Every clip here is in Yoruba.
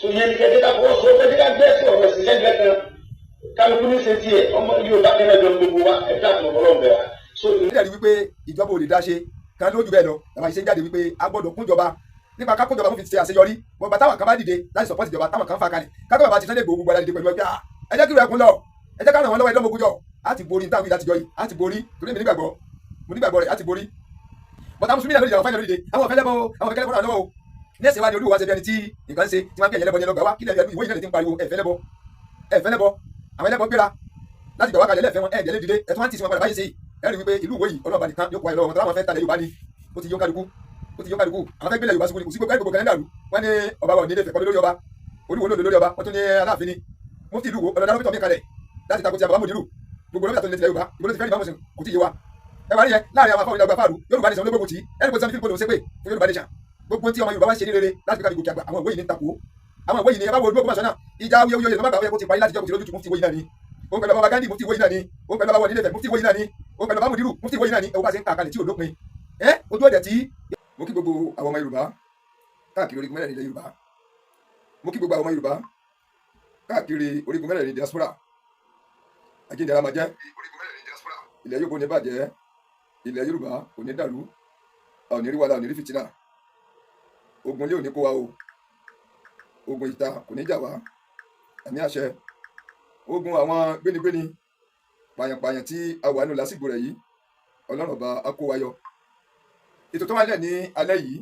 So yẹn ní kẹ́kẹ́ ká fọwọ́ sọ pé ká gbé ẹ̀sìn ọ̀rọ̀ ẹ̀sìn lẹ́gbẹ̀ẹ́ kan, kálukú ní ṣe tiẹ̀. Ọmọ Yorùbá kẹ́lẹ́ jọ gbogbo wa, ẹ dákun, Ọlọ́run bẹ̀ wá. So nílẹ̀ rí wípé ìjọba ò lè dá ṣe kan lójú bẹ́ẹ̀ lọ làwọn ṣe ń jáde wípé a gbọ́dọ̀ kúnjọba nípa kákójọba fún fi ṣe àṣeyọrí. Wọn bá táwọn kan bá dìde láti support ìjọba, táwọn kan fà kalẹ̀ kákó bàbá ti Sunday Igboho, gbogbo ara dìde pẹ̀lú ẹgbẹ́. Ẹ jẹ́ kí ìrẹ̀kùn lọ, ẹ jẹ́ ká ràn wọ́n lọ́wọ́. Ẹ̀dọ́mọ ogúnjọ́ á ti borí nítawọn ìlàtijọ́ yìí, á ti borí, torí èmi nígbàgbọ́, mo nígbàgbọ́ rẹ̀, á ti borí. Bọ́tà mùsùlùmí náà lóde, àwọn fáìnà lóde, àwọn ọ̀fẹ́ lẹ́bọ̀, àwọn ọ̀fẹ́ lẹ́bọ̀ lọ́wọ́ o. Ní ẹ̀sìn wa ni olúwa ṣe bí ẹni tí nǹkan ṣe tí wọ́n ń pè é lẹ́bọ̀ ní ẹlọ́gbà wá kílẹ̀ ìwé yìí náà ti ń pariwo ẹ̀fẹ́ lẹ́bọ̀, ẹ̀fẹ́ lẹ́bọ̀. Àwọn ẹlẹ́bọ̀ gbéra láti gbà wá kalẹ̀ lẹ́fẹ̀ẹ́ wọn, ẹ̀ẹ́dẹ̀ lè dìde, ẹ̀tún wá ń tì sí wọn padà báyìí sí. Ẹ rí wípé ìlú ìwé yìí, ọlọ́ọ̀bà nìkan yóò kó ayọ̀ lọ́wọ́ wọn tó láwọn fẹ́ talẹ̀ Yorùbá ni. Ó ti yó kálukú, ó ti yó kálukú. Àwọn fẹ́ gbélé Yorùbá sùkúrú, kò sí gbogbo gbogbo kẹlẹ́ndà rú. Wọ́n ní ọba wa ò ní ilé ìfẹ́ kọ́ lórí ọba, olúwo ló lórí ọba. Wọ́n tún ní aláàfin ni mufti ìlú wo ọlọ́dà lọ́pítọ̀ mi kalẹ̀ láti takò ti àbámọ̀ dìrú gbogbo lọ́pítà tó ní tilẹ̀ Yorùbá. Ìbò ló ti fẹ́ rí ìbámu, kò tí ì yé wa. Ẹ wá rí yẹn láàrin àwọn afáwọn ìdàgbà fáàrù Yorùbá nation ológbòkò tí ẹni kò tí sọ fífi ṣépè fún Yorùbá nation. Gbogbo tí ọmọ Yorùbá wá ń ṣe ní rere láti fi kábi gòkè àgbà, àwọn ìwé yìí ní takò. Àwọn ìwé yìí ní ẹ bá wo olú Ògbómọ̀ṣọ́ náà, ìjà awuyewuye ló má gbà wọ́n kó ti parí láti jọ́, kò sí lójútùú. Mufti ìwé yìí náà ni ó ń pẹ̀lú ọba Gandhi, mufti ìwé yìí náà ni ó ń pẹ̀lú ọba wọ nílé Ifẹ̀, mufti ìwé yìí náà ni ó ń pẹ̀lú ọba Mudiru, mufti ìwé yìí náà ni. Ẹ wo bá ṣe ń kà kalẹ̀ tí ò lópin ẹ ojú ọ̀dẹ̀ tí. Mo kí gbogbo àwọn ọmọ Yorùbá káàkiri orígun mẹ́rẹ̀ẹ̀rin ilẹ̀ Yorùbá. Mo kí gbogbo àwọn ọmọ Yorùbá káàkiri orígun mẹ́rẹ̀ẹ̀rin diaspora. Àjíǹde ara máa jẹ́. Ilẹ̀ Yorùbá ò ní bàjẹ́, ilẹ̀ Yorùbá kò ní dàrú, a ò ní rí wàhálà, ò ní rí fìtínà. Ogun ilé ò ní kó wa o, ogun ìta kò ní jà wá, àmì àṣẹ. Ogun àwọn gbénigbéni, pààyàn-pààyàn tí a wà nù lásìkò rẹ̀ yìí, Ọlọ́run ọba á kó wa yọ. Ètò tó wà nílẹ̀ ní alẹ́ yìí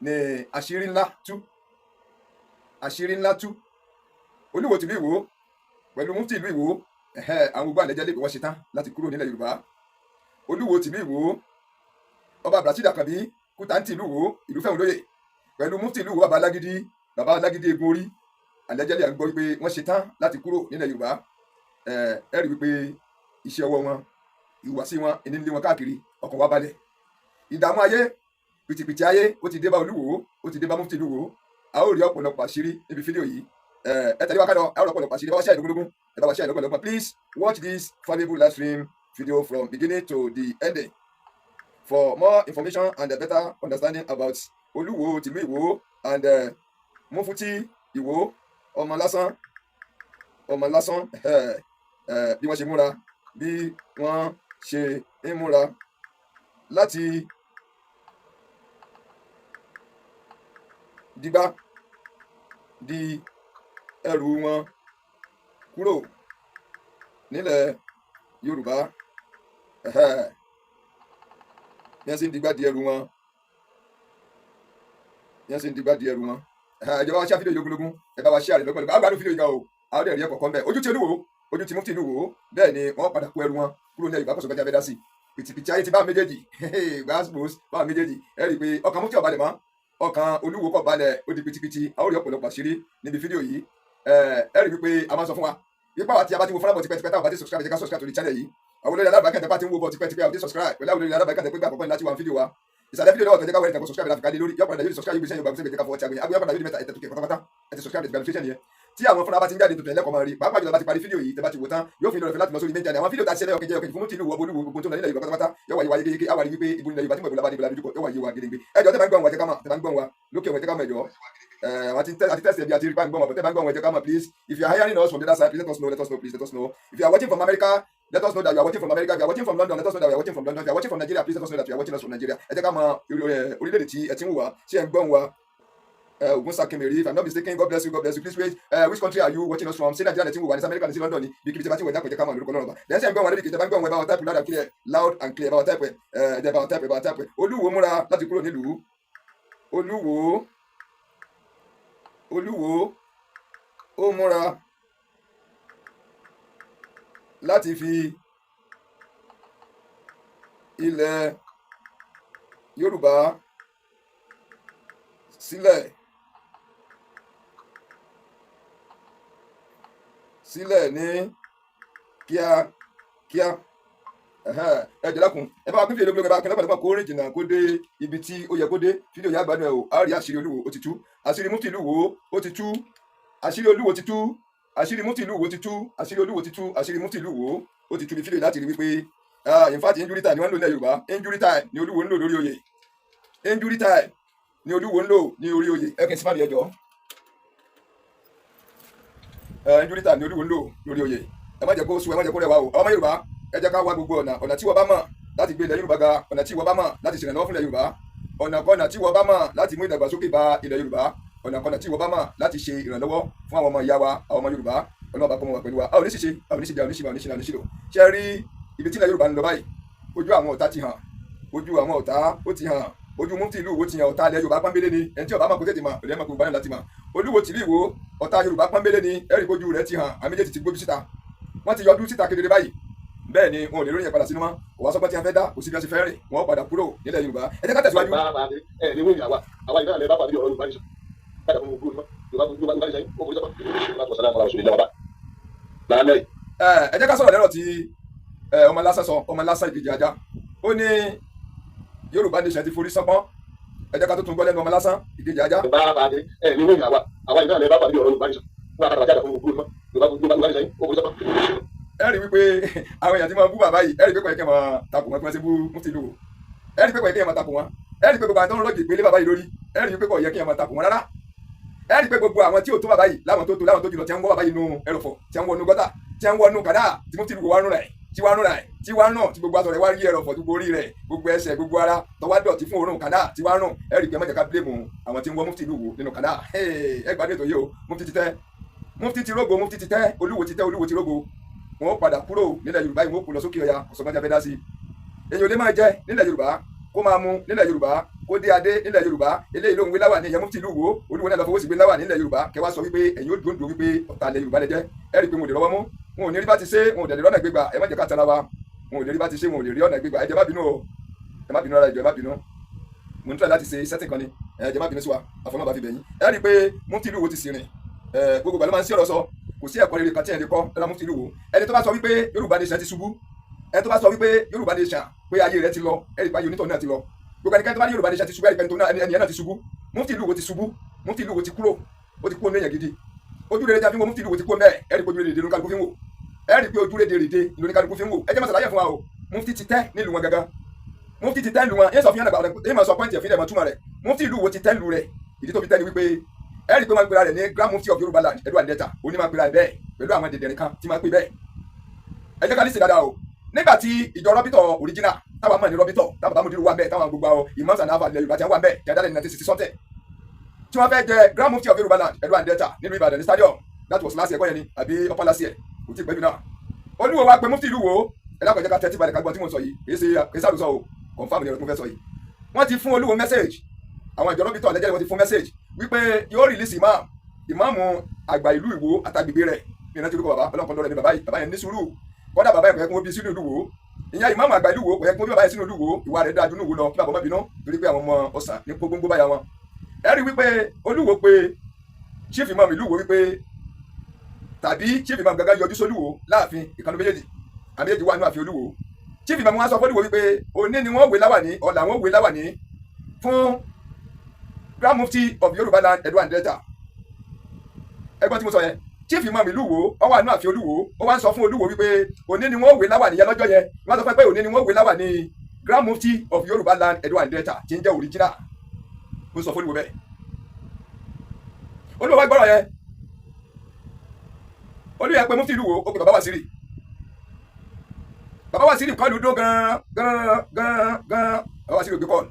ní àṣírí ńlá tú, àṣírí ńlá tú. Olúwo tìlú Ìwó pẹ̀lú mufti ìlú Ìwó, àwọn gbogbo àlẹ́jẹ́ lè pé wọ́n ṣe tán láti kúrò nílẹ̀ Yorùbá. Olúwo tìlú Ìwó, ọba Abdulrasheed Àkànbí Kútàǹtì ìlú Ìwó, ìlú fẹ́hùn lóye, pẹ̀lú mufti ìlú Ìwó, baba alágídí, baba alágídí egun orí, àlẹ́jẹ́ lè gbọ́ wípé wọ́n ṣe tán láti kúrò nílẹ̀ Yorùbá. Ẹ rí wípé iṣẹ́ ọwọ́ wọn, ìhùwàsí wọn, ìní lé wọn káàkiri. Ọkàn wa balẹ̀. Ìdààmú ayé, pìtìpìtì ayé, ó ti dé bá Olúwo, ó ti dé bá mufti ìlú Ìwó. A ó rí ọ̀pọ̀lọpọ̀ àṣírí níbi fídíò yìí. Ẹ tẹ̀lé wa ká lọ, ẹ ó rí ọ̀pọ̀lọpọ̀ àṣírí. Ẹ bá wa ṣe àìdógúndógún, ẹ bá wa ṣe àìdógúndógún. Please watch this valuable live stream video from beginning to the ending for more information and a better understanding about Olúwo tìlú Ìwó and Mufti Ìwó, ọmọ lásán, ọmọ lásán. Bí wọ́n ṣe múra, bí wọ́n ṣe ń múra láti dígbà di ẹrù wọn kúrò nílẹ̀ Yorùbá. Bí wọ́n ṣe ń digbá di ẹrù wọn, bí wọ́n ṣe ń digbá di ẹrù wọn. Ìjọba wa ṣe àfihàn ìlógúnlógún, ẹ bá wa ṣe àrẹ lọ́pọ̀lọpọ̀. Àgbàdo fídíò yìí gan o, àwọn ọdẹ rí ẹ̀kọ́ kan bẹ́ẹ̀. Ojú tí Olúwo, ojú tí mufti ìlú Ìwó, bẹ́ẹ̀ ni wọ́n padà kó ẹrù wọn kúrò nílẹ̀ Yorùbá. Kò sọ̀kẹ́jà bẹ́ẹ̀ dá sí pìtìpìtì ayé ti bá méjèèjì gbàgbós bá méjèèjì. Ẹ rí i pé ọkàn mufti ò balẹ̀ mọ́, ọkàn Olúwo kò balẹ̀, ó di pìtìpìtì. A ó rí ọ̀pọ̀lọpọ̀ àṣírí níbi fídíò yìí. Ẹ rí i wípé a máa ń sọ fún wa yípa wa tí a bá ti wo fúnra bọ̀ tipẹ́tipẹ́, táwọn bá ti subscribe, ẹ jẹ́ ká subscribe to the channel yìí. Àwọn olórí alábàákẹ́ tẹ́ bá ti ń wo bọ̀ tipẹ́tipẹ́, àwọn ti subscribe pẹ̀lú àwọn olórí alábàákẹ́ tẹ́ pé gbà àkọ́kọ́ ní láti wà fídíò wa. Ìsàlẹ̀ fídíò náà, tẹ̀jẹ́ ká wẹ́rẹ́ tẹ̀kọ́ subscribe láti kálé lórí yọ̀pọ̀ yóò di subscribe, yóò gbé sẹ́yìn, yóò gbé sẹ́yìn, fọwọ́ ti àgbẹ̀yìn àgbẹ̀yìn padà, yóò di mẹ́ta ẹ̀tẹ̀ tó kẹ̀ pátápátá. Ẹ ti subscribe, notification yẹn tí àwọn fúnra bá ti ń jáde tuntun ẹlẹ́kọ̀ọ́ máa rí. Pàápàá jùlọ bá ti parí fídíò yìí, tẹ́ bá ti wò tán, yóò fi lọ́rọ̀ fẹ́ láti lọ sórí méjì àwọn fídíò tá a ṣe lẹ́yọ̀ kejì fún tìlú wọ bolúwo, gbogbo tó ń lọ nílẹ̀ Yorùbá pátápátá yóò wáyé wáyé kékeré. Àwárí wípé ibo nílẹ̀ Yorùbá tí mo ìbò labadé ìbò labadé yóò wáyé wa gedegbe. Ẹjọ́ tẹ́ bá ń gbọ́ wọn, ẹ̀jẹ̀ ká mọ̀. Tẹ́ bá ń gbọ́ wa lókè wọn, ẹ̀jẹ̀ ká mọ̀. Ẹjọ́ àti tẹ́sí ẹbí àti rí pa ń gbọ́ wọn, tẹ́ bá ń gbọ́ wọn, ẹ̀jẹ̀ ká mọ̀. Please, if you are hearing us from the other side, please let us know, let us know, please let us know. If you are watching from America, let us know that you are watching from America. If you are watching from London, let us know that you are watching from London. If you are watching from Nigeria, please let us know that you are watching us from Nigeria. Ẹ jẹ́ ká mọ̀ orílẹ̀-èdè tí ẹ ti ń wò wá, ṣé ẹ ń gbọ́ wa. Ogun Sakimiri, if I'm not mistaken, God bless you, God bless you. Please wait. Which country are you watching us from? Say Nigeria, tí ń wò wá ní America, ní sí London ní bí kíbi tí a bá ti wẹ̀ dákọ̀, jẹ́ ká mọ̀ lórúkọ Ọlọ́run ọba. Then ṣé ẹ ń gbọ́ wọn lórí kìí? Tẹ́ bá ń gbọ́ wọn, ẹ bá wọn type loud and clear, loud and clear. Ẹ bá wọn type ẹ, ẹ bá wọn type, ẹ bá wọn type. Olúwo múra láti kúrò nílùú. Olúwo, Olúwo ó múra láti fi ilẹ̀ Yorùbá sílẹ̀ ní kíákíá. Ẹ jẹ́ dákun, ẹ bá wa pín fídíò lógún, ẹ bá wa pín lọ́pọ̀lọpọ̀, kó rìn jìnnà, kó dé ibi tí ó yẹ kó dé. Fídíò yà gbádùn ẹ o. A rí àṣírí Olúwo, ó ti tú. Àṣírí mufti ìlú Ìwó, ó ti tú. Àṣírí Olúwo ti tú, àṣírí mufti ìlú Ìwó ti tú. Àṣírí Olúwo ti tú, àṣírí mufti ìlú Ìwó ó ti tú. Ní fídíò láti rí wípé, in fact, injury time ni wọ́n ń lò ní Yorùbá. Injury time ni Olúwo ń lò lórí oyè. Injury time ni Olúwo ń lò ní orí oyè. Ẹ kì í sí fáàlì ẹjọ́. Injury time ni Olúwo ń lò lórí oyè. Ẹ má jẹ́ kó sú, ẹ má jẹ́ kó rẹwà o. Ọmọ Yorùbá, ẹ jẹ́ ká wá gbogbo ọ̀nà, ọ̀nà tí wọ́n bá mọ̀ láti gbé ilẹ̀ Yorùbá ga, ọ̀nà tí wọ́n bá mọ̀ láti ṣèrànlọ́wọ́ fún ilẹ̀ Yorùbá, ọ̀nà kọ́nà tí wọ́n bá mọ̀ láti mú ìdàgbàsókè bá ilẹ̀ Yorùbá, ọ̀nà kọ́nà tí wọ́n bá mọ̀ láti ṣe ìrànlọ́wọ́ fún àwọn ọmọ ìyá wa, àwọn ọmọ Yorùbá. Ọlọ́run bá kọ́ mọ́ wa pẹ̀lú wa. A ò ní ṣiṣẹ́, a ò ní ṣiṣẹ́, a ò ní ṣiṣẹ́, a ò ní ṣiṣẹ́, a ò ní ṣiṣẹ́. Ṣe rí ibi tí ilẹ̀ Yorùbá ń lọ báyìí? Ojú àwọn ọ̀tá ti hàn, ojú àwọn ọ̀tá ó ti hàn. Ojú mufti ìlú Ìwó ti hàn. Ọ̀tá ilẹ̀ Yorùbá pọ́nbélé ni. Ẹni tí ó bá mọ̀ kó tètè mọ̀, òlẹ́ mọ̀ kó gbọ́dọ̀ láti mọ̀. Olúwo tìlú Ìwó, ọ̀tá Yorùbá pọ́nbélé ni. Ẹ̀rí ojú rẹ̀ ti hàn. Àmì méjèèjì ti gbójú síta, wọ́n ti yọjú síta kedere báyìí. Bẹ́ẹ̀ ni wọn ò lè lórí yẹn padà sínú mọ́. Kò wá sọ́gbọ́n tí a fẹ́ dá, kò sí bí wọ́n ṣe fẹ́ rìn, wọ́n padà kúrò nílẹ̀ Yorùbá. Ẹ jẹ́ ká tẹ̀síwájú. Ẹ ní wíìlì àwa àwa ìdáhùn lẹ bá pàdé ọ̀rọ̀ Yorùbá nation padà fún gbogbo Yorùbá Yorùbá nation ó forí sọ́kàn. Ẹ jẹ́ ká sọ̀rọ̀ lẹ́rọ̀ tí ọmọ lásán sọ, ọmọ lásán ìkejì ajá. Ó ní Yorùbá nation ti forí sánpọ́n. Ẹ jẹ́ ká tó tún gbọ́ lẹ́nu ọmọ lásán ìkejì ajá. Ẹ ní wíìlì àwa àwa ìdáhùn lẹ bá pàdé ọ̀rọ̀ Yorùbá nation padà fún gbogbo Yorùbá Yorùbá nation ó forí sọ́kàn. Ẹ rí wípé àwọn èèyàn tí wọ́n bú bàbá yìí, ẹ rí pé kò yẹ kí ẹ máa takò wọn kí wọ́n ṣe bú mufti ìlú Ìwó. Ẹ rí pé kò yẹ kí ẹ máa takò wọn. Ẹ rí pé gbogbo àwọn tó ń rọ́ọ̀gì ìpele bàbá yìí lórí, ẹ rí pé kò yẹ kí ẹ máa takò wọn rárá. Ẹ rí pé gbogbo àwọn tí ò tó bàbá yìí, láwọn tó tó, láwọn tó jùlọ, tí wọ́n ń wọ́ bàbá yìí nù ẹrọ̀fọ̀, tí wọ́n ń wọnú gọ́tà, tí wọ́n ń wọnú kàdá, tí mufti ìlú Ìwó wá nù rẹ̀, tí wàá nù rẹ̀, tí wàá nù, tí gbogbo aṣọ rẹ̀ wá rí ẹrọ̀fọ̀, gbogbo orí rẹ̀, gbogbo ẹsẹ̀, gbogbo ara tó wá dọ̀tí fún òórùn kàdá tí wàá nù. Ẹ rí pé ẹ má jẹ́ ká blame àwọn tí ń wọ́ mufti ìlú Ìwó nínú kàdá. Ẹ gbàdé ètò yìí o. Mufti ti tẹ́, mufti ti rógo, mufti ti tẹ́, Olúwo ti tẹ́, Olúwo ti rógo. Wọn ó padà kúrò nílẹ̀ Yorùbá yìí, wọn ó kó lọ sókè ọya. Ọ̀sọ̀gbọ́n tí a fẹ́ dá sí i, èyàn ò lè máa jẹ nílẹ̀ Yorùbá, kó máa mu nílẹ̀ Yorùbá, kó dé adé nílẹ̀ Yorùbá. Eléyìí ló ń wé láwà ní ìyẹn mufti ìlú Ìwó. Olúwo náà lọ fowó sí gbé láwà nílẹ̀ Yorùbá. Kẹ wá sọ wípé ẹ̀yin ó dúró wípé ọ̀tá ilẹ̀ Yorùbá lẹ jẹ́. Ẹ rí i pé wọn ò lè rọwọ́ mú, wọn ò ní rí bá ti ṣe, wọn ò dẹ̀ lè rọ́nà gbégbà. Ẹ má jẹ́ ká tara wa. Wọn ò lè rí bá ti ṣe, wọn ò lè rí ọ̀nà gbégbà. Ẹ jẹ́ má bínú o, ẹ má bínú ara ìjọ, ẹ má bínú. Mo ń try láti ṣe setting kan ni. Ẹ jẹ́ má bínú sí wa, àfọlọ́mọba fi bẹ̀yìn. Ẹ rí i pé mufti ìlú Ìwó ti sì rìn. Gbogbo ìgbà ló máa ń sí ọ̀rọ̀ sọ. Kò sí ẹ̀kọ́ rere kan tí ẹ̀ lè kọ́ lára mufti ìlú Ìwó. Ẹni tó bá sọ wípé Yorùbá nation ti ṣubú, ẹni tó bá sọ wípé Yorùbá nation pé ayé rẹ ti lọ, ẹ̀rí pa ayé onítọ̀ náà ti lọ. Gbogbo ẹnikẹ́ni tó bá ní Yorùbá nation ti ṣubú, ẹ̀rí pé ẹni náà ti ṣubú. Mufti ìlú Ìwó ti ṣubú. Mufti ìlú Ìwó ti kúrò, ó ti kúrò ní èèyàn gidi. Ojú rere tí a fi ń wo mufti ìlú Ìwó ti kúrò mẹ́ẹ̀. Ẹ̀rí pé ojú rere ló ń kálukú fi ń wò. Ẹ̀rí pé ojú rere rèé ló ní kálukú fi ń wò. Ẹ jẹ́ máa ṣàlàyé fún wa o. Mufti ti tẹ́ nílùú wọn gangan. Mufti ti tẹ́ nílùú wọn. Yẹn sọ fún yàrá yẹn, máa sọ point ẹ̀ fún yẹn, máa túmọ̀ rẹ̀. Mufti ìlú Ìwó ti tẹ́ nílùú rẹ̀. Ìdí tó fi tẹ́ ni wípé ẹ rí i pé wọ́n ń pera rẹ̀ ní Grand Mufti of Yorùbá Land, Edo and Delta. Òní máa ń pera rẹ̀ bẹ́ẹ̀ pẹ̀lú àwọn dẹ̀dẹ̀rìn kan tí máa ń pè bẹ́ẹ̀. Ẹ jẹ́ ká listen dáadáa o. Nígbà tí ìjọ rọ́bìtọ̀ original táwa mọ̀ ní rọ́bìtọ̀, táwọn bàbá mùdírù wà bẹ́ẹ̀, táwọn gbogbo àwọn imams and alfa ilẹ̀ Yorùbá tí wọ́n wà bẹ́ẹ̀, tí a dálẹ̀ ní 1960 something, tí wọ́n fẹ́ jẹ Grand Mufti of Yorùbá Land, Edo and Delta nílùú Ìbàdàn ní stadium. That was last year kọ́ yẹn ni àbí upper last year, kò tí ì pẹ́ jù náà. Olúwo wa pe mufti ìlú Ìwó. Ẹ dákun, ẹ jẹ́ ká tẹ́tí balẹ̀ ká gbọ́ tí mo sọ yìí. Kì í ṣe kì í ṣàlùsọ o, confirm ni ọ̀rọ̀ tí mo fẹ́ sọ yìí. Wọ́n ti fún Olúwo message, àwọn ìjọ rọ́bìtọ̀ lẹ́jẹ̀ wọ́n ti fún message wípé yóò release imam, ìmáàmù àgbà ìlú Ìwó àtàgbègbè rẹ̀. Ní ìrántí orúkọ bàbá, ọlọ́run kan lọ́rẹ̀ ní bàbá yìí. Bàbá yẹn ní sùúrù. Kọ́dà bàbá yẹn kò yẹ kó bí sínú ìlú Ìwó. Ìyẹn ìmáàmù àgbà ìlú Ìwó, kò yẹ kó bí bàbá yẹn sínú ìlú Ìwó. Ìwà rẹ̀ dáa ju inú Ìwó lọ. Kí bàbá má bínú torí pé àwọn ọmọ ọ̀sán ní gbogbo báyà wọn. Ẹ rí wípé Olúwo pé chief imam ìlú Ìwó wípé, tàbí chief imam gangan yọjú sólúwo láàfin, ìkànnì méjèèjì, àmì méjèèjì wà nínú ààfin Olúwo. Chief imam wọn sọ fún Olúwo wípé òní ni wọ́n wé láwàní, ọ̀là wọ́n wé láwàní fún Grand Mufti of Yorùbá Land, Edo and Delta. Ẹgbọ́n tí mo sọ yẹn, chief imam ìlú Ìwó ó wà nínú ààfin Olúwo, ó wá ń sọ fún Olúwo wípé òní ni wọ́n wé láwàní yẹn lọ́jọ́ yẹn. Wọ́n sọ fún pé òní ni wọ́n wé láwàní Grand Mufti of Yorùbá Land, Edo and Delta, tí ń jẹ́ original. Ó sọ fún Olúwo bẹ́ẹ̀. Olúwo wá gbọ́rọ̀ yẹn. Olúwo yẹn pé mufti ìlú Ìwó, ó pe bàbá Wàsíìrì. Bàbá Wàsíìrì kọ́ ló dó gan gan gan gan. Bàbá Wàsíìrì ò gbé call.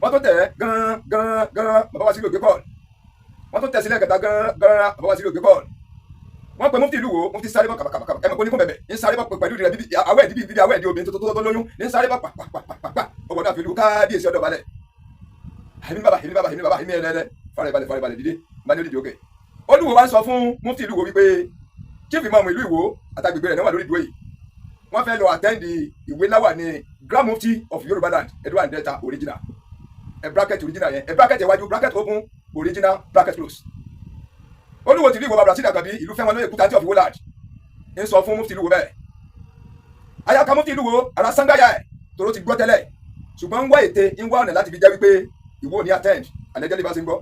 Wọ́n tó tẹ̀ gan gan gan, bàbá Wàsíìrì ò gbé call. Wọ́n tó tẹ̀ sílẹ̀ kẹta gan gan, bàbá Wàsíìrì ò gbé call. Wọ́n pe mufti ìlú Ìwó. Mufti sáré bọ́ kàbàkàbà. Ẹ mọ̀ pé oníkún bẹ̀bẹ̀ ń sáré bọ́ pẹ̀lú rẹ̀ bíbí awẹ́ ìdí bíbí awẹ́ ìdí obìnrin tó lóyún ní sáré bọ́ pàpàpàpà. Ọgbọ̀n náà fi lu kábíyèsí ọ̀dọ̀ balẹ̀. Èmi bàbá, èmi bàbá, èmi bàbá, èmi ẹlẹ́lẹ́. Fara balẹ̀, fara balẹ̀, dìde bá ní olùdíje òkè. Olúwo wa ń sọ fún mufti ìlú Ìwó wípé chief imam ìlú Ìwó àtàgbègbè rẹ̀ náà wà lórí ìdúró yìí, wọ́n fẹ́ lọ attend ìwé láwà ní Grand Mufti of Yorùbá Land, Edo and Delta original. Ẹ bracket original yẹn, ẹ bracket iwájú, bracket open, original, bracket close. Olúwo tìlú Ìwó, bàbá Rasheed Àkànbí ìlú fẹ́ wọn lóye kúta tí of Ìwó land, ń sọ fún mufti ìlú Ìwó bẹ́ẹ̀. Ayaka mufti ìlú Ìwó ara sangbaya ẹ̀ tòró ti gbọ́ tẹ́lẹ̀, ṣùgbọ́n ń wá ète, ń wá ọ̀nà láti fi jẹ́ wípé Ìwó ní attend àlẹ́jẹ́ lè bá ṣe ń gbọ́.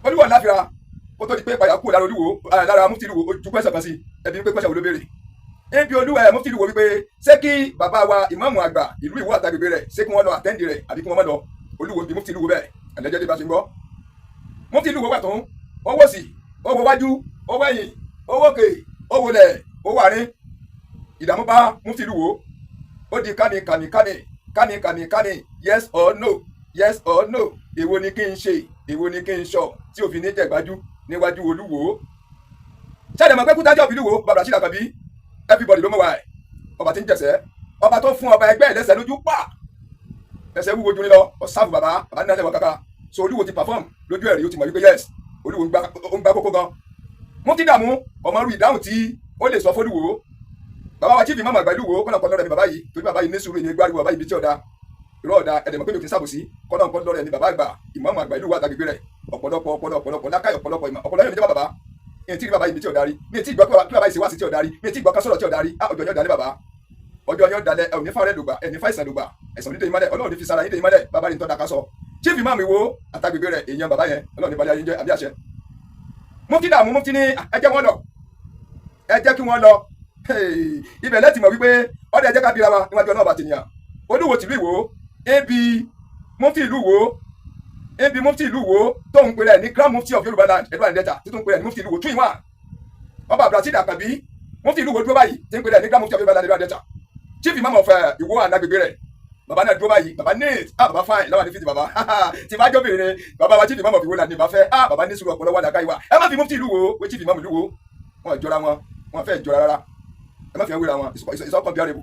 Olúwo láfira kó tó di pé ìpayà kúrò lára Olúwo, lára mufti ìlú Ìwó. Ojú pẹ́sẹ̀ kan sí ẹbí pé pẹ́sẹ̀ wo ló béèrè ebi Olúwa ẹ̀ mufti ìlú Ìwó wípé ṣé kí bàbá wa ìmáàmù àgbà ìlú Ìwó àtàgbègbè rẹ̀, ṣé kí wọ́n lọ attend rẹ̀ àbí kí wọ́n má lọ? Olúwo bí mufti ìlú Ìwó bẹ́ẹ̀ àlẹ́jẹ́ lè bá ṣe ń gbọ́. Mufti ìlú Ìwó wà tó ń Owó sí, owó wájú, owó ẹ̀yìn, owó òkè, owó lẹ̀, owó àárín. Ìdààmú bá mufti ìlú Ìwó. Ó di kánì kánì kánì kánì kánì kánì, yes or no, yes or no. Èwo ni kí n ṣe, èwo ni kí n sọ tí òfin ní jẹ̀gbájú níwájú Olúwo? Ṣáà dẹ̀ mọ̀ pé kútájọ́ ìlú Ìwó, bàbá Rasheed Àkànbí, everybody ló mọ̀ wá ẹ̀. Ọba tí ń jẹ̀sẹ̀, ọba tó fún ọba ẹgbẹ́ ẹ̀lẹ́sẹ̀ lójú pa, ẹsẹ̀ wúwo ju ní lọ, ọ̀sáfù bàbá bàbá ní ẹsẹ̀ kàkà. So Olúwo ti perform lójú ẹ̀rí, ó ti mọ̀ wípé yes, Olúwo ń gbá kókó gan. Mufti dààmú, ọmọ rú ìdáhùn tí ó lè sọ fólúwo. Bàbá wa chief imam àgbà ìlú Ìwó, kọ́nà kọ́ lọ́rẹ̀ mi bàbá yìí, torí bàbá yìí ní sùúrù, ní gbáriwo bàbá yìí bí tí ọ̀dà irọ́ ọ̀dà ẹ̀dẹ̀mọ̀ pé mi ò kí ń sàbòsí. Kọ́nà kọ́ lọ́rẹ̀ mi bàbá àgbà, ìmáàmù àgbà ìlú wa àtàgbègbè rẹ̀. Ọ̀pọ̀lọpọ̀ ọpọlọ, ọ̀pọ̀lọpọ̀ lákàyè, ọ̀pọ̀lọpọ̀ ìmọ̀, ọ̀pọ̀lọpọ̀ yóò ní jẹ́ bàbá. Mi ò tí ì rí bàbá yìí bí tí ọ̀dà rí, mi ò tí ì gbọ́ kí bàbá yìí ṣe wá sí tí ọ̀dà rí, mi ò tí ì gbọ́ ká sọ̀rọ̀ tí ọ̀dà rí. Ọjọ́ yóò dalẹ̀ bàbá, ọjọ́ yóò dalẹ̀. Ẹ ò ní fáwọn ẹlògbà, ẹ ní fáìsàn lògbà, ẹ̀sán onídèé ìmọ̀lẹ̀, Ọlọ́run ní fi sara yín dé ìmọ̀lẹ̀. Bàbá rí ń tọ́ da ká sọ. Chief imam Ìwó àtàgbègbè rẹ̀, èèyàn bàbá yẹn, Ọlọ́run ní balẹ̀ ayé ń jẹ́ àbí àṣẹ. Mufti dààmú, mufti ní ẹ jẹ́ wọ́n lọ, ẹ jẹ́ kí wọ́n lọ. Ibẹ̀ lẹ́tì mọ̀ wípé ọdẹ ẹ jẹ́ ká bíra wa níwájú Ọlọ́run bàtìyàn. Olúwo tìlú Ìwó ebi mufti ìlú Ìwó, ebi mufti ìlú Ìwó tó ń pèrè ní Grand Mufti of Yorùbá Land, Edo and Delta, tí tó ń pèrè ní mufti ìlú Ìwó, two in one. Ọba Abdulrasheed Àkànbí, mufti ìlú Ìwó dúró báyìí, tí ń pèrè ní Grand Mufti of Yorùbá Land, Edo and Delta. Chief Imam of Ìwó and agbègbè rẹ̀, bàbá náà dúró báyìí. Bàbá neat, ah, bàbá fine láwọn ní fìdí bàbá tí bá jọ́ bèrè. Bàbá wa chief imam of Ìwó land ní bá fẹ́. Ah, bàbá ní sùúrù, ọpọlọ wà lákàyè wa. Ẹ má fi mufti ìlú Ìwó wé chief imam ìlú Ìwó. Wọn jọra wọn, wọn fẹ́ jọra rárá. Ẹ má fi wọn wéra wọn, it's all comparable.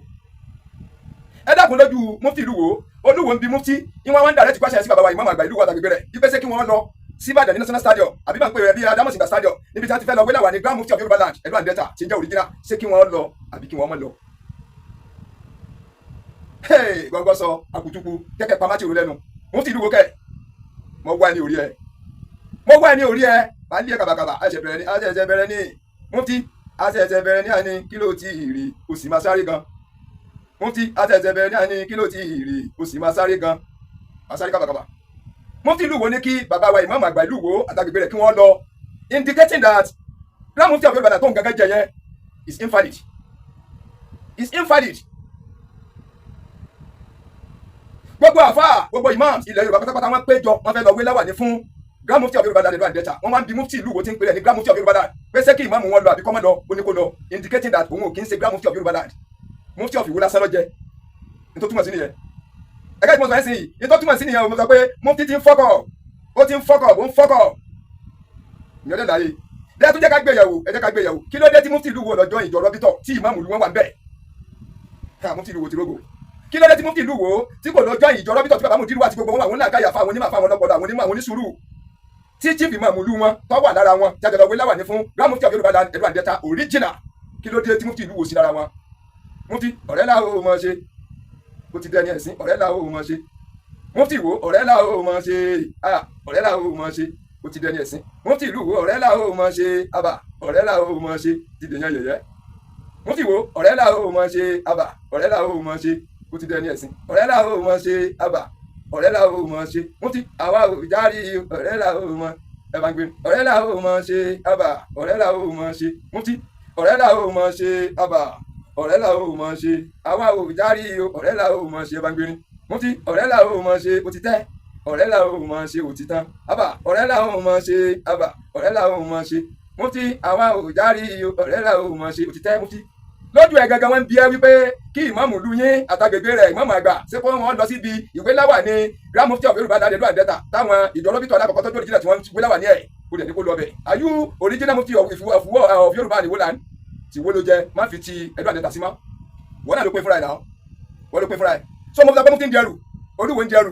Ẹ dákun, lójú mufti ìlú Ìwó, Olúwo ń bi mufti, ìwọ̀n wọn ń dàrẹ́ ti pàṣẹ sí bàbá wa ìmáàmù àgbà ìlú wa àtàgbègbè rẹ̀ wípé ṣé kí wọ́n lọ síbàdàn ní National Stadium, àbí máa ń pè rẹ̀ bí Adamasingba Stadium, níbi tí wọ́n ti fẹ́ lọ wé láwà ní Grand Mufti of Yorùbá Land, Edo and Delta, tí ń jẹ́ original. Ṣé kí wọ́n lọ àbí kí wọ́n má lọ? Gbọ́ngbọ́n sọ akutuku kẹ́kẹ́ pamá tí ò lẹ́nu. Mufti ìlú Ìwó kẹ́, mo wá ẹni orí ẹ, mo wá ẹni orí ẹ, máa ń lé kàbàkàbà. Àṣẹ bẹ̀rẹ̀ ní, àṣẹ bẹ̀rẹ̀ ní mufti, àṣẹ̀ṣẹ̀ bẹ̀rẹ̀ ní àní kí ló ti rí, o sì máa sáré gan. Mufti, àṣẹ̀ṣẹ̀ bẹ̀rẹ̀ ní àní kí ló ti rí, o sì máa sáré gan, máa sáré kàbàkàbà. Mufti ìlú Ìwó ní kí bàbá wa ìmáàmù àgbà ìlú Ìwó àtàgbègbè rẹ̀ kí wọ́n lọ, indicating that Grand Mufti of Yorùbá tó ń gángan jẹ yẹn is invalid, is invalid. Gbogbo àfáà, gbogbo imams ilẹ̀ Yorùbá pátápátá, wọ́n péjọ, wọ́n fẹ́ lọ wé láwàní fún Grand Mufti of Yorùbá Land, Edo and Delta. Wọ́n wá ń bi mufti ìlú Ìwó tí ń pè é ní Grand Mufti of Yorùbá Land pé ṣé kí ìmáàmù wọn lọ àbí kó má lọ? Ó ní kó lọ, indicating that òun ò kí ń ṣe Grand Mufti of Yorùbá Land, mufti of Ìwó lásán ló jẹ́. Ní tó túmọ̀ sí nìyẹn. Ẹgbẹ́ tí mo sọ ẹ́ sìn yìí, ní tó túmọ̀ sí nìyẹn. Mo sọ pé mufti ti ń fọ́kọ̀, ó ti ń fọ́kọ̀, ó ń fọ́kọ̀ ìyọ́dẹ̀ láyé bí ẹ tún jẹ́ ká gbé yẹ̀wò. Ẹ jẹ́ ká gbé yẹ̀wò. Kí ló dé tí mufti ìlú Ìwó lọ́jọ́ ìjọ rọ́bítọ̀ tí ìmáàmù ìlú wọn wà ń bẹ̀? Mufti ìlú Ìwó ti rógò. Kí ló dé tí mufti ìlú Ìwó tí kò lọ́jọ́ ìjọ rọ́bítọ̀ tí bàbá Mùdírù àti gbogbo wọn, àwọn onílàkàyà fáwọn onímọ̀, fáwọn ọlọ́pọlọ, àwọn onímọ̀, àwọn onísùúrù, tí chief imam ìlú wọn tó wà lára wọn jáde lọ wé láwà ní fún Grand Mufti of Yorùbá Land, Edo and Delta original? Kí ló dé tí mufti ìlú Ìwó sí lára wọn? Mufti, ọ̀rẹ́ là ó mọ̀ ṣe, ó ti dẹni ẹ̀sìn. Ọ̀rẹ́ là ó mọ̀ ṣe, mufti Ìwó, ọ̀rẹ́ là ó mọ̀ ṣe, ọ̀rẹ́ là ó mọ̀ ṣe, ó ti dẹni ẹ̀sìn. Mufti ìlú Ìwó, ọ̀rẹ́ là ó mọ̀ ṣe, àbà, ọ̀rẹ́ là ó mọ̀ ṣe, ti dèyàn yẹ̀yẹ́. Mufti Ìwó, ọ̀rẹ́ là ó mọ̀ ṣe, àbà, ọ̀rẹ́ là ó mọ̀ ṣe, ó ti dẹni ẹ̀sìn. Ọ̀rẹ́ là ó mọ̀ ṣe, àbà, ọ̀rẹ́ là ó mọ̀ ṣe. Mufti, àwa ò járí, ọ̀rẹ́ là ó mọ̀, ẹ bá ń gbé, ọ̀rẹ́ là ó mọ̀ ṣe, àbà, ọ̀rẹ́ là ó mọ̀ ṣe. Mufti, ọ̀rẹ́ là ó mọ̀ ṣe, àbà, ọ̀rẹ́ là ó mọ̀ ṣe, àwa ò járí, ọ̀rẹ́ là ó mọ̀ ṣe. Ẹ bá ń gbé ní mufti, ọ̀rẹ́ là ó mọ̀ ṣe, ó ti tẹ́, ọ̀rẹ́ là ó mọ̀ ṣe, ó ti tán, àbà, ọ̀rẹ́ là ó mọ̀ ṣe, àbà, ọ̀rẹ́ là ó mọ̀ ṣe. Mufti, àwa ò járí, ọ̀rẹ́ là ó mọ̀ ṣe, ó ti tẹ́. Mufti, lójú ẹ̀ gangan, wọ́n ń bi ẹ́ wípé kí ìmáàmù lu yín àtàgbègbè rẹ̀, ìmáàmù àgbà, ṣé kó wọ́n lọ síbi ìwé láwà ní Grand Mufti of Yorùbá Land, Edo and Delta, táwọn ìjọ rọ́bìtọ̀ alákọ̀ọ́kọ́ tọ́jú original tí wọ́n wé láwà ní ẹ̀, kó dẹ̀ ní kó lọ bẹ̀? Are you original mufti of Yorùbá and Ìwó land? Tí wo ló jẹ, má fi ti Edo and Delta sí mọ́. Wọ́n náà ló pín fúnra ẹ̀ náà, wọ́n ló pín fúnra ẹ̀. So mo fi sọ pé mufti ń dẹrù, Olúwo ń dẹrù.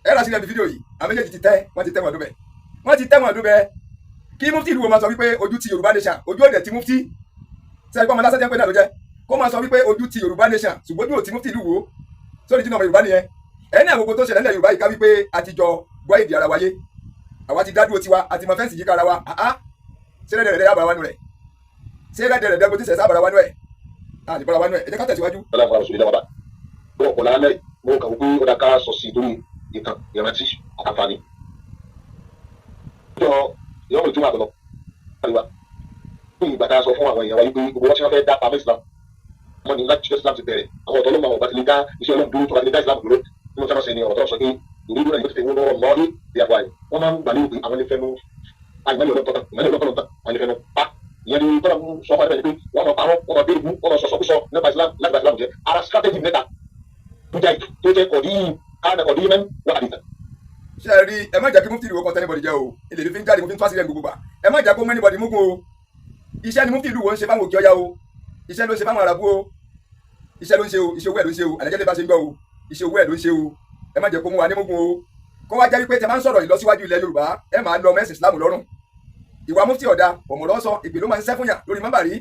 Ẹ rà sílẹ̀ ní fídíò yìí, àwọn méjèèjì ti tẹ́, wọ́n ti tẹ́ wọn dúbẹ̀, wọ́n ti tẹ́ wọn dúbẹ̀. Kí mufti ìlú wo máa sọ wípé ojú ti Yorùbá nation, ojú òde ti mufti sẹ́yìn pọ́nmọ́ lásán jẹ́ pé náà ló jẹ́ kó máa sọ wípé ojú ti Yorùbá nation, ṣùgbọ́n ojú ò ti mufti ìlú wo sórí jìnnà ọmọ Yorùbá nìyẹn. Ẹni àgbogbo tó ṣẹlẹ̀ nílẹ̀ Yorùbá yìí, ká wípé àtijọ́ gbọ́ èdè ara wáyé, àwa ti dádúró tiwa, àti mọ fence yíká ara wa. Àá ṣé rẹ́dẹ̀rẹ́dẹ́ yàbára wa nù rẹ̀? Ṣé rẹ́dẹ̀rẹ́dẹ́ bó ti ṣẹ̀ sábàra wa nù ẹ̀? À ní bọ́ra wa nù ẹ̀. Ẹ jẹ́ ká tẹ̀síwájú. Ọlọ́run àwọn sòlí lọ́wọ́ bá wọn kọ̀ lálẹ́, mo kàn wípé ó dá ká sọ sí torí ìtàn ìrántí àǹfààní. Ọjọ́ ìyọ́mọ̀ ìtumọ̀ àtọ̀lọ́ àríwá fún ìgbà tá a sọ fún àwọn èèyàn wa wípé gbogbo wọn tí wọ́n fẹ́ dá pamọ́ Islam wọn ní láti ṣe Islam ti bẹ̀rẹ̀, àwọn ọ̀tọ̀ ló máa wọ̀ bá ti lè dá iṣẹ́ Ọlọ́run dúró, tó bá ti lè dá Islam dúró nínú tí wọ́n ṣe ni ọ̀rọ̀ tó sọ pé ìlú náà yóò ti fi wọ́n lọ́wọ́ lọ́ọ́ ní ìyàwó àyè wọ́n máa ń gbà lérò pé àwọn lè fẹ́nu. Àìmọ́lẹ̀ ọlọ́tọ̀ ìmọ́lẹ̀ ọlọ́tọ̀ lọ́tọ̀ wọn ni fẹ́ lọ pa. Ìyẹn ni tọ́lá sọ fún ẹni pé wọ́n máa parọ́, wọ́n máa béèrè bú, wọ́n máa sọ̀sọ́kúsọ nípa Islam láti bá Islam jẹ́. Ara strategy mẹ́ta tó jẹ́ tó jẹ́ kọ̀dí kánà kọ̀dí mẹ́n wà àdìsàn. Ṣe ẹ rí, ẹ má jẹ́ kí mufti ìlú wo kọ́ anybody jẹ́ o. Ilé mi fi ń jáde, mo fi ń tó àṣírí ẹ̀ gbogbo gbà. Ẹ má jẹ́ kó mú anybody mugun o. Iṣẹ́ ni mufti ìlú wo ń ṣe fáwọn òkè ọya o. Iṣẹ́ ló ń ṣe fáwọn àràbù o. Iṣẹ́ ló ń ṣe o. Iṣẹ́ owó ẹ̀ ló ń ṣe o. Àlẹ́jẹ́ lè bá ṣe ń gbọ́ o. Iṣẹ́ owó ẹ̀ ló ń ṣe o. Ẹ má jẹ́ kó mú wa ní mugun o, kó wá jẹ́ wípé tẹ máa ń sọ̀rọ̀ ìlọsíwájú ilẹ̀ Yorùbá, ẹ máa lọ mẹ́sìn Islam lọ́rùn. Ìwà mufti ọ̀dà ọ̀mọ̀rọ̀ sọ ìpè ló máa ń ṣẹ́ fún yàn lórí mọ́bàrí.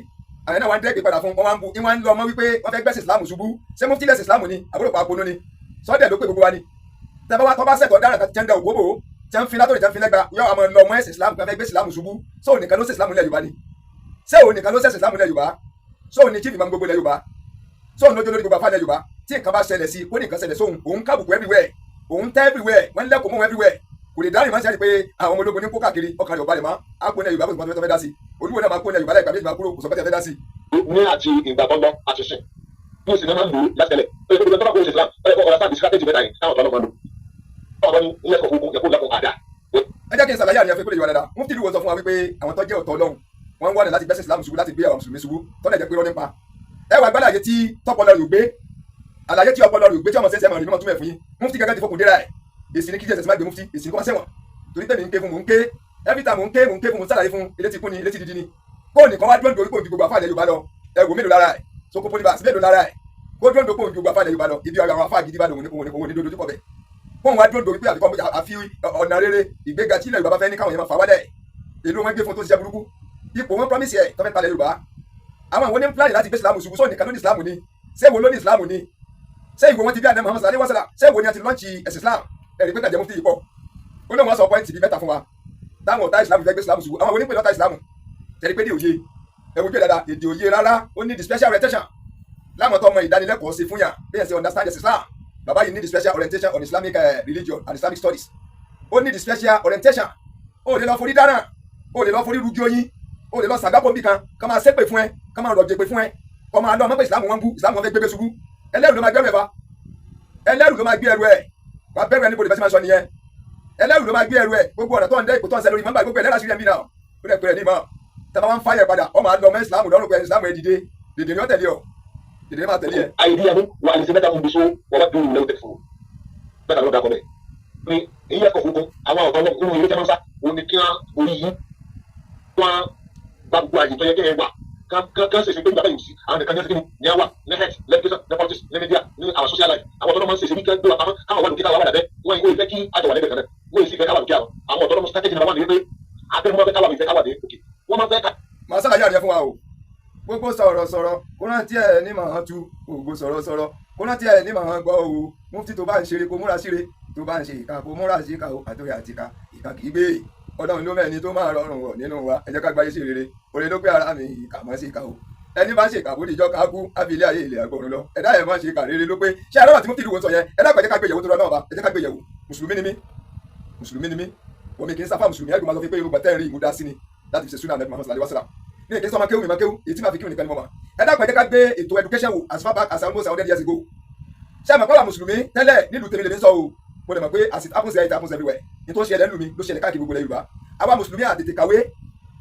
Àwọn náà wá ń dẹ́gbẹ̀ padà fún wọn, wá ń bu ìwọ̀n ń lọ ọmọ wípé wọ́n fẹ́ gbẹ̀sìn Islam ṣubú. Ṣé mufti lẹ̀sìn Islam ni? Àbúrò pa aponú ni sọ́dẹ̀ ló pé gbogbo wa ni. Tẹ́bá wá tọ́ba sẹ̀tọ̀ dára tẹ́ ń da ògbóbò, tẹ́ ń fi látòrí, tẹ́ ń fi lẹ́gba yọ àwọn lọ ọmọ ẹ̀sìn Islam kan fẹ́ gbé Islam ṣubú. Sóò nìkan ló ṣe Islam ilẹ̀ Yorùbá ni? Ṣé òun nìkan ló ṣẹ̀sìn Islam ilẹ̀ Yorùbá? Sóò ní chief imam gbogbo ilẹ̀ Yorùbá? Sóò lójó lórí gbogbo afá ilẹ̀ Yorùbá? Tí nǹkan bá ṣẹlẹ̀ sí, kó ní nǹkan ṣẹlẹ̀ sóhun, òun kábùkù everywhere, òun tẹ́ everywhere, wọ́n ń lẹ́kọ̀ọ́ mọ́ everywhere, kò lè dárí máa ń ṣe pé àwọn ọmọ ológun ní kó káàkiri. Ọkàn rẹ̀ ò balẹ̀ mọ́. Á kó ilẹ̀ Yorùbá, kò sì mọ́ tó fẹ́ dá sí. Olúwo náà máa kó ilẹ̀ Yorùbá láìpẹ́, méjì máa kúrò, kò sọ pé tẹ́ fẹ́ dá sí. Ní àti ìgbà tó ń lọ àti sìn bí o sì ní máa ń lò ó láti tẹ̀lẹ̀ ó yẹ kó gbogbo tó bá kó o ṣe Islam, ó yẹ kó ọ̀rọ̀ sáà di strategy mẹ́ta yìí táwọn tó lọ́ máa lò. Ọ̀rọ̀ ní ilé ẹ̀kọ́ fún ẹ̀kọ́ lákùn àdá. Ẹ jẹ́ kí n ṣàlàyé àríyànfẹ́ kó lè yọ dáadáa. Mufti ìlú wo sọ fún wa wípé àwọn tó jẹ́ ọ̀tọ̀ Ọlọ́run, wọ́n ń wọ́nà láti gbẹ́sẹ̀ Islam ṣubú, láti gbé àwọn mùsùlùmí ṣubú, tọ́lẹ̀ jẹ́ pé irọ́ nípa ẹ wà gbọ́dọ̀. Àyè tí tọpọlọ rẹ̀ ò gbé, àlàyé tí ọpọlọ rẹ̀ ò gbé, tí ọmọ sẹ́sẹ́ mọ̀ ní mímọ́ túmẹ̀ fún yín. Mufti gẹ́gẹ́ ti fokùn déra ẹ̀. Èsì ní kí jẹ́sẹ̀ má gbé mufti, èsì ní kó má sẹ́wọ̀n, torí pé mi ń ké fún, mò ń ké every time, mò ń ké, mò ń ké fún, mò ń sàlàyé fún. Ilé ti kún ni, ilé ti didi ni. Kó nìkan wá dúró nítorí kó ju gbogbo àfáà ilẹ̀ Yorùbá lọ. Ẹ wò mélòó lára ẹ̀ soko polybas, mélòó lára ẹ̀ kó dúró nítorí kó ju gbogbo àfáà ilẹ̀ Yorùbá lọ. Ibi àwọn àfáà gidi bá lòun ní òun ní dojú kọ bẹ̀. Kóun wá dúró nítorí pé àfikọ́ àfi ọ̀nà rere ìgbéga tí ilẹ̀ Yorùbá bá fẹ́ ní káwọn yẹn máa fà wálẹ̀. Èló wọn gbé fún tó ṣiṣẹ́ burúkú? Ipò wọn promise ẹ̀ tó fẹ́ talẹ̀ Yorùbá. Àwọn àwọn ní plan láti gbé Islam ṣubú. Sóò nìkan ló ní Islam ni? Ṣé wo ló ní Islam ni? Ṣé ìwọ wọn ti bí àná Muhammad sallallahu alaihi wasallam? Ṣé ìwọ ni a ti launch ẹ̀sìn Islam? Ẹ̀rí pé kàjẹ́ mufti yìí pọ̀. Ó lóun wọn sọ point bíi mẹ́ta fún wa táwọn ọ̀tá Islam fẹ́ gbé Islam ṣubú. Àwọn onípè lọ́tà Islam tẹ̀lé pé ní òye ẹ̀wọ̀n gbé dáadáa, èdè òye rárá. Ó ní the special orientation láwọn tó mọ ìdánilẹ́kọ̀ọ́ sí fún yàn bí ẹ̀ ṣe understand Islam. Bàbá yìí need the special orientation on Islamic religion and Islamic studies. Ó ní the special orientation. Ó lè lọ forí dáná, ó lè lọ forí rugi oyin, ó lè lọ sàgbákò bí kan ká máa ṣépè fún ẹ, ká máa rọ̀jẹ̀ pé fún ẹ, kọ́ máa lọ ọmọ pé Islam wọn bú, Islam wọn fẹ́ gbégbé ṣubú. Ẹlẹ́rù ló máa gbẹ́rù ẹ̀ fa, ẹlẹ́rù ló máa gbé ẹrù ẹ̀ wà bẹ́rù ẹ níbo lè fẹ́ sí máa sọ nìyẹn. Ẹlẹ́rù ló máa gbé ẹrù ẹ̀. Gbogbo ọ̀nà tó ń dẹ́ ipò tó ń sẹ lórí mọ́mbà, gbogbo ẹlẹ́rù àṣírí ẹ̀ ń bí náà. Ó lè pè é ní mọ́ tẹ́lẹ̀ wọ́n ń fáyẹ̀ padà. Ọ máa lọ mọ́ Islam lọ́rùn pé Islam ẹ̀ dìde dìde ni ó tẹ̀lé ọ, dìde máa tẹ̀lé ẹ. Àìdíyàmú wà ní sẹ́mẹ́ta ń biso wọ́n bá dùn lẹ́wọ́ tẹ̀ fún un bẹ́ẹ̀ ló dákọ̀ bẹ́ẹ̀ ni èyí ẹ̀kọ́ fún àwọn ọ̀tọ̀ náà nínú ilé tí wọ́n sá òun ni kí wọ́n orí yìí wọ́n bá gbogbo àyè tó yẹ kí ẹ wà kán ṣèṣe pé nígbà yìí sí àwọn nìkan ní ẹsẹ̀ ní wà ní health, ní education, ní politics, ní media, ní our social life. Àwọn ọ̀tọ̀ náà máa ń ṣèṣe bí kí wọ́n gbé wa pamọ́ káwọn wà lókè, káwọn wà lábẹ́. Wọ́n yìí fẹ́ kí àjọ wà lẹ́gbẹ̀ẹ́ kan náà, wọ́n yìí sì fẹ́ káwà lókè. Àwọn ọ̀tọ̀ náà strategy number one ni wípé abẹ́ wọn fẹ́ káwà, ìfẹ́ káwà dé òkè, wọ́n máa fẹ́ ká. Màá ṣàlàyé àríyá fún wa o. Gbogbo sọ̀rọ̀sọ̀rọ̀ kó rántí ẹ̀ ní màá tu. Gbogbo sọ̀rọ̀sọ̀rọ̀ kó rántí ẹ̀ ní màá gbọ́ o. Mufti tó bá ń ṣeré, kó múra síre. Tó bá ń ṣe ìka, kó múra sí ìka o. Àtòrí àtìka, ìka kì í gbé. Ọlọ́run ló mẹ́ni tó máa rọrùn wọ̀ nínú wa. Ẹ jẹ́ ká gbáyé sí rere. Oore ló pé ara mi, ìkà mọ́ sí ìka o. Ẹni bá ń ṣe ìkà, bó dijọ́ ká kú, á fi ilé ayé ilẹ̀ àgbọ̀run lọ. Ẹ̀dá ẹ̀ máa ń ṣe ìkà, rere ló pé. Ṣé ẹ̀rọ àti mufti ìlú wo ń sọ yẹn? Ẹ dákun, ẹ jẹ́ ká gbé yẹ̀wò tó lọ náà bá. Ẹ jẹ́ ká gbé yẹ̀wò. Mùsùlùmí ni mí, mùsùlùmí ni mí. Wọ́n mi kì í sáfà mùsùlùmí. Ẹ̀gbọ́n máa sọ pé irun gbàtẹ́ rí ìmúdá sí ni láti fi ṣe súnà Ànábì Muhammad sallallahu alaihi wasallam. Ní èké sọmọ kéwù, mi máa kéwù, èyí tí màá fi kéwù nìkan ni mo mọ̀. Ẹ dákun, ẹ jẹ́ ká gbé ètò education wò as far back as almost 100 years ago. Ṣé àmọ́ pàwọn mùsùlùmí tẹ́lẹ̀ nílùú tèmi lèmi ń sọ o. Mo lè mọ̀ pé as it happens here, it happens everywhere. Ní tó ṣẹlẹ̀ nílùú mi ló ṣẹlẹ̀ káàkiri gbogbo ilẹ̀ Yorùbá. Àwa mùsùlùmí àtètè kàwé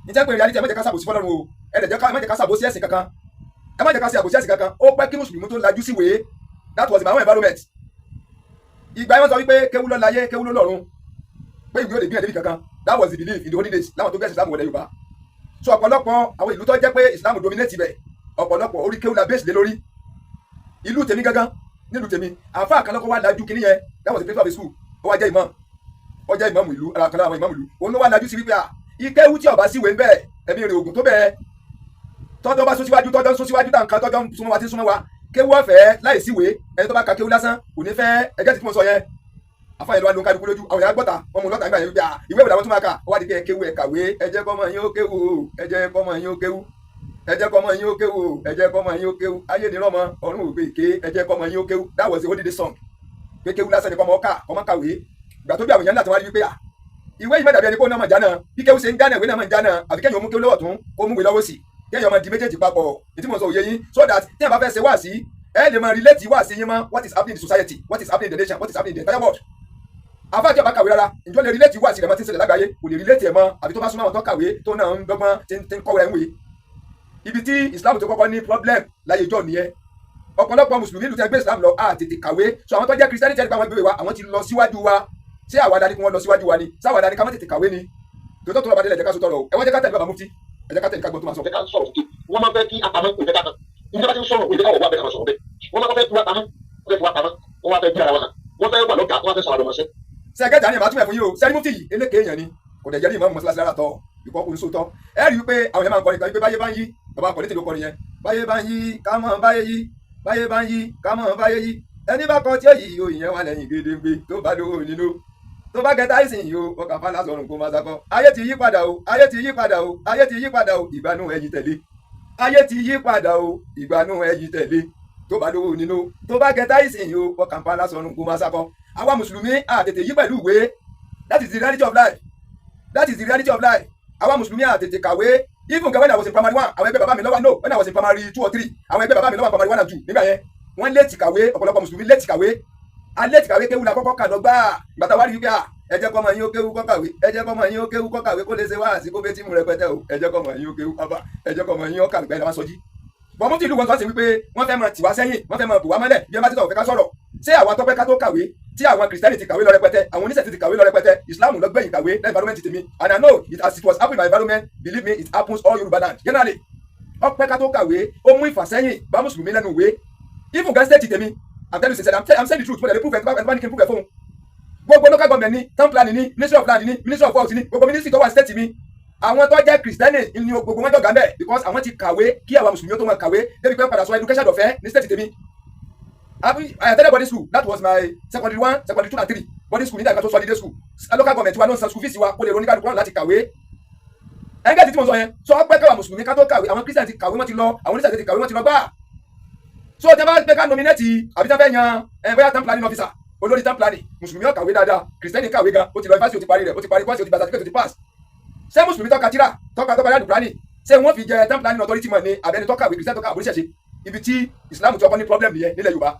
ní jẹ́ pé reality. Ẹ má jẹ́ ká ṣàbòsí fọ́lọ́run o. Ẹ dẹ̀ jẹ́ ká má jẹ́ ká ṣàbòsí ẹ̀sìn kankan. Ẹ má jẹ́ ká ṣe àbòsí ẹ̀sìn kankan. Ó pẹ́ kí mùsùlùmí tó lajú síwèé. That was my own environment. Ìgbà yẹn, wọ́n sọ wípé kéwú ló láyé, kéwú ló lọ́run, pé ìwé ò lè gbìyànjú débi kankan. That was the belief in the olden days láwọn tó gbẹ̀sìn Islam wọlé Yorùbá. So ọ̀pọ̀lọpọ̀ àwọn ìlú tó jẹ́ pé Islam dominate ibẹ̀, ọ̀pọ̀lọpọ̀ orí kéwú la base lé lórí. Ìlú tèmi gangan, nílùú tèmi, àáfàá kan lọ́kọ́ wá lajú kínní yẹn. That was the principal of the school. Ó wá jẹ́ imam, ó jẹ́ ìmáàmù ìlú, ara kan lára àwọn ìmáàmù ìlú. Òun ló wá lajú sí wípé à ìkéwú tí ọba síwèé ń bẹ́ẹ̀, ẹ̀mí rẹ̀ ògùn tó bẹ́ẹ̀. Tọ́jọ́ bá sún síwájú, tọ́jọ́ sún síwájú, tá nǹkan tọ́jọ́ ń súnmọ́ wa, tí ń súnmọ́ wa, kéwú ọ̀fẹ́ láì síwèé, ẹni tó bá ka kéwú lásán kò ní fẹ́ ẹgẹ́ tí mo sọ yẹn. Àfáà yẹn ló wá ló ń kálukú lójú. Àwọn èèyàn gbọ́ta wọn mú lọ́tà nígbà yẹn wípé à ìwé ìwé làwọn tún máa kà. Ó wá di pé kéwú, ẹ kàwé. Ẹ jẹ́ kọ́mọ yín ó kéwú o, ẹ jẹ́ kọ́mọ yín ó kéwú, ẹ jẹ́ kọ́mọ yín ó kéwú o, ẹ jẹ́ kọ́mọ yín ó kéwú. Ayé ni rọ́mọ ọ̀run ògbé ké, ẹ jẹ́ kọ́mọ yín ó kéwú. That was the holiday song pé kéwú lásán ni kọ́mọ ọkà, kọ́mọ kàwé. Ìgbà tó bí àwọn èèyàn ńlá tí wọ́n á rí wípé à ìwé yìí má dàbí ẹni kó náà máa jáná. Bí kéwú ṣe ń jáná, ìwé náà máa ń jáná. Àbí kéèyàn mú kéwú lọ́wọ́ tún, kó mú ìwé lọ́wọ́ sí, kéèyàn máa di méjèèjì papọ̀. Ètí mo sọ òye yín, so that tí a bá fẹ́ ṣe wáàsí, ẹ lè máa relate wáàsí yín mọ́ what is happening in the society, what is happening in the nation, what is happening in the entire world. Àfáà tí ó bá kàwé rárá, ìjọ lè relate wá sí rẹ̀ mọ́ tí ń ṣẹlẹ̀ lágbàáyé? Kò lè relate ẹ̀ mọ́, àbí tó bá súnmọ́ àwọn tó kàwé, tó náà ń dọ́gbọ́n tí ń kọ́ rẹ̀ ń wé. Ibi tí Islam tó kọ́kọ́ ní problem láyé ìjọ nìyẹn. Ọ̀pọ̀lọpọ̀ mùsùlùmí ìlú tẹ́ gbé Islam lọ, á tètè kàwé. So àwọn tó jẹ́ Christianity ẹni pé àwọn gbé wa, àwọn ti lọ síwájú wa. Ṣé àwa dání kí wọ́n lọ síwájú wa ni? Sáwà dání ká má tètè kàwé ni? Tòótọ́ tó lọ́ba délẹ̀, jẹ́ ká sọ tọrọ o. Ẹ wá jẹ́ ká tẹ̀lé bàbá mufti, ẹ jẹ́ ká tẹ̀lé, ká gbọ́n tó máa sọ. Ẹ ká sọ̀rọ̀ sókè. Wọ́n máa fẹ́ kí apamọ́ ìfẹ́ ká kan ìjọba ti ń sọ̀rọ̀ ìfẹ́ káwọ̀ wá bẹ́ẹ̀ ká sọ̀rọ̀ bẹ́ẹ̀. Wọ́n máa fẹ́ fi wá pamọ́, wọ́n fẹ́ fi wá pamọ́, wọ́n wá fẹ́ bí ara wọn hàn, wọ́n fẹ́ wà lọ́gàá, wọ́n fẹ́ sọ̀rọ̀ àdọ̀mọ̀ṣẹ́. Sẹ́gẹ́jà ni ìbátúmẹ̀ fún yín o. Sẹ́ni mufti yìí, eléke èèyàn ni, kò dẹ̀ jẹ́ ní ìmọ̀ mọ́sálásí rárá tọ́ ìkọ́ kò ń sóòótọ́. Ẹ rí i pé àwọn èèyàn máa ń kọrin kan wípé báyé bá ń yí, bàbá akọ̀lé tèmi kọrin yẹn, báyé bá ń yí ká mọ̀ báyé yí, báyé bá ń yí ká mọ̀ báyé yí, ẹni bá kọ tí ó yí o, ìyẹn wà lẹ́yìn gédéǹgbé. Tó bá lówó nínú, tó bá gẹta ìsìn yìí o, ọkà fàlà sọrùn kó máa sakọ. Ayé ti yí padà o, ayé ti yí padà o, ayé ti yí padà o, ìgbanú ẹ̀yìn tẹ̀lé. Ayé ti yí padà o, ìgbanú ẹ̀yìn tẹ̀lé. Tó bá lówó nínú, tó bá gẹta ìsìn yìí o, ọkà fàlà sọrùn kó máa sakọ. Àwa mùsùlùmí àtètè yí pẹ̀lú ìwé. That is the reality of life, that is the reality of life. Àwa mùsùlùmí àtètè kàwé. Even gan, when I was in primary one, àwọn ẹgbẹ́ bàbá mi lọ́wọ́, no, when I was in primary two or three, àwọn ẹgbẹ́ bàbá mi lọ́wọ́ primary one and two nígbà yẹn, wọ́n late kàwé. Ọ̀pọ̀lọpọ̀ mùsùlùmí late kàwé. A late kàwé. Kéwù la kọ́kọ́ kà lọ gbáà. Gbàtà wá rí wípé à, ẹ jẹ́ kọ́mọ yín ó kéwú kó kàwé, ẹ jẹ́ kọ́mọ yín ó kéwú kó kàwé, kó lè ṣe wáàsí, kó fẹ́ tí mu rẹpẹtẹ o, ẹ jẹ́ kọ́mọ yín ó kéwú ọba, ẹ jẹ́ kọ́mọ yín ó kàwé. Gbẹ́ni àwọn sọjí bọ́n mú tí ìlú wọn sọ sí wípé wọ́n fẹ́ máa tì wá sẹ́yìn, wọ́n fẹ́ máa bù wá mọ́lẹ̀ bí wọ́n bá ti sọ̀rọ̀ fẹ́ ká sọ̀rọ̀. Ṣé àwọn tọ́pẹ́ ká tó kàwé, tí àwọn Kìrìsìtẹ́nì ti kàwé lọ rẹpẹtẹ, àwọn oníṣẹ̀ṣe ti kàwé lọ rẹpẹtẹ, Ìsìláàmù ló gbẹ̀yìn kàwé ní environment tèmi? And I know it, as it was happen in my environment, believe me, it happens all Yorùbá land generally. Ọpẹ́ ká tó kàwé, ó mú ìfàsẹ́yìn bá mùsùlùmí lẹ́nu ìwé. Even gan state tèmi, I'm telling you sincerely, I'm saying the truth. Mo lè prove ẹ̀, tó bá ní kí n prove ẹ̀ fóun. Gbogbo local government ní, town planning ní, Ministry of Land ní, Ministry of Works ní, gbogbo ministry tó wà state mi, àwọn tó jẹ́ Kìrìsìtẹ́nì ni gbogbo wọn jọ̀gá mbẹ̀, because àwọn ti kàwé kí àwọn mùsùlùmí ó tó wọn kàwé, débi pé padà sọ education dọ̀fẹ́ ní state tèmi. I attended boarding school. That was my secondary one, secondary two and three, boarding school. Nígbà kan tó sọ ní day school, local government wa ló ń san school fees wa, kó lè ronú kálukú láti kàwé. Ẹgbẹ́ tí mo sọ yẹn sọ pé káwa mùsùlùmí ká tó kàwé, àwọn Christian ti kàwé, wọ́n ti lọ, àwọn oníṣẹ̀ṣe ti kàwé, wọ́n ti lọ gbáà. So tí a bá pé ká nominate, àbí tí a fẹ́ yan ẹ, bóyá town planning officer, olórí town planning, mùsùlùmí ó kàwé dáadáa, Kìrìsìtẹ́nì kàwé gan, ó ti lọ yunifásitì, ó ti parí rẹ̀, ó ti parí course, ó ti gba certificate, ó ti pass. Ṣé mùsùlùmí tọ́ka tíra tọ́ka tọ́ka yàdùn planning, ṣé wọ́n fi jẹ town planning authority mọ̀ ní, àbẹ́ni tọ́ka àwé Kìrìsìtẹ́nì tọ́ka àbóríṣẹ̀ṣe? Ibi tí Islam ti ọkọ ní problem nìyẹn nílẹ̀ Yorùbá,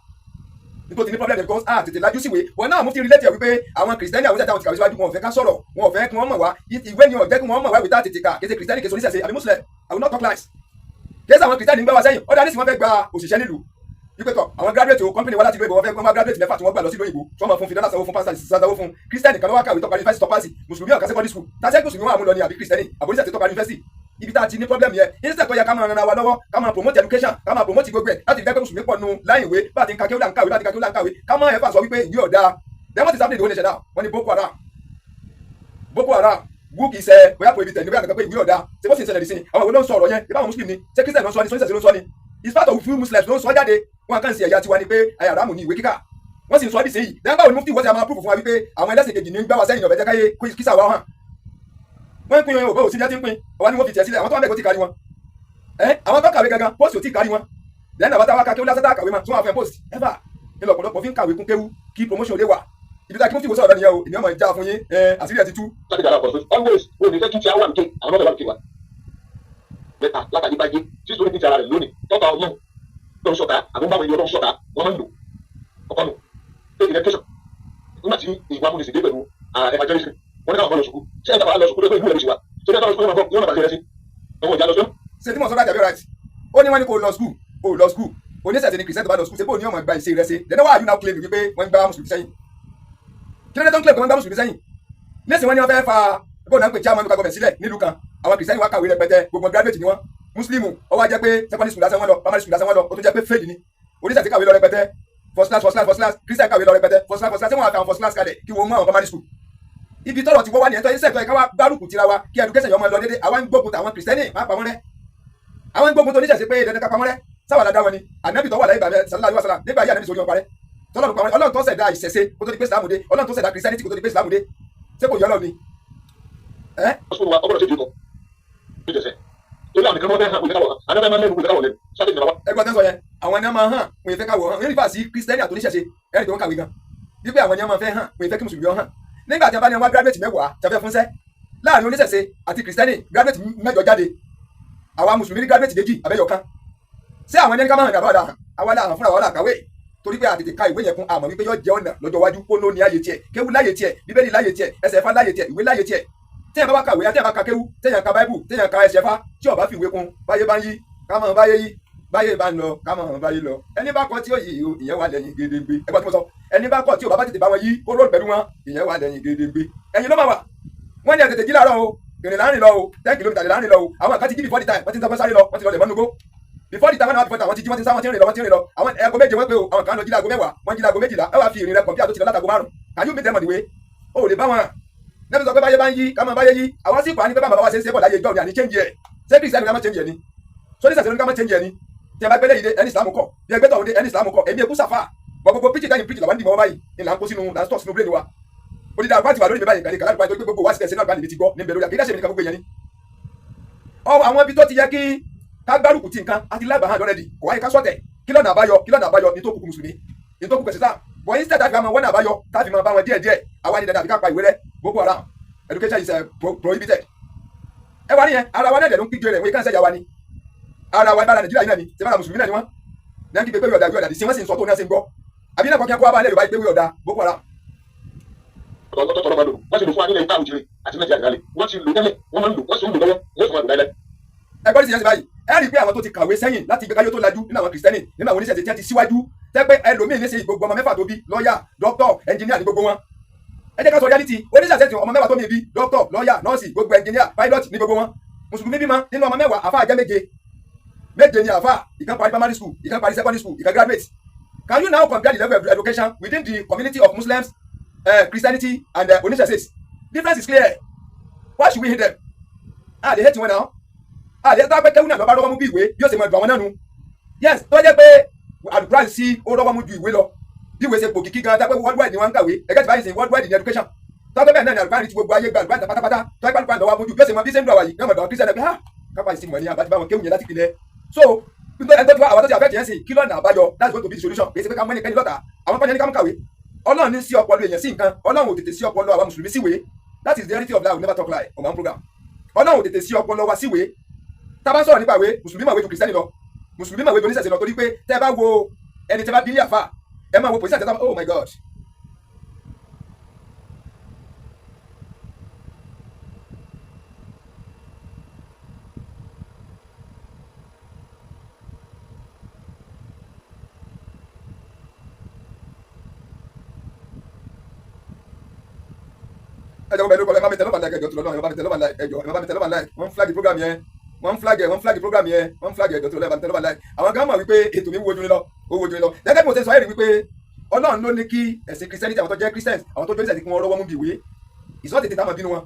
nítorí ní problem because ah, tètè lajú síwèé wọn náà. Mú fi relate ẹ̀ wípé àwọn Kìrìsìtẹ́nì, àwọn ìṣẹ̀dá, àwọn ti kàwé síwájú, wọn ò fẹ́ ká sọ̀rọ̀, wọn ò fẹ́ kí wọ́n mọ̀ wá. Ìwé ni ò jẹ́ kí wọ́n mọ̀ wá. Ìwé tá tètè kà, kése Kìrìsìtẹ́nì, kése oníṣẹ̀ṣe àbí Muslim. I will not talk lies. Kése àwọn Kìrìsìtẹ́nì ń gbá wa sẹ́yìn. Ọ̀dà nísìnyí, wọ́n fẹ́ gba òṣìṣẹ́ nílùú wípé tọ̀, àwọn graduate o, company wa láti ìlú òyìnbó, wọ́n fẹ́ wọ́n graduate 6 tí wọ́n gbà lọ sí ìlú òyìnbó, tí wọ́n máa fún fi dọ́là sanwó fún, pásítà sanwó fún. Kìrìsìtẹ́nì kan ló wá kàwé tó parí yunifásitì tó pass, mùsùlùmí ọ̀ka secondary school. Tàṣẹ́ mùsùlùmí wọn àmúlọ ni, àbí Kìrìsìtẹ́nì àbóríṣẹ́ tó parí yunifásitì? Ibi tá a ti ní problem yẹn. Instead tó yẹ ká máa ran ara wa lọ́wọ́, ká máa promote education, ká máa promote gbogbo ẹ̀, láti fi jẹ́ pé mùsùlùmí pọ̀ nù láyìn ìwé, bá a ti ń ka kéwú là ń kàwé, bá a ti ń ka kéwú là ń kàwé, ká máa ẹ̀fà sọ wípé ìwé ọ̀dà. Then what is happening in the whole nation now? Wọ́n ní Boko Haram, Boko Haram wú, kì í ṣe bóyá prohibited ní bóyá nǹkan pé ìwé ọ̀dà. Ṣé bó sì ń ṣẹlẹ̀ sí àwọn ìwé ló ń sọ ọ̀rọ̀ yẹn? Ìbá àwọn Muslim ni, ṣé Christian ló ń sọ ni, sọ́níṣẹ́ ló ń sọ ni? It's part of few Muslims ló ń sọ jáde. Wọn kàn sí ẹ̀yà tiwa ni pé àyàrámù ní ìwé kíkà, wọ́n sì ń sọ ọ́ sẹ́yìn. Then báwo ni mufti wọ́n ti máa prove fún wa wípé àwọn ẹlẹ́sìn kejì ní ń gbá wa sẹ́yìn, ọ̀bẹ jẹ́ káyé kísà wa hàn? Wọ́n ń pín òbó òsì ní ti ń pín ọwọ́ ni wọ́n fi tiẹ̀ sílẹ̀. Àwọn tó wà bẹ́ẹ̀ kó ti kárí wọn ẹ́, àwọn tó kàwé gangan, post ò tí kárí wọn. Then àwọn táwa kéwú lásán tá kàwé ma tí wọ́n fẹ́ post ever ní lọ́pọ̀lọpọ̀ fi ń kàwé kún kéwú kí promotion lè wà. Ibi tá a kí mufti wò sọ̀rọ̀ nìyẹn o. Ènìyàn máa já fún yín ẹ, àṣírí ẹ̀ ti tú. Láti dára pọ̀ sí always, wọn ò ní fẹ́ kí tí a wà lókè, àwọn ọmọ wà lókè wa mẹ́ta látàrí báyé tí sórí ní ti ara rẹ̀ lónìí tọ́ka ọlọ́run tó ń ṣọ̀tá, àbúrò báwọn ènìyàn tó ń ṣọ̀tá, wọ́n máa ń lò ọkọ nù pé education. Nígbà tí ìwà amúnisìn dé pẹ̀lú evangelism, wọ́n ní káwọn ọmọ lọ sùkú. Ṣé ẹ̀ táwọn lọ sùkú lórí ìlú rẹ̀ ló ṣe wá? Ṣé ẹ̀ táwọn lọ sùkú yóò máa bàjẹ́ rẹ sí ọmọ ìjà lọ sùkú? Ṣe tí mo sọ láti àbí right? Ó ní wọ́n ní kó lọ school, ó lọ school. Oníṣẹ̀ṣe ni Kìrìsìtẹ́nì tó bá lọ school, ṣe bó ní ọmọ gba ìṣe rẹ ṣe? Then why are you now claiming wípé wọ́n ń gbá mùsùlùmí sẹ́yìn? Kí ló dé tó ń claim pé wọ́n ń gbá mùsùlùmí sẹ́yìn? Nísìnyí, wọ́n ní wọ́n fẹ́ fa bó náà ń pè chairman local government sílẹ̀ nílùú kan. Àwọn Kìrìsìtẹ́nì wá kàwé rẹpẹtẹ, gbogbo graduate ni wọ́n. Muslimu, ó wá jẹ́ pé secondary school lásán wọ́n lọ, primary school lásán wọ́n lọ, ó tún jẹ́ pé fail ni. Oníṣẹ̀ṣe kàwé lọ rẹpẹtẹ, first class, first class, first class. Christian kàwé lọ rẹpẹtẹ, first class, first class. Ṣé wọ́n á fi àwọn first class kalẹ̀ kí wọ́n mú àwọn primary school? Ibi tọ́rọ̀ ti wọ́ wá nìyẹn. Tó yẹ ká wá gbárùkù tira wa kí education yọmọ lọ dédé, àwa ń gbógun tàwọn Kìrìsìtẹ́nì má pa wọ́n rẹ́, àwọn ń gbógun tó oníṣẹ̀ṣe pé dandan ká pa wọ́n rẹ́. Sáwà dá wọn ni ànábì tó wà láyé bàbá sallallahu alaihi wasallam, nígbà yí ànábì sórí wọn parẹ́, tọ́lọ́run pa wọn. Ọlọ́run tó ṣẹ̀dá ìṣẹ̀ṣe kó tó di pé Ìsìlámù dé, Ọlọ́run tó ṣẹ̀dá Christianity kó tó di pé Ìsìlámù dé, ṣé kò yọ Ọlọ́run ni ẹ́? Sùkúrù wa ọgbọ́dọ̀ ṣe jù kọ ní jẹsẹ torí àwọn nìkan wọn fẹ́ hàn, kò fẹ́ káwọ̀ hàn, àwọn fẹ́ máa mẹ́rin, kò fẹ́ káwọ̀ lẹ́nu sáté ìjọba wa. Ẹgbẹ́ tẹ́ sọ yẹn, àwọn ni wọ́n máa hàn, wọ́n fẹ́ káwọ̀ hàn. Wọ́n rí fà sí Kristẹni àti oníṣẹ̀ṣe, ẹ̀rì tó wọ́n kàwé gan wípé àwọn ni wọ́n máa fẹ́ hàn, wọ́n fẹ́ kí mùsùlùmí hàn. Nígbà tí wọ́n bá ní wọ́n graduate 10 tí wọ́n fẹ́ fúnṣẹ́, láàrin oníṣẹ̀ṣe àti Kristẹni, graduate 8 jáde, àwa mùsùlùmí ní graduate 2 abẹ́yọ̀ kan. Ṣé àwọn ẹni ká máa hàn ní àbáwọ̀dà hàn? Àwa là hàn fúnra wa là kàwé. Torí pé àtètè ka ìwé yẹn kún, àmọ́ wípé yóò jẹ́ ọ̀nà lọ́jọ́ iwájú. Kó ló ní ààyè tiẹ̀, kéwú láàyè tiẹ̀, Bíbélì láàyè tiẹ̀, ẹsẹ̀ ẹ̀fà láàyè tiẹ̀, ìwé láàyè tiẹ̀. Téèyàn bá wá kàwé, téèyàn bá ka kéwú, téèyàn ka Báíbù, téèyàn ka ẹsẹ̀ ẹ̀fà, tí ó bá fi ìwé kún, báyé bá ń yí, ká mọ̀ báyé yí, báyé bá ń lọ, ká mọ̀ báyé lọ. Ẹni bá kọ́ tí ó yí, ìyẹn wà lẹ́yìn gédéǹgbé. Ẹgbẹ́ tí mo sọ, ẹni bá kọ́ tí ò bá tètè bá wọn yí, kó róòlù pẹ̀lú wọn, ìyẹn wà lẹ́yìn gédéǹgbé. Ẹ̀yin ló máa wà. Wọ́n ní ẹ tètè jí láàárọ̀ o, ìrìn láàrin lọ o, 10 kilometre láàrin lọ o. Àwọn kan ti jí before the time, wọ́n ti ń sọ sáré lọ, wọ́n ti lọ lẹ̀ mọ́nugbó before the time. Wọ́n náà before the time, wọ́n ti jí, wọ́n ti sá, wọ́n ti rìn lọ, wọ́n ti rìn lọ. Àwọn ẹ̀kọ́ 7 wọ́n pé o, àwọn kan lọ jí láago 10, wọ́n jí láago 12. Ẹ wá fi ìrìn rẹ compare tó ti lọ látago 5. Can you meet them on the way? O ò lè bá wọn. Nẹ́bí sọ pé báyé bá ń yí, ká máa báyé yí. Àwọn sì pa ní pé bá bàbá wa ṣe ń ṣe bọ̀ láyé ìjọ ni àní change ẹ̀. Ṣé Christian ká má change ẹ̀ ni? Sóní sàṣẹ́ ká má change ẹ̀ ni? Tí ẹ bá gbélé yìí dé, ẹni Islam kọ bí ẹgbẹ́ tọ̀hún dé, ẹni Islam kọ. Èmi èkú sàfà bọ̀, gbogbo preach táyìn preach làwọn ń dìbò báyìí ni là ń kó sínú, là ń stọ̀ sínú brain wa. Odidi àgbà ti wà lórí mi báyìí, kàlẹ́ kàlẹ́ àgbà tó gbé gbogbo wá sí ẹsẹ̀ náà gbà níbi ti gbọ́ níbẹ̀ lórí àkídá ṣe mi nìkan, gbogbo èèyàn ni. Ọ àwọn ibi tó ti yẹ kí ká gbárùkù ti nǹkan àti lábàá already, kò wáyé ká sọ̀tẹ̀. Kí lọ́nà àbáyọ? Kí lọ́nà àbáyọ ní tó kúkú mùsùlùmí, ní tó kúkú ẹ̀sìn sáà bọ̀? Instead táfi máa wọ́nà àbáyọ, táfi máa bá wọn díẹ̀ díẹ̀, àwa ní dandan àfi ká pa ìwé rẹ. Boko Haram, education is prohibited. Ẹ wá níyẹn, ara wa náà dẹ̀ ló ń kíjọ rẹ̀ wọ́n kàn sẹ́yà wa ni. Ara wa ìbára Nàìjíríà yìí náà ni sẹ́fàrà mùsùlùmí náà ni wọ́n náà kí pé pé ọ̀dà ìwé ọ̀dà sí wọ́n sì ń sọ tó náà sì ń gbọ́ àbí náà kọ́ kí wọ́n kó wá bá ilẹ̀ Yorùbá pé ọ̀dà Boko Haram. Ọ̀tọ̀ọ̀tọ̀ lọ́mọ lò, wọ́n ti lò fún wa nílẹ̀ ìta òjìrì àti Nàìjíríà ìrálẹ̀. Wọ́n ti lò tẹ́lẹ̀, wọ́n máa ń lò, wọ́n sì ń lò lọ́wọ́, wọ́n sì máa lò láíláí. Ẹ gbọ́dọ̀ sì yẹn sí báyìí, ẹ rí i pé àwọn tó ti kàwé sẹ́yìn láti káyọ́ tó lajú nínú àwọn Kìrìsìtẹ́nì, nínú àwọn oníṣẹ̀ṣe tí wọ́n ti síwájú, tẹ́ pé ẹlòmíì ní ṣe gbogbo ọmọ 6 tó bí, lọ́ọ̀yà, dókítọ̀, ẹnjìníà ní gbogbo wọn. Ẹ jẹ́ ká sọ reality. Oníṣẹ̀ṣe tí ọmọ 10 tó mi bí, dókítọ̀, lọ́ọ̀yà, nọ́ọ̀sì, gbogbo ẹnjìníà, pilot ní gbogbo wọn. Mùsùlùmí bímọ, nínú ọmọ 10, àfáà jẹ́ méje. Méje ni àfáà, ìkan parí primary school, ìkan parí secondary school, ìkan graduate. Can you now compare the level of education within the community of Muslims, Christianity and oníṣẹ̀ṣe? Difference is clear. Why should we hate them? Ah, they hate wọn now. Ah, they tó pé kéwù náà lọ́ba rọ́wọ́ mú bí ìwé bí ó ṣe mọ ẹ̀dùn àwọn náà nu. Yes, tó jẹ́ pé àlùkùránì sí ó rọ́wọ́ mú ju ìwé lọ, bí ìwé ṣe pò kìkì gan, tó pé worldwide ni wọ́n ń kàwé. Ẹgẹ́ tí báyìí sìn, worldwide ní education, tó pé bẹ́ẹ̀ náà ni àlùkùránì ti gbogbo ayé gba àlùkùránì pátápátá, tó pé àlùkùránì lọ́wọ́ mú ju bí ó ṣe mọ bí ṣe ń dùn àwàyí náà mọ̀ dùn àwọn Christian pé ah, kápá ìsìn mọ̀ ní àbájá báwọn kéwù yẹn láti pilẹ̀. So ẹni tó ti wá, àwọn tó ti àfẹ́ tiẹ̀ sìn, kí lọ́nà àbáyọ? That's going to be the solution. Kì í ṣe pé ká mú ẹnikẹ́ni lọ́tà. Àwọn kan ní ká mú kàwé. Ọlọ́run ní sí ọpọlọ èèyàn sí nǹkan. Ọlọ́run ò tètè sí ọpọlọ àwọn mùsùlùmí síwèé. That is the reality of life. We never talk lie on my own program. Ọlọ́run ò tètè sí ọpọlọ wa síwèé. Tá a bá ń sọ̀rọ̀ nípa ìwé, mùsùlùmí màwé ju Kìrìsìtẹ́nì lọ, mùsùlùmí màwé ju oníṣẹ̀ṣe lọ, torí pé tẹ́ ẹ bá wo ẹni tẹ́ bá bí ní àfà, ẹ máa wo position tẹ́ bá. Oh my God. Ẹ jọ̀wọ́, bẹ́ẹ̀ ló kọ́, ẹ bá mi tẹ love and like. Ẹjọ́ tó lọ́nà, ẹ bá mi tẹ love and like. Ẹjọ́, ẹ bá mi tẹ love and like. Wọ́n flag program yẹn, wọ́n flag ẹ̀, wọ́n flag program yẹn, wọ́n flag. Ẹjọ́ tó lọ́nà, ẹ bá mi tẹ love and like. Àwọn kan mọ̀ wípé ètò mi wojú ni lọ, ó wojú ni lọ. Gẹ́gẹ́ bí mo ṣe sọ, ẹ̀rí wípé Ọlọ́run ló ní kí ẹ̀sìn Christianity, àwọn tó jẹ́ Christians, àwọn tó jẹ́ oníṣẹ̀ṣe, kí wọ́n rọ́wọ́ mú bí ìwé. Ìsọ́ tètè táwọn bínú wọn,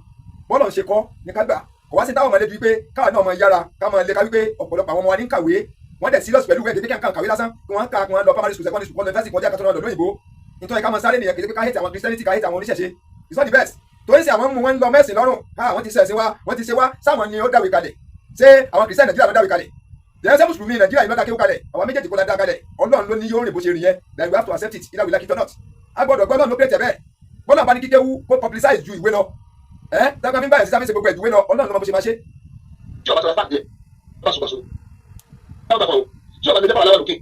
bọ́ọ̀lù ń ṣe kọ́ ní ká gbà kò wá sí táwọn ọmọlẹ́bí wípé káwọn náà máa yára ká máa lè ká wípé ọ̀pọ̀lọpọ̀ àwọn ọmọ wa ní kàwé, wọ́n dẹ̀ serious pẹ̀lú ẹ̀ dédé kí kàwé lásán, kí wọ́n ká kí wọ́n lọ primary school, secondary school, kọ́ lọ university, kọjá kátó lọ lóyìnbó. Nítorí ká máa sáré nìyẹn. Kì í ṣe pé ká hate àwọn Christianity, ká hate àwọn oníṣẹ̀ṣe. It's not the best. Torí sí àwọn mú wọn lọ mẹ́sìn lọ́rùn, àwọn ti ṣẹ̀sìn wa, wọ́n ti ṣe wá sáwọn ni ó dáwé kalẹ̀. Ṣé àwọn Christian Nàìjíríà ló dáwé kalẹ̀? Jẹ́ ṣé mùsùlùmí Nàìjíríà yìí ló dá kéwú kalẹ̀? Àwọn méjèèjì kó la dá kalẹ̀. Ọlọ́run ló ní yóò rìn bó ṣe rìn yẹn. Then we have to accept it, either we like it or not. A gbọ́dọ̀ gbọ́. Ọlọ́run ló create bẹ́ẹ̀. Bọ́lá bá ní kíkéwú kó publicize ju ìwé lọ, ẹ́ dágbà fi ń báyìí sí sáfíìsì gbogbo ẹ̀ ju ìwé lọ. Ọlọ́run ló mọ bó ṣe máa ṣe. Tí ọba sọ̀rọ̀ fáàdì ẹ̀ báṣubàṣu báwo bá kọ̀ tí ọba lè dẹ́pọ̀ aláwọ̀ lókè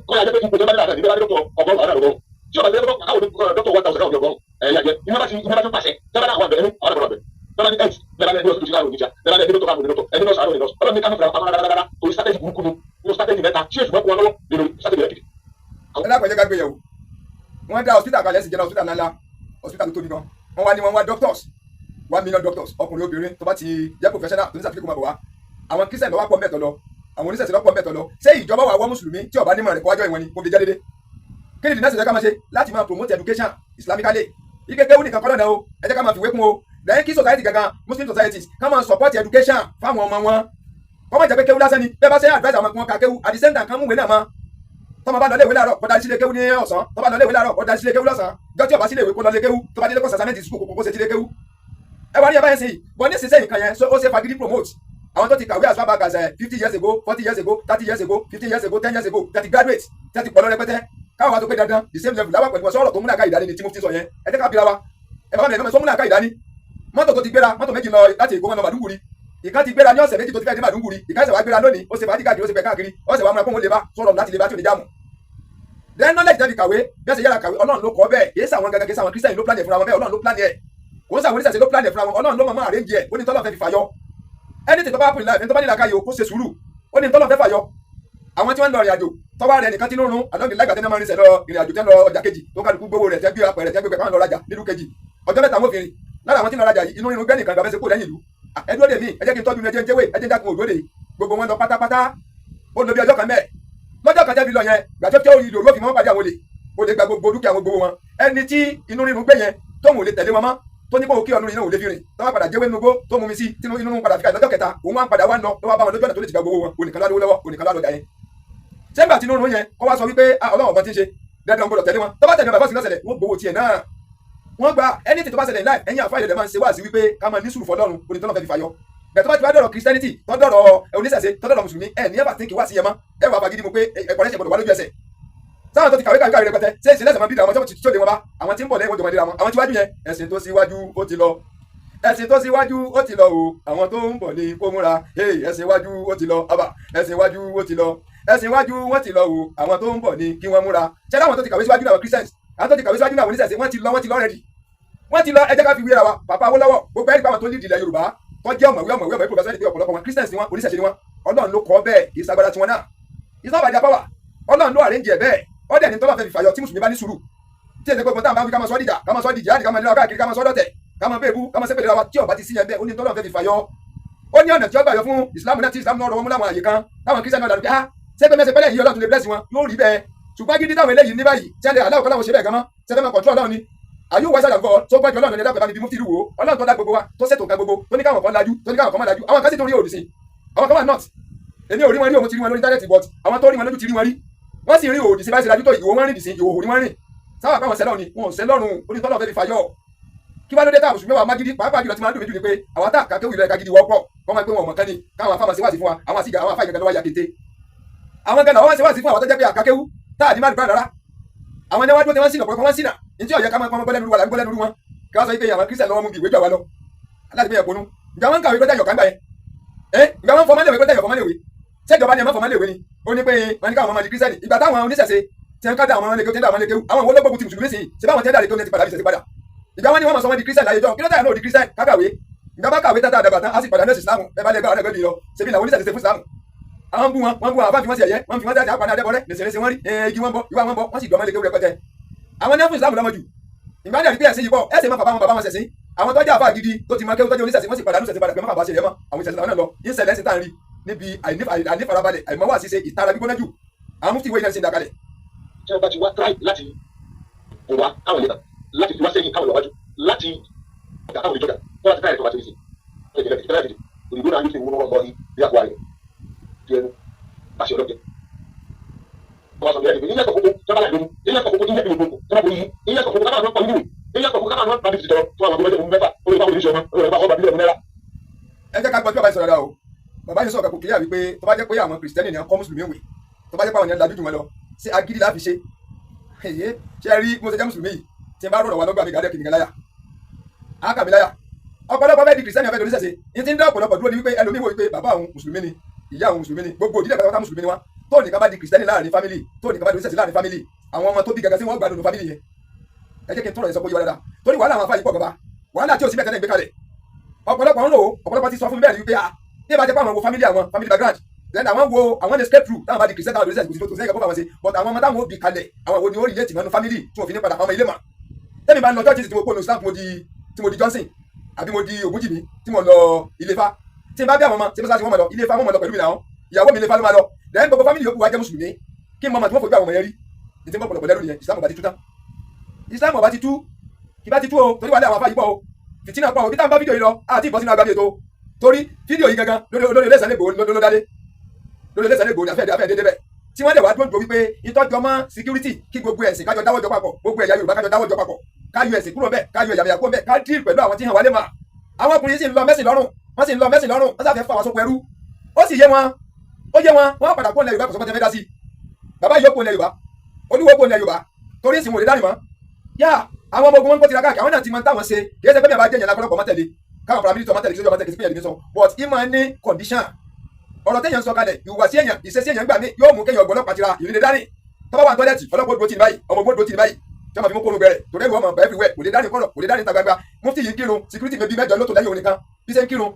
kọ́ ya jẹ́ pé ipò tó bá ní àgbà nígbà dọ́kítọ̀ 100 àwọn 100 tí ọba lè dẹ́pọ̀ káwọn dọ́kítọ̀ 1,000 káwọn 100 ẹ̀ yà jẹ́ iná bá ti iná bá ti pàṣẹ tẹ́lá náà àwọn àgbẹ̀ ẹnu àwọn àgbẹ̀ tẹ́lá ní health bẹ́ẹ̀ bá ní hospital káwọn oníjà bẹ́ẹ̀ bá ní dọ́kítọ̀ káwọn dọ́kítọ̀ ẹni nọ́ọ̀sì àwọn nọ́ọ̀sì. Ọlọ́run ní ká mọ̀fẹ́ àwọn rárá, torí strategy burúkú ni nínú strategy mẹ́ta tí èsù mọ́kún wọn lọ́wọ́ nínú strategy rẹ̀ kiri. Ẹ dákun, ẹ jẹ́ ká gbé yẹ̀wò. Wọ́n dá hospital kalẹ̀ sí, general hospital ńláńlá, hospital tó tóbi gan. Wọ́n wá ní wọ́n wá doctors, 1 million doctors, ọkùnrin, obìnrin, tó bá ti jẹ́ professional, tó ní certificate, kó máa bọ̀ wá. Àwọn Christian lọ́wọ́ pọ̀ mẹ́tọ̀ lọ, àwọn oníṣẹ̀ṣe lọ́pọ̀ mẹ́tọ̀ lọ. Ṣé ìjọba wà wọ́ mùsùlùmí tí ó bá nímọ̀ rẹ̀ kó wájọ́ ìwọ̀n ni kó fi jẹ́ dédé? Kí ni the next ká máa ṣe láti máa promote education islamically? Ike kéwú nìkan kọ́ lọ́nà o, ẹ jẹ́ ká máa fìwé kún o. Then kí society gangan, Muslim societies, ká máa support education fáwọn ọmọ wọn, kọ́ máa jẹ́ pé kéwú lásán ni. Bẹ́ẹ̀ bá ṣe advice àwọn kan ká kéwú, at the same time kan múwèé náà mọ́. Tọ́mọ bá lọ léèwé láàárọ̀, kó darí sílé kéwú ní ọ̀sán. Tọ́ bá lọ léèwé láàárọ̀, kó darí sílé kéwú lọ́sàn. Jọ́ tí ó bá sílé ìwé, kó lọ lé kéwú. Tó bá délé, kó sàsámẹ́ntì sùkú, kó ṣe sílé kéwú. Ẹ wá ní ẹ báyẹn sìn bọ́ ní sísẹ́ nǹkan yẹn, ó ṣe fagídí promote. Àwọn tó ti kàwé as far back as 50 years ago, 40 years ago, 30 years ago, 15 years ago, 10 years ago, 30 graduates, 30 pọ̀ lọ rẹpẹtẹ, káwọn wá tó pé dandan the same level láwà pẹ̀lú wọn. Sọ̀rọ̀ tó múnà ká ìdání ni tí mo ti sọ yẹn. Ẹ jẹ́ ká bira wa. Ẹ bàbá mi ẹ̀ sọ múnà ká ìdání. Mọ́tò tó ti gbéra, mọ́tò méjì lọ láti Èkó, wọn lọ Màdúgùrí. Ìkan ti gbéra ní ọ̀sẹ̀ 2 tó ti fẹ́ dé Màdúgùrí, ìkan ṣẹ̀ wá gbéra lónìí. Ó ṣe fàájì káàkiri, ó ṣe pẹ̀ káàkiri, ó ṣẹ̀ wá múra kó wọn lè bá sọ̀rọ̀ láti lè bá tí ò ní jáàmù. Then knowledge tẹ́bi kàwé bí ẹ ṣe yára kàwé, Ọlọ́run ló kọ́ bẹ́ẹ̀. Kì í sàwọn gangan, kì í sàwọn Christian ló plan ẹ̀ fúnra wọn bẹ́ẹ̀. Ọlọ́run ló plan ẹ̀. Kò ń sàwọn oníṣẹ̀ṣe ló plan ẹ̀ fúnra wọn. Ọlọ́run ló mọ̀ máa arrange ẹ̀. Ó ní tọ́lọ́ fẹ́ fi fàyọ. Anything tó bá happen in life, ẹni tó bá nílò àkáyò, kó ṣe sùúrù. Ó ní tọ́lọ́ fẹ́ fàyọ. Àwọn tí wọ́n ń lọ ìrìn àjò tọ́wọ́ rẹ̀ nìkan tí ń rún àdóńgì lágbàtẹ́ náà, máa ń rinṣẹ́ lọ ìrìn àjò, tẹ́ lọ ọjà kejì, tó kálukú gbowó rẹ̀, tẹ́ gbé apẹ̀rẹ̀, tẹ́ gbé pẹ̀pẹ́ lọ rajà nílùú kejì. Ọjọ́ 3 wọ́n fi rìn. Lára àwọn tí ń lọ rajà yìí, inú rírun gbẹ́ nìkan gbàgbẹ́ ṣe kó lẹ́yìn ìlú. Ẹ dúró dè mí, ẹ jẹ́ kí n tọ́jú mi, ẹ jẹ́ ń jẹ́wé, ẹ jẹ́ ń dákun òdúró dè. Gbogbo wọn lọ pátápátá. Ó lọ bí ọjọ́ kan mẹ́ẹ̀. Lọ́jọ́ kan tẹ́bi lọ yẹn, gbàtọ́ tí ó ìlú òru òfin wọn pàdé àwọn olè. Olè gba gbogbo dúkìá wọn, gbogbo wọn. Ẹni tí inú rírun gbé yẹn, tóun ò lè tẹ̀lé wọn mọ́, tó ní kó kí ọdún iná ò lè fi rìn, tó wá padà jẹ́wé nugbó, tó mú mi sí tínú inú padà fi ká lọ́jọ́ kẹta, òun wá ń padà wá ń lọ, tó wá bá wọn lójú ọ̀nà tó lè ti gba gbogbo wọn. Onìkan lọ́wọ́ lọ́wọ́, onìkan lọ́wọ́ lọ́jà yẹn. Sẹ́gbà tí inú rún yẹn kọ́ wá sọ wípé Ọlọ́run ọmọ tí ń ṣe dandan gbọdọ̀ tẹ̀lé wọn. Tó bá tẹ̀lé wọn, bàbá sí lọ́sẹ̀lẹ̀, wọ́n gbowó tiẹ̀ náà, wọ́n gba. Anything tó bá ṣẹlẹ̀ láì ẹ̀yin àfáà ìrẹ̀lẹ̀ máa ń ṣe wá sí wípé ká máa ní sùúrù fọlọ́run, onítọ́nà fẹ́ fi fàyọ bẹ́ẹ̀. Tó bá ti wá dọ̀rọ̀ Christianity, tó dọ̀rọ̀ oníṣẹ̀ṣe, tó dọ̀rọ̀ mùsùlùmí, ẹ̀ ní ẹ̀ bá tí kì wá sí yẹn mọ́. Ẹ wà fagídí mu pé ẹ̀kọ́ rẹ̀ ṣe gbọdọ̀ wá lójú ẹsẹ̀. Sáwọn tó ti kàwé kàwé kàwé rẹpẹtẹ ṣé ìṣẹ̀lẹ̀ ẹsẹ̀ máa bí àwọn tí ó lé wọn bá àwọn tí ń bọ̀ lẹ́yìn, wọ́n jọ máa dé wọn. Àwọn tí wájú yẹn, ẹ̀sìn tó síwájú ó ti lọ, ẹ̀sìn tó síwájú ó ti lọ o, àwọn tó ń bọ̀ ní kó múra. Hey, ẹ̀sìn wájú ó ti lọ, àbà ẹ̀sìn wájú ó ti lọ, ẹ̀sìn wájú wọ́n ti lọ o, àwọn tó ń bọ̀ ní kí wọ́n múra. Ṣé láwọn tó ti kàwé síwájú náà, Christians, àwọn tó ti kàwé síwájú náà, oníṣẹ̀ṣe, wọ́n ti lọ, wọ́n ti lọ already, wọ́n ti lọ. Ẹ jẹ́ ká fi wéra wa. Pàpà Awólọ́wọ̀, gbogbo ẹ̀rí pàwọn tó lead ilẹ̀ Yorùbá tó jẹ́ ọ̀mọ̀wé, ọ̀mọ̀wé, ọ̀mọ̀wé, professor, ní pé ọ̀pọ̀lọpọ̀ wọn Christians ni wọ́n, oníṣẹ̀ṣe ni wọ́n. Ọlọ́run ló kọ́ bẹ́ẹ̀, kì í sagbára tiwọn náà. It's not by their power. Ọlọ́run ló arrange ẹ̀ bẹ́ẹ̀. Ó dẹ̀ ní tọ́lá fẹ́ fi fàyọ. Tí mùsùlùmí bá ní sùúrù, tí èsì gbogbo táwọn bá wí, ká máa sọ dìjà, ká máa sọ dìjà, ká máa lé wa káàkiri, ká máa sọ dọ̀tẹ̀, ká máa bẹ́ẹ̀bú, ká máa sẹ́pẹ̀lẹ̀ wa, tí ó bá ti sí yẹn bẹ́ẹ̀, ó ní tọ́lá fẹ́ fi fàyọ. Ó ní ọ̀nà tí ó gbà yọ fún Ìsìlámù náà, tí Ìsìlámù náà rọwọ́ mú láwọn àyè kan, táwọn Christian náà dàrú pé ah, sẹ́pẹ́ mẹ́sẹ̀ pẹ́lẹ́ yìí, Ọlọ́run tún lè bless wọn, yóò rí bẹ́ẹ̀. Ṣùgbọ́n gidi táwọn eléyìí ní báyìí tẹ́lẹ̀ aláwọ̀ kọ́ láwọn ṣe bẹ́ẹ̀ gan mọ́, sẹ́fẹ́ máa control Ọlọ́run ni? Are you wiser than God? Tó gbọ́jọ́ Ọlọ́run ní ẹ̀dá pẹ̀lú ibi mufti wo Ọlọ́run tó dá gbogbo wa, tó ṣètò nǹkan gbogbo, tó ní káwọn kan lajú, tó ní káwọn kan má lajú. Àwọn kan sì tún rí òdì sí, àwọn kan wà not. Èmi ò rí wọn rí, òun ti rí wọn lórí internet, but àwọn tó rí wọn lójú ti rí wọn rí, wọ́n sì rí òdì sí. Báyìí ṣe lajú tó, ìhòòhò wọn rìn dì sí, ìhòòhò ni wọ́n rìn. Sáwà pàwọn sẹlọ̀ ni wọn ò sẹlọ́run, onítọ́lọ́ fẹ́ fi fàyọ. Kí wá ló dé táwọn mùsùlùmí wa mágídí? Pàápàá jùlọ tí máa ń dùn mí jù ni pé àwọn tá àkàkéwì lọ ẹ̀ka gidi wọ́pọ̀, wọ́n máa ń pé wọn ò mọ̀ kán ni káwọn afáàmà ṣe wá sí fún wa. Àwọn àṣìgà, àwọn afáà ìgbàgbọ́ wáyà kété, àwọn gan làwọn ṣe wá sí fún àwọn tó jẹ́ pé àkàkéwù tá àdí má dùn rárá. Àwọn ẹni wá dúró tí wọ́n sì ọ̀pọ̀lọpọ̀ wọ́n sì nà ní tí ọ̀yẹ́ ká máa pọ́n gbọ́lẹ́nu wa là ń gbọ́lẹ́nu wọn. Kí wọ́n sọ pé àwọn Christian lọ́wọ́ mú bí ìwé jù àwa lọ láti fi ẹ̀pọ̀nú. Ìgbà wọn ń kàwé gbọ́dọ̀ yọ̀ká ń gbà yẹn ẹ́, ìgbà wọn fọmọléwé gbọ́dọ̀ yọ̀ fọmọléwé. Ṣèjọba ni ẹ má fọmọléwé ni? Ó ní pé wọn ní káwọn ọmọ di Christian. Ìgbà táwọn oníṣẹ̀ṣe tí wọn ká dá àwọn ọmọlékéwú, tí wọn dá àwọn ọmọlékéwú, àwọn wo ló gbógun ti mùsùlùmí sí? Ṣe báwọn tí wọn dá lékéwú ní ti padà fi ṣẹ̀ṣẹ̀ padà? Ìgbà wọn ni wọn máa sọ wọn di Christian láyé jọ. Kí ló dáa náà di Christian kákàwé? Ìgbà bá kàwé tata àdàgbà tán, á sì padà nẹ́ẹ̀sì Islam. Ẹ bá lè gbà ọ̀nà gbẹ́bí lọ ṣebí làwọn oníṣẹ̀ṣe fún Islam. Àwọn bú wọn, wọn bú wọn, àbá fi wọn sí ẹ̀yẹ, wọn fi wọn jáde àpàdé adébọrẹ nìṣẹ̀lẹ̀ṣẹ̀ wọn rí igi wọn bọ ìwà wọn bọ, wọn sì dọ̀mọ́ lékéwú rẹpẹtẹ. Àwọn ní fún Islam lọ́mọ jù. Ìgbà ní àdìpé ẹ̀sìn yìí pọ̀, ẹ̀sìn máa fà bá wọn ṣẹ̀sìn. Àwọn tó jẹ́ àfáà gidi tó ti mọ kéwú, tó jẹ́ oníṣẹ̀ṣe, wọ́n sì padà níṣẹ̀ṣe padà pé má fà bá ṣe rẹ̀ mọ́. Àwọn ìṣẹ̀ṣe làwọn náà lọ ìṣẹ̀lẹ̀ ẹ̀sìn tá à ń rí níbi àìnífarabalẹ̀, àìmọ́wá ṣíṣe, ìtara gbígbóná jù. Àwọn mufti ìwé iná ṣe ń dakalẹ̀. Tí wọ́n bá ti wá try láti kó wa káwọn lè tàn, láti fi wá sẹ́yìn káwọn lọ wájú, láti ọ̀gá káwọn lè jọjà tó láti try tó bá ti rí sí ẹ̀jẹ̀ òyìnbó náà yóò fi wúlò lọ ní àpò ààrẹ tí ẹnu àṣẹ ọlọ́jẹ. Wọ́n sọ bẹ́ẹ̀ ní ilé ẹ̀kọ́ kókó tí wọ́n bá láì lónìí, ilé ẹ̀kọ́ kókó tí ń jẹ́ ìlú gbogbo tí wọ́n bá yí ilé ẹ̀kọ́ kókó káwọn náà kọ́ níwèé, ilé ẹ̀kọ́ kókó káwọn náà bá ti tọrọ fún àwọn ọmọdé mẹ́fà, ó lè bá wọn oníṣẹ́ ọmọ, ó lè bá ọba bílíọ̀nù náírà. Ẹ jẹ́ ká gbọ́ tí bàbá yìí sọ̀rọ̀ dáadáa o. Bàbá yìí sọ̀rọ̀ kò kílíà wípé tó bá jẹ́ pé àwọn Christian ni kọ́ mùsùlùmí wè, tó bá jẹ́ pé àwọn ènìyàn lajú jù wọn lọ, ṣé agídí la fi ṣe? Èyí ṣe rí mo ṣe jẹ́ mùsùlùmí yìí, tí n bá rọrọ̀ wá lọ́gbà mi gàdẹ́ kìnìkan láyà á kà mí láyà. Ọ̀pọ̀lọpọ̀ fẹ́ẹ́ di Christian, fẹ́ẹ́ di oníṣẹ̀ṣe. Ní ti ń dá ọ̀pọ̀lọpọ̀ dúró ni wípé ẹlòmíì wò wípé bàbá òun mùsùlùmí ni, ìyá òun mùsùlùmí ni, gbogbo òdílé pátápátá mùsùlùmí ni wọn. Tó nìkan bá di Christian láàrin family, tó nìkan bá di oníṣẹ̀ṣe láàrin family, àwọn ọmọ tó bí gàgà sí wọn gbádùn family yẹn. Ẹ jẹ́ kí n tọrọ yẹn sọ pé yíwa dáadáa, torí wàhálà àwọn afáyí pọ̀ gọba, wàhálà tí ò sí bẹ́ẹ̀ tẹ́lẹ̀ gbé kalẹ̀. Ọ̀pọ̀lọpọ̀ ń rò ó, ọ̀pọ̀lọpọ̀ ti sọ fún mi bẹ́ẹ̀ ni wípé ah, ní ìbá jẹ́ pé àwọn wo family, àwọn family background, then àwọn wo àwọn lè escape through táwọn bá di Christian, táwọn oníṣẹ̀ṣe, kò sí tó sẹ́yìn kó fà wọ́n ṣe. But àwọn ọmọ táwọn ó bí kalẹ̀, àwọn wo ni ó relate mọ́nú family tí wọ́n fi ní padà ọmọ ilé mà? Tẹ́mi bá ń lọ church tí mo kó nu Islam, tí mo di Johnson àbí mo di Ògúnjìmí, tí mo lọ Ilé Ifá, tí n bá bí àwọn ọmọ tí mo sá sí, wọn mọ̀ lọ Ilé Ifá, wọn mọ̀ lọ pẹ̀lú mi náà. Ìyàwó mi, Ilé Ifá ló máa lọ. Then gbogbo family yòókù wa jẹ́ mùsùlùmí. Kí n mọ̀ mọ̀ tí wọ́n fojú àwọn ọmọ yẹn rí ní tí n bọ̀ pọ̀lọpọ̀ lẹ́rù nìyẹn. Islam ọba ti tú tán, Islam ọba ti tú, kì bá ti tú o, torí wàhálà àwọn afá yìí pọ̀ o, fìtínà pọ̀ o. Bí táwọn bá fídíò yìí lọ àti ìbọn sínú agbábí ètò, torí fídíò yìí gangan lórí ilé ìsàlẹ̀ gbòó ló dálé, lórí ilé ìsàlẹ̀ gbòó ní afẹ́ afẹ́ dédé bẹ́ẹ̀, tí wọ́n dẹ̀ wá dúró wípé ìtọ́jú ọmọ security, kí gbogbo ẹ̀sìn kájọ dáwọ́jọ papọ̀, gbogbo ẹ̀yà Yorùbá kájọ dáwọ́jọ papọ̀, káyọ ẹ̀sìn kúrò bẹ́ẹ̀, káyọ ẹ̀yàmẹ̀yà kúrò bẹ́ẹ̀, ká deal pẹ̀lú àwọn tí hàn wálé mà. Àwọn ọkùnrin sì ń lọ mẹ́sìn lọ́rùn, wọ́n sì ń lọ mẹ́sìn lọ́rùn, wọ́n sáfẹ́ fún àwọn sóko ẹrú. Ó sì yé wọn, ó yé wọn. Wọ́n padà kó ilẹ̀ Yorùbá, kò sọ́kọ́ tẹ́ fẹ́ dá sí. Bàbá yìí ó kó ilẹ̀ Yorùbá, olúwo kó ilẹ̀ Yorùbá, torí ìsìn wò lè dánimọ̀ yá. Àwọn ọmọ ogun wọn kó tira káàkiri, àwọn náà ti mọ táwọn ṣe. Kì í ṣe pé mi àbá jẹ́ ìyẹn lápẹ́lọpọ̀ mọ́tẹ̀lé káwọn paramilitary mọ́tẹ̀lé, kí sójà mọ́tẹ̀lé, kí sí pé yẹn sọ. But ìmọ̀ ní condition ọ̀rọ̀ téèyàn sọ kalẹ̀, ìhùwàsí èèyàn, ìṣesí èèyàn gbà mí yóò mú kéèyàn ọgbọ́n pàtìrà ìrìnlẹ̀ dání. Tọ́ba wà ní toilet, ọlọ́pàá dúró tì ní báyìí, ọmọ ogun dúró tì ní báyìí, tí wọ́n máa fi mú kóró bẹ̀rẹ̀ torí ẹ̀rù ọmọ everywhere. Kò lè dání kọ̀rọ̀, kò lè dání ta gbangba. Mufti yìí ń kírun, security bíi 8 ló tò lẹ́yìn òun nìkan bí ṣe ń kírun.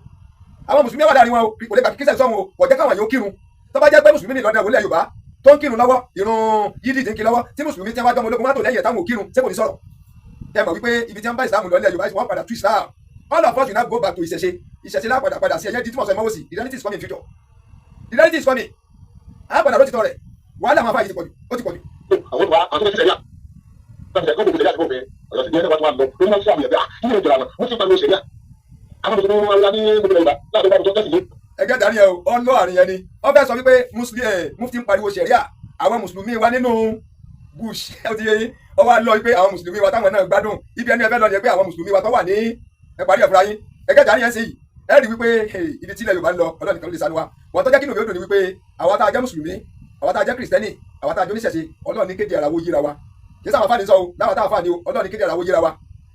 Àwọn mùsùlùmí wà láàrin wọn o, kò lè gbà kí Christian sọ̀hún o, kò jẹ́ káwọn yóò kírun. Tó bá jẹ́ pé mùsùlùmí ní Ìlọrin àwòlẹ̀ Yorùbá tó ń kírun lọ́wọ́, ìrun yídì tí ń kí lọ́wọ́, tí mùsùlùmí tí wọ́n bá jọmọ ológun mọ́tò lẹ́yìn ẹ̀ táwọn ò kírun, ṣé kò ní sọ̀rọ̀? Ẹ mọ̀ wípé ibi tí wọ́n bá ìsìlámù lọ ilẹ̀ Yorùbá, wọ́n padà tú Islam. All of us will now go back to ìṣẹ̀ṣe. Ìṣẹ̀ṣe lápadà padà sí. Ẹ̀yẹ́ di tí mo sọ ìmọ̀wòsì. The reality is coming in future, the reality is coming. Á padà ló ti tọ́ rẹ̀. Wàhálà àwọn afáyìí ti pọ̀jù, ó ti pọ̀jù. Àwọn tó wà, àwọn tó fẹ́ sẹ̀ríà láti sẹ̀ kó gbogbo sẹ̀ríà tó fẹ́ ọ̀yọ́ sì ní ẹ̀rọ tó wà lọ lórí wọn fún àwọn ẹ̀bẹ̀ kí ni ìjọba wọn ti pariwo sẹ̀ríà àwọn tó wọn wá ní gbogbo Yorùbá láti bá tó tẹ̀sí yé. Ẹgẹ́ dání ẹ o, ọlọ́ àrùn yẹn ni wọ́n fẹ́ sọ wípé mufti ń pariwo sẹ̀ríà, àwọn mùsùlùmí wa nínú bush. Ó ti yé yín. Ó wá lọ wípé àwọn mùsùlùmí wa táwọn náà gbádùn ibi ẹni ẹ fẹ́ lọ ni pé àwọn mùsùlùmí wa tó wà ní ẹ parí ẹ̀ fúnra yín. Ẹgẹ́ dání yẹn sì yìí, ẹ rí wípé ibi tí ilẹ̀ Yorùbá ń lọ, Ọlọ́run nìkan ló lè ṣàánú wa. Wọ́n tó jẹ́ kí inú mi ó dùn ni wípé àwa tá a jẹ́ mùsùlùmí, àwa tá a jẹ́ kìrìsìtẹ́nì, àwa tá a jẹ́ oníṣẹ̀ṣe, Ọlọ́run ní kéde ara wo yíra wa. Kì í sáwọn afáàní sọ o, láwọn tá a fáàní o, Ọlọ́run ní kéde ara wo yíra wa.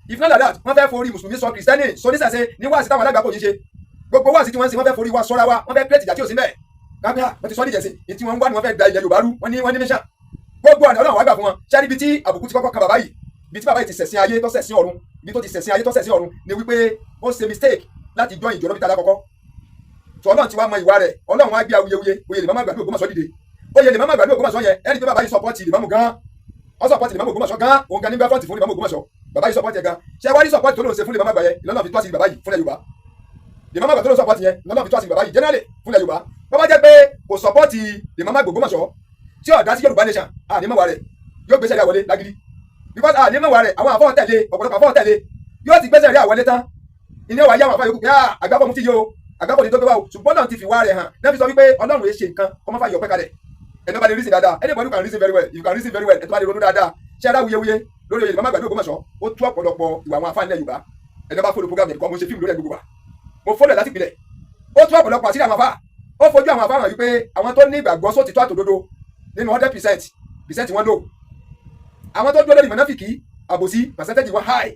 If not like that, wọ́n fẹ́ forí mùsùlùmí sọ kìrìsìtẹ́nì sọ oníṣẹ̀ṣe ní wáàsí táwọn alágbàkọ̀ yìí ṣe. Gbogbo wáàsí tí wọ́n ń ṣe, wọ́n fẹ́ forí wa sọ́ra wa, wọ́n fẹ́ create ìjà tí ò sí mẹ́ẹ̀ kápẹ́. Wọ́n ti sọ níjẹ̀sìn ní tí wọ́n ń wá ni wọ́n fẹ́ da ilẹ̀ Yorùbá rú. Wọ́n ní mission. Gbogbo ọ̀nà Ọlọ́run wá gbà fún wọn. Ṣé ibi tí àbùkù ti kọ́kọ́ kan bàbá yìí, ibi tí bàbá yìí ti ṣẹ̀sìn ayé tó ṣẹ̀sìn ọ̀run, ibi tó ti ṣẹ̀sìn ayé tó ṣẹ̀sìn ọ̀run ni wípé ó ṣe mistake láti join ìjọ lọ́bìtà lákọ̀ọ́kọ́ tó. Ọlọ́run ti wá mọ ìwà rẹ̀. Ọlọ́run wá gbé awuyewuye oyè lè má má gbàgbé Ògbómọ̀ṣọ́ dìde. Oyè lè má má gbàgbé Ògbómọ̀ṣọ́ yẹn, ẹni pé bàbá yìí support lè má mú gan. Ó support lè má mú Ògbómọ̀ṣọ́ gan. Òun gan nígbà front fún lè má mú Ògbómọ̀ṣọ́. Bàbá yìí support yẹn gan. Ṣé wá ní support tó lóun ṣe fún lè má má gbà yẹn lọ́nà fi tó àṣírí bàbá yìí fúnlẹ̀ Yorùbá? Lè má má gbà tó lóun support yẹn lọ́nà fi tó àṣírí bàbá yìí generally fúnlẹ̀ Yorùbá. Bàbá jẹ́ pé kò support lè má má gbà Ògbómọ̀ṣọ́ tí ọ̀dá sí Yorùbá nation, àní mọ̀wá rẹ̀ yóò gbéṣẹ́ rí àwọlé lágídí, because àní mọ̀wá rẹ̀, àwọn àfọ̀n tẹ̀lé, ọ̀pọ̀lọpọ̀ àfọ̀n tẹ̀lé, yóò ti gbéṣẹ́ rí àwọlé tán. Ilé wa yá àwọn àfáà yòókù pé àgbàpọ̀ mú ti yó, àgbàpọ̀ ní tó gbé wá o. Ṣùgbọ́n náà ti fi wá rẹ̀ hàn náà fi sọ wípé Ọlọ́run yẹn ṣe nǹkan kọ́ mọ́ fà yọ pẹ́ kalẹ̀. Ẹni bá lè reason dáadáa, anybody can reason very well. If you can reason very well, ẹni tó bá lè ronú dáadáa, ṣé ara wuyewuye lórí oyè Mama Gbàdé Ògbómọ̀ṣọ́, ó tú ọ̀pọ̀lọpọ̀ ìwà àwọn afáà nílẹ̀ Yorùbá. Ẹni bá follow program yẹn kọ́, mo ṣe fíìmù lórí ẹ̀ gbogbo wa, mo follow ẹ̀ láti ìpìlẹ̀. Ó tú ọ̀pọ̀lọpọ̀ àṣírí àwọn afáà, ó fojú àwọn afáà hàn wípé àwọn tó ní ìgbàgbọ́ sótìtọ́ àtòdodo nínú 100%, percent wọn lò. Àwọn tó dúró lórí mọ̀nàfìkì àbòsí, percentage wọn high.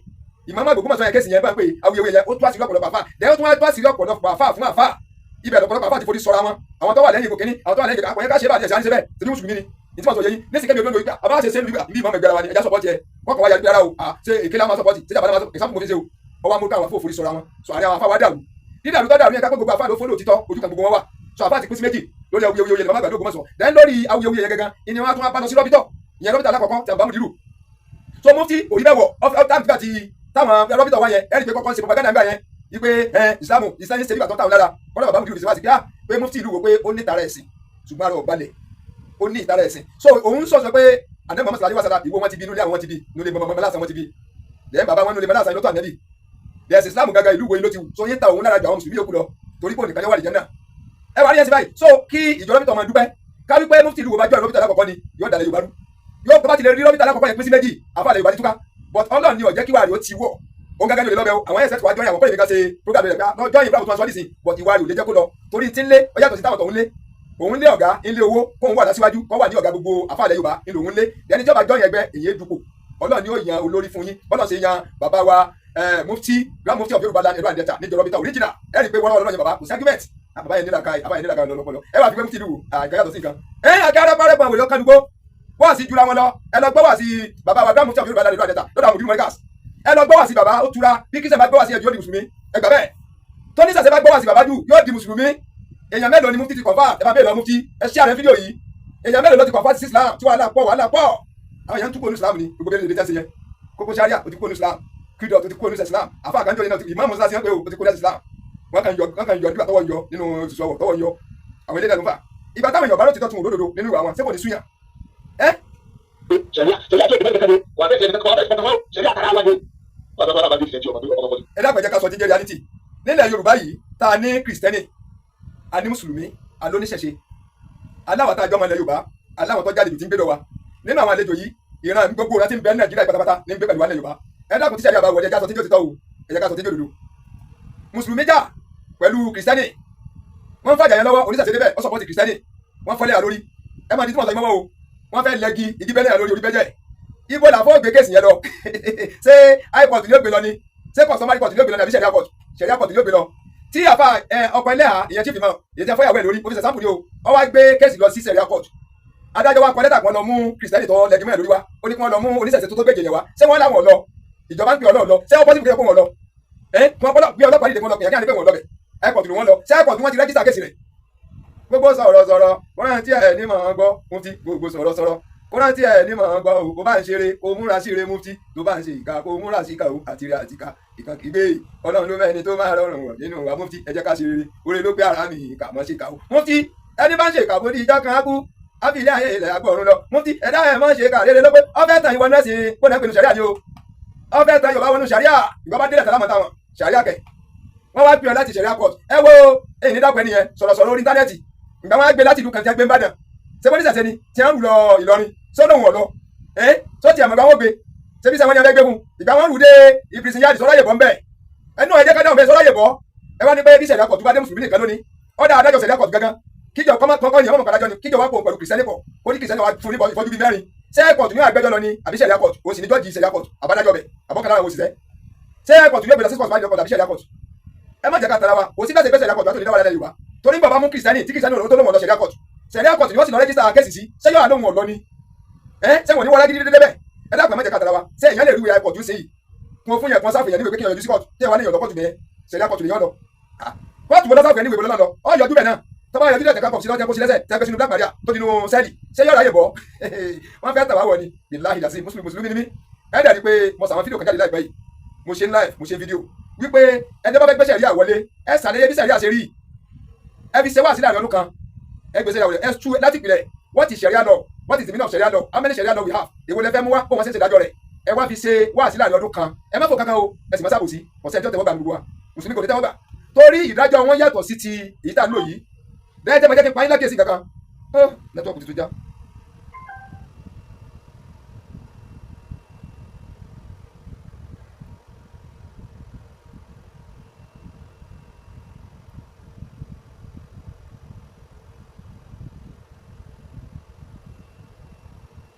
Ìmáàmù Ògbómọ̀ṣọ́ yẹn, case yẹn bá ń pè awuyewuye yẹn, ó tú àṣírí ọ̀pọ̀lọpọ̀ àfáà. Lẹ́yìn ó tún wá tú àṣírí ọ̀pọ̀lọpọ̀ àfáà fún àfáà. Ibẹ̀ lọ̀pọ̀lọpọ̀ àfáà ti forí sọra wọn. Àwọn tó wà lẹ́yìn ipò kínní, àwọn tó wà lẹ́yìn ìgbà àpò yẹn, ká ṣe bá àti ẹ̀sẹ̀ àníṣe bẹ́ẹ̀ tẹ̀lé mùsùlùmí ni. Ìtí wọ́n sọ yẹn ní sìkẹ́mi olóńgbò ìgbà àbá ṣe ṣe níbi ìbí ìmọ̀ ẹgbẹ́ra wa ni ẹja support ẹ. Wọ́n kọ̀ wá yàrá o. Ṣe èké láwọn support, ṣe jàmbá láwọn example mo fi ṣe o. Ọwọ́ amúkà àwọn afọ forí sọra wọn sọ àárẹ̀ àwọn afá wa dàrú. Dídàrú tó dàrú yẹn, ká pé gbogbo afá ló fọ́lọ́ òtítọ́, ojú kan gbogbo wọn wà. Sọ afá ti pín sí méjì lórí awuyewuye lè má gbàdúrà Ògbómọ̀ṣọ́. Then lórí awuyewuye yẹn gangan ìní wọn tún wá bá lọ sí rọ́bìtọ̀ ìyẹn, rọ́bìtọ̀ alákọ̀ọ́kọ́ tí a bá mú dìrù. So mufti òrí bẹ́ẹ̀ wọ̀ ọ́f tí táwọn rọ́bìtọ̀ wá yẹn, ẹ̀rí pé kọ́kọ́ ń ṣe propaganda nígbà yẹn wípé ẹ ìsìlámù ìsìlámù ṣe nígbà tó ń táwọn lára kọ́lá. Bàbá mùdírù fi ṣe wá sí pé mufti ìlú wo pé ó ní ìtara ẹ̀sìn, ṣùgbọ́n ara ò balẹ̀, ó ní ìtara ẹ̀sìn. So òun sọ pé àdé Muhammad sallallahu alaihi wasallam, ìwọ wọn ti bí inú ilé àwọn, wọn ti bí inú ilé mọ̀mọ́ lásán, wọn ti bí lẹ́yìn bàbá wọn inú ilé mọ́ lásán ló tó ànẹ́bì lẹ́sìn ìsìlámù gangan. Ìlú wo ló ti wù so yín ta òun lára ju àwọn mùsùlùmí yòókù lọ, torí pé ònìkan yẹn wà lè jẹ́ náà. Ẹ wà ní ẹsẹ̀ báyìí. So kí ìjọ rọ́bìtọ̀ máa dúpẹ́ ká wípé mufti ìlú wo bá jọ rọ́bìtọ̀ alákọ̀ọ́kọ́ ni yóò dalẹ̀ Yorùbá rú. Yóò tó bá ti lè rí rọ́bìtọ̀ alákọ̀ọ́kọ́ yẹn pín sí méjì, àfàlẹ̀ Yorùbá ti túká. But Ọlọ́run ni ó jẹ́ kí wàá rí ó ti wọ̀. Òun gángan ní olè lọ́bẹ̀ o. Àwọn ẹ̀sẹ̀ tí wàá jọyìn àwọn kọ́lé mi kan ṣe program rẹ̀ pé lọ́jọ́ yìí program tó ń sọ nísìn, but ìwà rẹ̀ ò lè jẹ́ kó lọ torí tí ń lé ó yàtọ̀ sí táwọn tọ̀hún lé. Òun lé ọ̀gá ilé owó, kóun wà lásìwájú, kó wà ní ọ̀gá gbogbo àfàlẹ̀ Yorùbá ńlò òun lé. Ẹni tí ó bá jọyìn ẹgbẹ́ èyí dupò, Ọlọ́run ni ó yan olórí fún yín. Bọ́lá ṣe yan bàbá wa mufti, grand mufti of Yorùbá land, Edo and Delta ní ìjọba original. Ẹ rí i pé wọ́n lọ́wọ́ yẹn bàbá kò sí argument. Bàbá yẹn nílà ká, bàbá yẹn nílà ká lọ́pọ̀lọ́. Ẹ wà fi pé mufti ìlú àgbà yàtọ̀ sí nǹkan. Ẹ àgárá bá rẹ̀ pọ̀ àwọn èèyàn kánúgbó wọ́n sì jura wọn lọ. Ẹ lọ gbọ́ wá sí bàbá wa grand mufti of Yorùbá land, Edo and Delta, lọ́dọ̀ àwọn òbí mọ́ríkàs. Ẹ lọ gbọ́ wá sí bàbá, ó tura. Bí kìsẹ̀ bá gbọ́ wá sí ẹ̀jú, yóò di mùsùlùmí. Ẹ gbà bẹ́ẹ̀. Tó ní sàṣẹ bá gbọ́ wá sí bàbá jù, yóò di mùsùlùmí. Èèyàn mélòó ni mufti ti convert? Ẹ bá bẹ́ẹ̀ lọ mufti, ẹ ṣí àrẹ fídíò yìí. Èèyàn mélòó ló ti convert sí Islam tí wàhálà pọ̀? Wàhálà pọ̀. Àwọn èèyàn ń túbọ̀ ní Islam ni gbogbo bẹ́ẹ̀ lè tẹ́sí yẹn. Koko Sharia, ó ti kó ní Islam. Kídọ̀ tó ti kó ní Islam. Àfa àkànjọ yẹn náà, ìmáàmù sílá sí wọn pé ó ti kó ní Islam. Wọ́n kàn yọ nígbà tọwọ́ yọ nínú ìṣòwò ọwọ́ tọwọ́ yọ. Àwọn ilé ìdájọ́ fà ìgbà táwọn èèyàn bá ló ti tọ́ tún òdodo nínú ìwà wọn, ṣé kò ní súyàn ẹ. Sẹ̀ríà, sẹ̀ríà tó ìdìbò nìkan ni wà á fẹ́ sẹ̀ríà kan, wà á fẹ́ sẹ̀ríà sẹ̀ríà tara wa ni wà á fẹ́ bá bí ìṣẹ́jú ọmọ ọmọ ọmọ. Ẹ dákun, ẹ jẹ́ ká sọ jíjẹ́ reality nílẹ̀ Yorùbá yìí tá a ní kìrìsìtẹ́nì, a ní mùsùlùmí, a lóníṣẹ̀ṣe, aláwọ̀ tá a jọ ọmọ ilẹ̀ Yorùbá, aláwọ̀ tó jáde jù tí ń gbé lọ wa. Nínú àwọn àlejò yìí, ìran gbogbo ìran tí ń bẹ ní Nàìjíríà pátápátá ní ń gbé pẹ̀lú wa nílẹ̀ Yorùbá. Ẹ dákun, tí sẹ̀ríà bá wọlé, ẹ jẹ́ ká sọ tíjọ́ ti tọ́ o, ẹ jẹ́ ká sọ tíjọ́ òdodo. Mùsùlùmí jà pẹ̀lú kìrìsìtẹ́nì, wọ́n ń fàjà yẹn lọ́wọ́. Oníṣàṣe débẹ̀, ó support kìrìsìtẹ́nì, wọ́n fọ́lẹ́ à lórí. Ẹ máa di tí wọ́n sọ ìmọ̀wọ́ o. Wọ́n fẹ́ lẹ́gi igi bẹ́lẹ̀ à lórí orí bẹ́jẹ̀. Ibo làfọ́ gbé case yẹn lọ? Ṣé high court ni ó gbé lọ ni? Ṣé customary court ni ó gbé lọ ni, àbí sẹ̀ríà court? Sẹ̀ríà court ni ó gbé lọ. Tí àfa ẹ ọkọ ẹlẹ́hà ìyẹn, chief imam ìyẹn tí a fọ́yàwó ẹ̀ lórí, ó fi ṣe sample ni o, ó wá gbé case lọ sí sẹ̀ríà court. Adájọ́ wa kọ lẹ́tà kan lọ mú kìrìsìtẹ́nì tó lẹ́gí mẹ́rin lórí wa, ó ní kí wọ́n lọ mú oníṣẹ̀ṣe tó gbèjè yẹn wa. Ṣé wọ́n láwọn lọ? Ìjọba ń pè ọlọ́ọ̀ lọ. Ṣé wọ́n pọ́sibú kí wọ́n lọ? Ẹ wọn bọ́lọ̀ bí ọlọ́pàá dìde kí wọ́n lọ pè é kí wọ́n pè wọ́n lọ bẹ̀. Airport ni wọ́n lọ. Ṣé airport ni wọ́n ti register case rẹ̀? Gbogbo sọ̀rọ̀ sọ̀rọ̀ kó rántí ẹ̀ ní mọ̀ ọ́n gbọ́ mufti. Gbogbo sọ̀rọ̀ sọ̀rọ̀ kó rántí ẹ̀ ní mọ̀ ọ́n gbọ́ o. Kó bá ń ṣeré kó múra sí eré mufti, tó bá ń ṣe ìka kó múra sí ìka o. Àti rẹ̀ àti ìka ìkan kì í gbé. Ọlọ́run ló mẹ́ni tó máa rọrùn wọ̀ nínú wa mufti. Ẹ jẹ́ ká ṣe rere, oore ló pé ara mi ìkà mọ́ sí ìka o mufti. Ẹni bá ń ṣe ìkà bó di ìjọ kan á kú, á fi ilé ayé ilẹ̀ agbọ̀run lọ mufti. Ẹ̀dá ẹ̀ mọ́ ṣe ìkà rere ló pé ọ fẹ́ tàn ìwọ nẹ́sìn kó náà pinnu sàríà ni o. Ọ fẹ́ tàn Yorùbá wọnú sàríà. Ìgbà bá délẹ̀ tàlámọ̀ táwọn sàríà kẹ̀ wọ́n wá pè ọ́ láti sàríà court. Ẹ wo èyí ní dákun ẹni yẹn sọ̀rọ̀sọ̀rọ̀ orí íńtánẹ́ẹ̀tì. Ìgbà wọn á gbé láti ìlú kan tí a gbé ń bàdàn, ṣé wọ́n ní sàṣẹ ni tí a ń rù lọ Ìlọrin sọ́dọ̀ wọn lọ ẹ́ tó ti àmọ́ ìgbà wọn gbé ṣé bí sẹ́wọ́n ní abẹ́ gbé fún ìgbà wọn rù dé ìpìrìsìn yáàdì sọ́dọ̀ yẹ̀bọ̀ ń bẹ̀ ẹnu ẹ̀jẹ̀ ká dáhùn bẹ́ẹ̀ sọ́dọ̀ yẹ̀bọ̀. Ẹ wá ní pé bí sẹ̀dá kọ̀tù bá dé mùsùlùmí nìkan lónìí, ọ̀dà adájọ́ sẹ̀dá kọ̀tù gangan kíjọ kọ́kọ́ yẹn mọ̀mọ́ kádájọ́ ni kíjọ wá pò pẹ̀lú kìrìsìtẹ́nì pọ̀ kó ní kìrìsìtẹ́nì wá fún ní ìfọ́jú bíi mẹ́rin. Ṣé kọ̀tù ní àgbẹ́jọ́ lọ ni àbí sẹ̀dá kọ̀tù? O sì ní jọ́ọ̀jì sẹ̀dá kọ̀tù àbádájọ́ bẹ̀ àbọ̀kànlá àwọn òṣìṣẹ́. Ṣé kọ̀tù ní ògbé lọ sí kọ̀tù àbí sẹ̀dá kọ̀tù? Ẹ má jẹ́ ká tara wa. Kò sí bẹ́sẹ̀ gbẹ́sẹ̀ sẹ̀dá kọ̀tù àti onídàá wà lálẹ́ Yorùbá torí bàbá mú kìrìsìtẹ́nì tí kìrìsìtẹ́nì tó lóun ọ̀lọ́ sẹ̀dá kọ̀tù, sẹ̀dá kọ̀tù ni wọ́n sì lọ register case sí. Ṣé yóò àlóhun ọ̀lọ́ ni ẹ ṣé wọ́n ní wọ́n lágídí dédé bẹ́ẹ̀? Ẹ dákun, ẹ má jẹ́ ká tara wa. Ṣé èèyàn lè rí ìwé kọ̀tù sí yìí kún fún yẹn kan sáfù yẹn níwèé pé kí yẹn yọjú sí kọ̀tù tí ẹ wà ní ìyọ̀lọ́ kọ̀tù yẹn sẹ̀dá kọ̀tù lè yọ̀ lọ kóòtù wo lọ́sàfù yẹn níwèé lọ́nà lọ ọ yọjú bẹ̀ náà tọ́ba yọjú lẹ́tẹ̀ká kọ̀ sí lọ́jọ́ kó sí lẹ́sẹ̀ tẹ́gbẹ́ sínú Black Maria tó dinú sẹ́ẹ̀lì. Ṣé yọ̀ọ́ ráyè bọ́? Wọ́n fẹ́ tàwa wọ̀ ni. Billahi lasi mùsùlùmí mùsùlùmí ni mí. Ẹ dẹ̀ rí pé mo sàwọn fídíò kan jáde láìpẹ́ yìí, mo ṣe ń live, mo ṣe fídíò wípé ẹni bá fẹ́ gbé sẹ̀ríà wọlé, ẹ ṣàlàyé bí sẹ̀ríà ṣe rí. Ẹ fi ṣe wá sílẹ̀ àárín ọdún kan, ẹ gbé sẹ̀ríà wọlé, ẹ tú láti ìpìlẹ̀. What is sharia law? What is the meaning of sharia law? How many sharia law we have? Èwo lẹ fẹ́ mú wá? Bó wọn ṣe ń ṣèdájọ́ rẹ̀, ẹ wá fi ṣe wá sílẹ̀ àárín ọdún kan. Ẹ má fò kankan o, ẹ sì má ṣàbòsí. Ọ̀sẹ̀ ẹjọ́ tẹ̀wọ́ gbà gbogbo wa mùsùlùmí kò ní tẹ́wọ́ gbà torí ìdájọ́ wọn yàtọ̀ sí ti èyí tá à ń lò yìí. Bẹ́ẹ̀ tẹ́ ma jẹ́ kí n pa yín lákèésí kankan. Network ti tún já.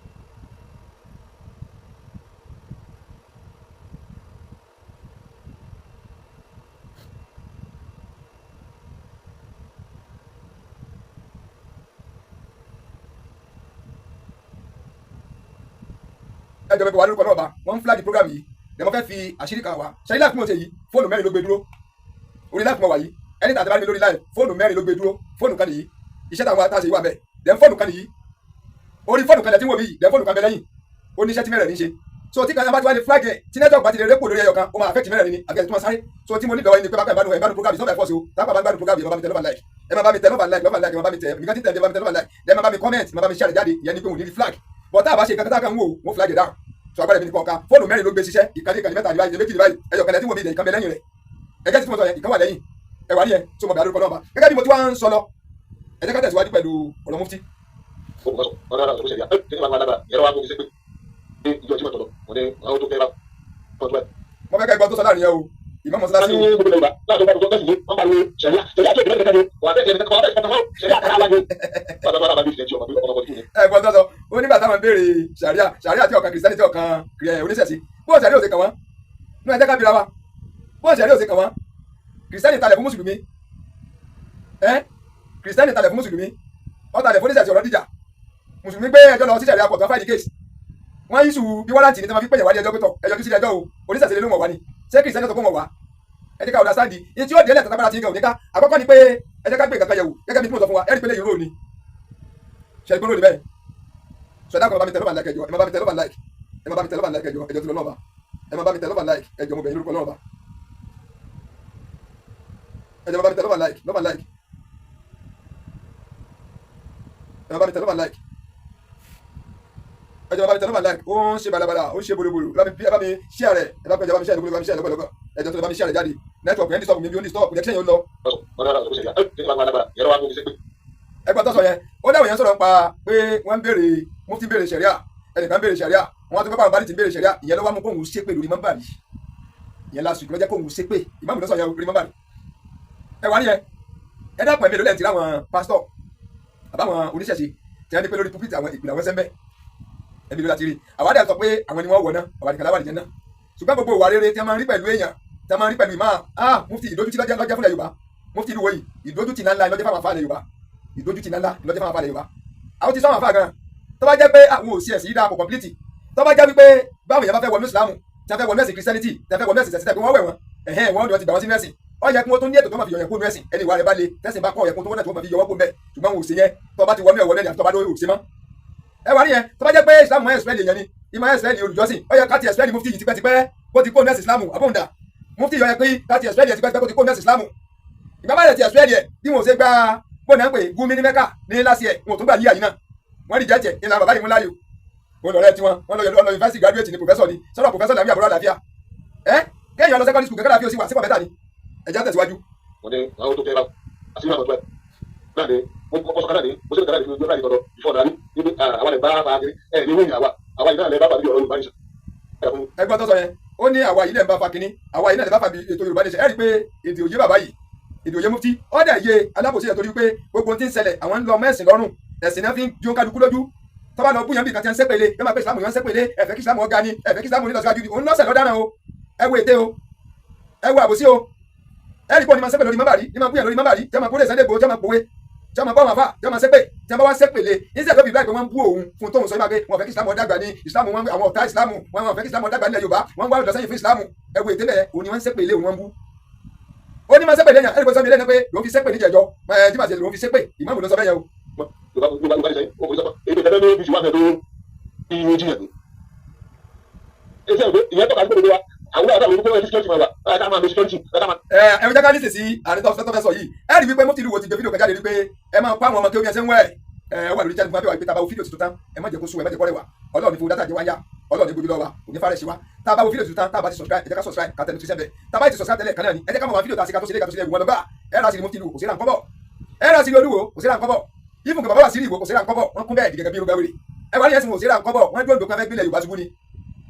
Ẹ jọ̀ọ́, bẹ́ẹ̀ wà lórúkọ náà bá wọ́n ń flag program yìí lẹ́mọ̀ fẹ́ fi àṣírí kan wá. Ṣe live mo ṣe yìí, fóònù mẹ́rin ló gbé dúró. Orí live mo wà yìí, ẹni tàbí bá mi lórí live, fóònù mẹ́rin ló gbé dúró. Fóònù kan nìyí, iṣẹ́ táwọn tá a ṣe yìí wà bẹ́ẹ̀. Then fóònù kan nìyí, orí fóònù kan lẹ tí ń wò mí yìí. Then fóònù kan bẹ lẹ́yìn, ó ní iṣẹ́ tí mẹ́rẹ̀ ní ṣe. So tí kan bá ti wá lè flag ẹ̀, tí network bá ti lè rẹ́pò lórí ẹyọ kan, ó máa affect mẹ́rẹ̀ ní àbí ẹ̀ tó máa sáré. So tí mo ní lọ́wọ́ yìí ni pé bá pẹ́ ìbánu program, it's not by force o. Tápà bá gbádùn program yìí, ẹ máa bá mi tẹ love and like, ẹ máa bá mi tẹ love and like, love and like, ẹ máa bá mi tẹ nǹkan tí tẹ, ẹ bá mi tẹ love and like, ẹ máa bá mi comment, ẹ máa bá mi share jáde. Ìyẹn ni pé mo ní flag, but tá a bá ṣe nǹkan tá a kan ń wò, wọ́n flag it down. So agbára mi ní kọ̀ọ̀kan fóònù mẹ́rin ló gbé ṣiṣẹ́. Ìkànnì ìkànnì mẹ́ta ní báyìí, méjì ní báyìí, ẹyọ kan tí mo bí ilẹ̀, ìkànnì lẹ́yìn rẹ̀. Ẹgẹ́ tí mo sọ yẹn, ìkan wà lẹ́yìn ẹwà ní yẹn tó mọ̀ bí alórúkọ náà bá gẹ́gẹ́ bí mo ti wá ń sọ lọ. Ẹ jẹ́ ká tẹ̀síwájú pẹ̀lú ọ̀rọ̀ mufti. Mo fẹ́ kẹ́ gbọ́ tó sọ láàrin yẹn o, ìmọ̀ mọ́sálásí o. Ẹ gbọ́ tó sọ, ó nígbà táwọn béèrè sàríà, sàríà tí ọ̀kan kìrìsìtẹ́nì tí ọ̀kan oníṣẹ̀ṣe, bó sàríà ò ṣe kàn wọ́n ní ẹ jẹ́ ká bira wa. Bó sàríà ò ṣe kàn wọ́n? Kìrìsìtẹ́nì talẹ̀ fún mùsùlùmí, ẹ kìrìsìtẹ́nì talẹ̀ fún mùsùlùmí, ó talẹ̀ fún oníṣẹ̀ṣe, ọ̀rọ̀ dìjà. Mùsùlùmí gbé ẹjọ́ lọ sí sàríà court, wọ́n file case, wọ́n yíṣu bí warrant ní tí wọ́n fi pèyàn wá ní ẹjọ́ pẹ́tọ̀ ẹjọ́ tó sílẹ̀ ẹjọ́ o. Oníṣẹ̀ṣe ló mọ̀ wá ni, ṣé kìrìsìtẹ́nì tó kó mọ̀ wá? Ẹ jẹ́ ká understand yìí tí ó délẹ̀ tàbí tí ń gẹ̀ òní ká. Àkọ́kọ́ ni pé ẹ jẹ́ ká gbé nǹkan yẹ̀wò gẹ́gẹ́ bí tí mo sọ fún wa. Ẹ rí pé lẹ́yìn róò ni ṣe gbọ́dọ̀ níbẹ̀. Sọ dákun, ẹ bá mi tẹ love and like, ẹjọ́ ẹ má bá mi tẹ love and like, ẹ má bá mi tẹ love and like, ẹjọ́ ẹjọ́ tó lọ náà bá ẹ má bá mi tẹ love and like, ẹjọ́ mo bẹ̀ yín lórúkọ náà bá ẹjọ́ má bá mi tẹ love and like, love and like, ẹ má bá mi tẹ love and like, ẹjọ́ má bá mi tẹ love and like. Ó ń ṣe balabala, ó ń ṣe bolobolo. Ẹ bá mi share rẹ̀, ẹ bá mi share rẹ̀, ẹ bá mi share lọ́gbọ̀lọ́gbọ̀, ẹjọ́ tó lọ bá mi share rẹ̀ jáde. Network yẹn disturb mi bí ó ń disturb, kò jẹ́ kí sẹ́yìn ó lọ. Ẹgbẹ́ tó sọ yẹn, ó dáwọ̀ yẹn sọ̀rọ̀ nípa pé wọ́n ń béèrè mufti, béèrè sẹ̀ríà, ẹnìkan béèrè sẹ̀ríà, wọ́n tún pẹ́ pàrọ̀ ti béèrè sẹ̀ríà. Ìyẹn ló wá mú kóhun ṣépè lórí mọ́bàrí ìyẹn last week ló jẹ́ kóhun ṣépè. Ìmáàmù ló sọ yẹn lórí mọ́bàrí. Ẹ wà níyẹn, ẹ dákun, ẹ̀mí ló lẹ́yìn tí láwọn pásítọ̀ àbáwọn oníṣẹ̀ṣe tí wọ́n ní pé lórí pulpit àwọn ìpìlẹ̀ àwọn sẹ́ńbẹ́, ẹ̀mí ló láti rí. Àwọn àdé sọ pé àwọn ni wọ́n wọ̀ náà, àwọn àdìkàlà wà nìyẹn náà. Ṣùgbọ́n gbogbo ìwà rere tí wọ́n máa ń rí pẹ̀lú èèyàn, tí wọ́n máa ń rí pẹ̀lú ìmáà, ah, mufti, ìdójútì lọ́jẹ́ lọ́jẹ́ fúnlẹ̀ Yorùbá. Mufti ìlú wòyí, ìdójútì ńláńlá lọ́jẹ́ fáwọn afáàlẹ̀ Yorùbá, ìdójútì ńláńlá lọ́jẹ́ fáwọn afáàlẹ̀ Yorùbá. Àwọn ti sọ àwọn afáà gan Tó bá jẹ́ pé àwọn ò sí ẹ̀sìn yìí dáa kò complete, tó bá jẹ́ wípé báwọn èèyàn bá fẹ́ wọnú Ìsìlámù, tí wọ́n fẹ́ wọnú ẹ̀sìn Christianity, tí wọ́n fẹ́ wọnú ẹ̀sìn tẹ̀sí, wọ́n wẹ̀ wọ́n, ẹ̀hẹ́n, wọ́n ni wọ́n ti gbà wọ́n sínú ẹ̀sìn. Ó yẹ kí wọ́n tún ní ètò tó máa fi yọ̀yàn kó nu ẹ̀sìn. Ẹni ìwà rẹ̀ bá le, tẹ̀sìn bá kọ́, ó yẹ kó tó wọ́n náà tó máa fi yọwọ́ kó mbẹ́. Ṣùgbọ́n wọn ò sí yẹn. Tó bá ti wọnú ẹ̀ wọnú ẹ̀, àfi tó bá lórí òsè mọ́. Ẹ wà níyẹn. Tó bá jẹ́ pé Ìsìlámù ẹ̀ expel èèyàn ni, ìmọ̀ expel olùjọ́sìn, ó yẹ ká ti expel mufti yìí tipẹ́tipẹ́ kó ti kó nu ẹ̀sìn Ìsìlámù. Àbóǹdà mufti yọ yẹ pé ká ti expel yẹ tipẹ́tipẹ́ kó ti kó nu ẹ̀sìn Ìsìlámù. Ìgbà bá yẹ ti expel yẹ, bí wọn ò ṣe gba bóun náà ń pè Gumi ní Mẹ́kà ní last year, wọn ò tún gbà yíyà yìí náà, wọ́n rí jẹ́jẹ́ ìlànà bàbá yìí mú láyò. Wọn lọ̀rẹ́ tiwọn, wọn lọ lọ university graduate ni, professor ni. Sọ́dọ̀ professor làwọn àbúrò àlàáfíà ẹ kéèyàn lọ secondary school kẹ́kẹ́ láàfin òsì wà sípò mẹ́ta ni. Ẹ̀já tẹ̀síwájú. Wọ́n ní àwọn tó kẹ́ bá àti ìlànà tó ẹ̀ náà ni mo sọ kánà ní mo sọ kánà ní ojú ọ̀nà ìtọ́jọ́ ìfọ̀ náà ní níbi àwọn ẹ̀ bá bá kiri ẹ̀ ní wíìnì àwa àwa yìí náà lẹ bá bá bí ọ̀rọ̀ Yorùbá nation. Ẹgbọ́n tó sọ yẹn, ó ní àwa yìí lẹ́ ń bá fa kínní, àwa yìí náà lè bá fa bí ètò Yorùbá nation. Ẹ rí i pé èdè òye bàbá yìí, èdè òye mufti, ó dẹ̀ yé alábòsí yẹn, torí pé gbogbo ohun tí ń ṣẹlẹ̀, àwọn ń lọ mẹ́sìn lọ́rùn, ẹ̀sìn náà fi ń jó kálukú lójú. Tó bá lọ búyàn bí kan tí ń sépele, yóò máa pé Ìsìlámù yóò ń sépele, ẹ̀fẹ́ kí Ìsìlámù ọ̀gá ni, ẹ̀fẹ́ kí Ìsìlámù nílọsíwájú ni. Òun lọ́sẹ̀ lọ́daràn o. Ẹ wo ète o, ẹ wo àbòsí o. Ẹ rí i pé òní máa ń sépè lórí mọ́bàrí, ní máa búyàn lórí mọ́bàrí, tí wọ́n máa búlẹ̀ Sunday Igboho, tí wọ́n máa pòwe, tí wọ́n máa bọ́ àwọn àfà, tí wọ́n máa sépè. Tí wọ́n bá wá sépèlé iṣẹ́ tó fi báyìí pé wọ́n ń bú òun fún tóun sọ pé wọ́n fẹ́ kí Ìsìlámù ó dàgbà ní Ìsìlámù wọn, àwọn ọ̀tá Ìsìlámù wọn fẹ́ kí Ìsìlámù ó dàgbà nílẹ̀ Yorùbá, wọ́n wá lọ́sẹ̀yìn fún Ìsìlámù. Ẹ wo ète bẹ́ẹ̀, òun ni wọ́n ń sépèlé, òun wọ́n ń bú. Ó ní máa sépè lẹ́yìn ẹ̀rí pé sọ́mi lẹ́nu pé lòun fi sépè níjẹ̀jọ́ ẹ̀ tí màá ṣe lòun fi sépè. Ìmáàmù ló sọ bẹ́ẹ̀ yẹn o. Yorùbá nation ó kò sọ èyí tẹ̀lé ní ibi ìwà tó bí ó jìyàn gbé. Ìyẹn tọ́ka sí pé gbogbo wa àwọn àwọn àwọn olùkọ́ security máa wà ká máa lo security ká máa. Ẹ ẹ jẹ́ ká ní sèṣì àárín tó fẹ́ sọ yìí. Ẹ rí wípé mufti ìlú wo ti gbé fídíò kan jáde wípé ẹ máa kó àwọn ọmọ kí ó bí ẹ ṣe ń wẹ̀. Ẹ wà lórí jáde fún abẹ́wà pé tá a bá wo fídíò tuntun tán, ẹ má jẹ́ kó sú, ẹ má jẹ́ kó rẹwà. Ọlọ́run ní fún data jẹ́ wáyà, Ọlọ́run ní gbójú lọ́wọ́ wa kò ní fárẹ̀ sí wa. Tá a bá wo fídíò tuntun tán, tá a bá ti subscribe, ẹ jẹ́ ká subscribe, ká tẹ notification bell. Tá a bá ti subscribe tẹ́lẹ̀ kan náà ni, ẹ jẹ́ ká mọ̀ wá fídíò tá a ṣe, ká tó ṣe lé, ká tó ṣe lé ìwọ̀n lọ́gbà. Ẹ rà sí ni mufti ìlú kò sí ra nǹkan bọ̀, ẹ rà sí ni olúwo kò sí ra nǹkan bọ̀, ìfún bàbá wà sí ìwò kò sí ra nǹkan bọ̀. Wọ́n kún bẹ́ẹ̀ gẹ́gẹ́ bí irúgbà wèrè. Ẹ wá ní ẹ̀sìn kò sí ra nǹkan bọ̀. Wọ́n dúró nǹkan fẹ́ gbélé Yorùbá ṣubú ni,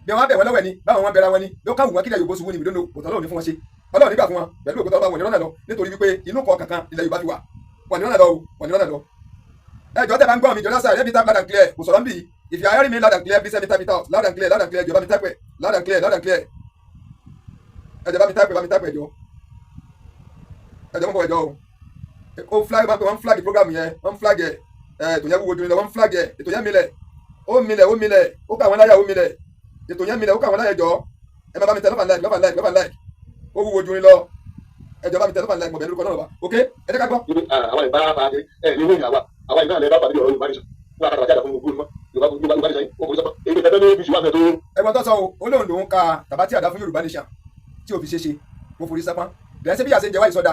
bí wọ́n bẹ̀ wọ́n lọ́wọ́ ni, báwọn wọn bẹ̀rẹ̀ wọn ni ló káwù wọn kílẹ̀ Yorùbá ṣubú ni. We don't know. Òtọ́ Ọlọ́run ní fún wọn ṣe, Ọlọ́run nígbà fún wọn pẹ̀lú òkúta ọba wọn ní lọ́nà lọ, nítorí wípé inú kọ kankan ilẹ̀ Yorùbá fi wà wọn ní lọ́nà lọ o, wọn ní lọ́nà lọ. Ẹ jọ̀ọ́, tẹ́ bá ń gbọ́ mi, jọ̀ọ́ lásán, let me type loud and clear. Kò sọ̀rọ̀ ń bì. If you are hearing me loud and clear, please let me type it out loud and clear, loud and clear. Jọ̀ọ́, bá mi type ẹ̀ loud and clear, loud and clear. Ẹ jọ̀ọ́, bá mi type ẹ̀, bá mi type ẹ̀. Jọ̀ọ́, ẹ jọ̀ọ́, mọ̀ bọ̀, ẹ jọ̀ọ́ o. Ó flag, wọ́n flag program yẹn, wọ́n flag ẹ̀. Ètò yẹn wúwo dùn lọ, wọ́n flag ẹ̀. Ètò yẹn milẹ̀, ó milẹ̀, ó milẹ̀, ó kà wọ́n láyà, ó milẹ̀. Ètò yẹn milẹ̀, ó kà wọ́n láyà. Jọ, ẹ má bá mi tẹ love and like, love and like, love and like. Ó wúwo dùn lọ. Ẹ jọ̀ọ́, bá mi tẹ love and like. Mọ̀ bẹ́ẹ̀ lórúkọ náà wá. Ok, ẹ jẹ́ ká gbọ́. Ibi àwọn ẹ̀ bá bá kiri ẹ̀ ní wíìnì àwa àwa yìí náà lẹ bá bá bí ọ̀rọ̀ Yorùbá nation wọ́n á kàtàkì fún gbogbo Yorùbá nation ó kò sọ èyí tẹ̀lé ní ibi ìwà tó. Ẹ̀gbọ́n tó sọ o, ó lóun lòun ka tàbátì àdá fún Yorùbá nation tí ò fi ṣe ṣe kó forí sápá dẹ́n. Ṣé bí yàtọ̀ ń jẹ wáyé sọ́dà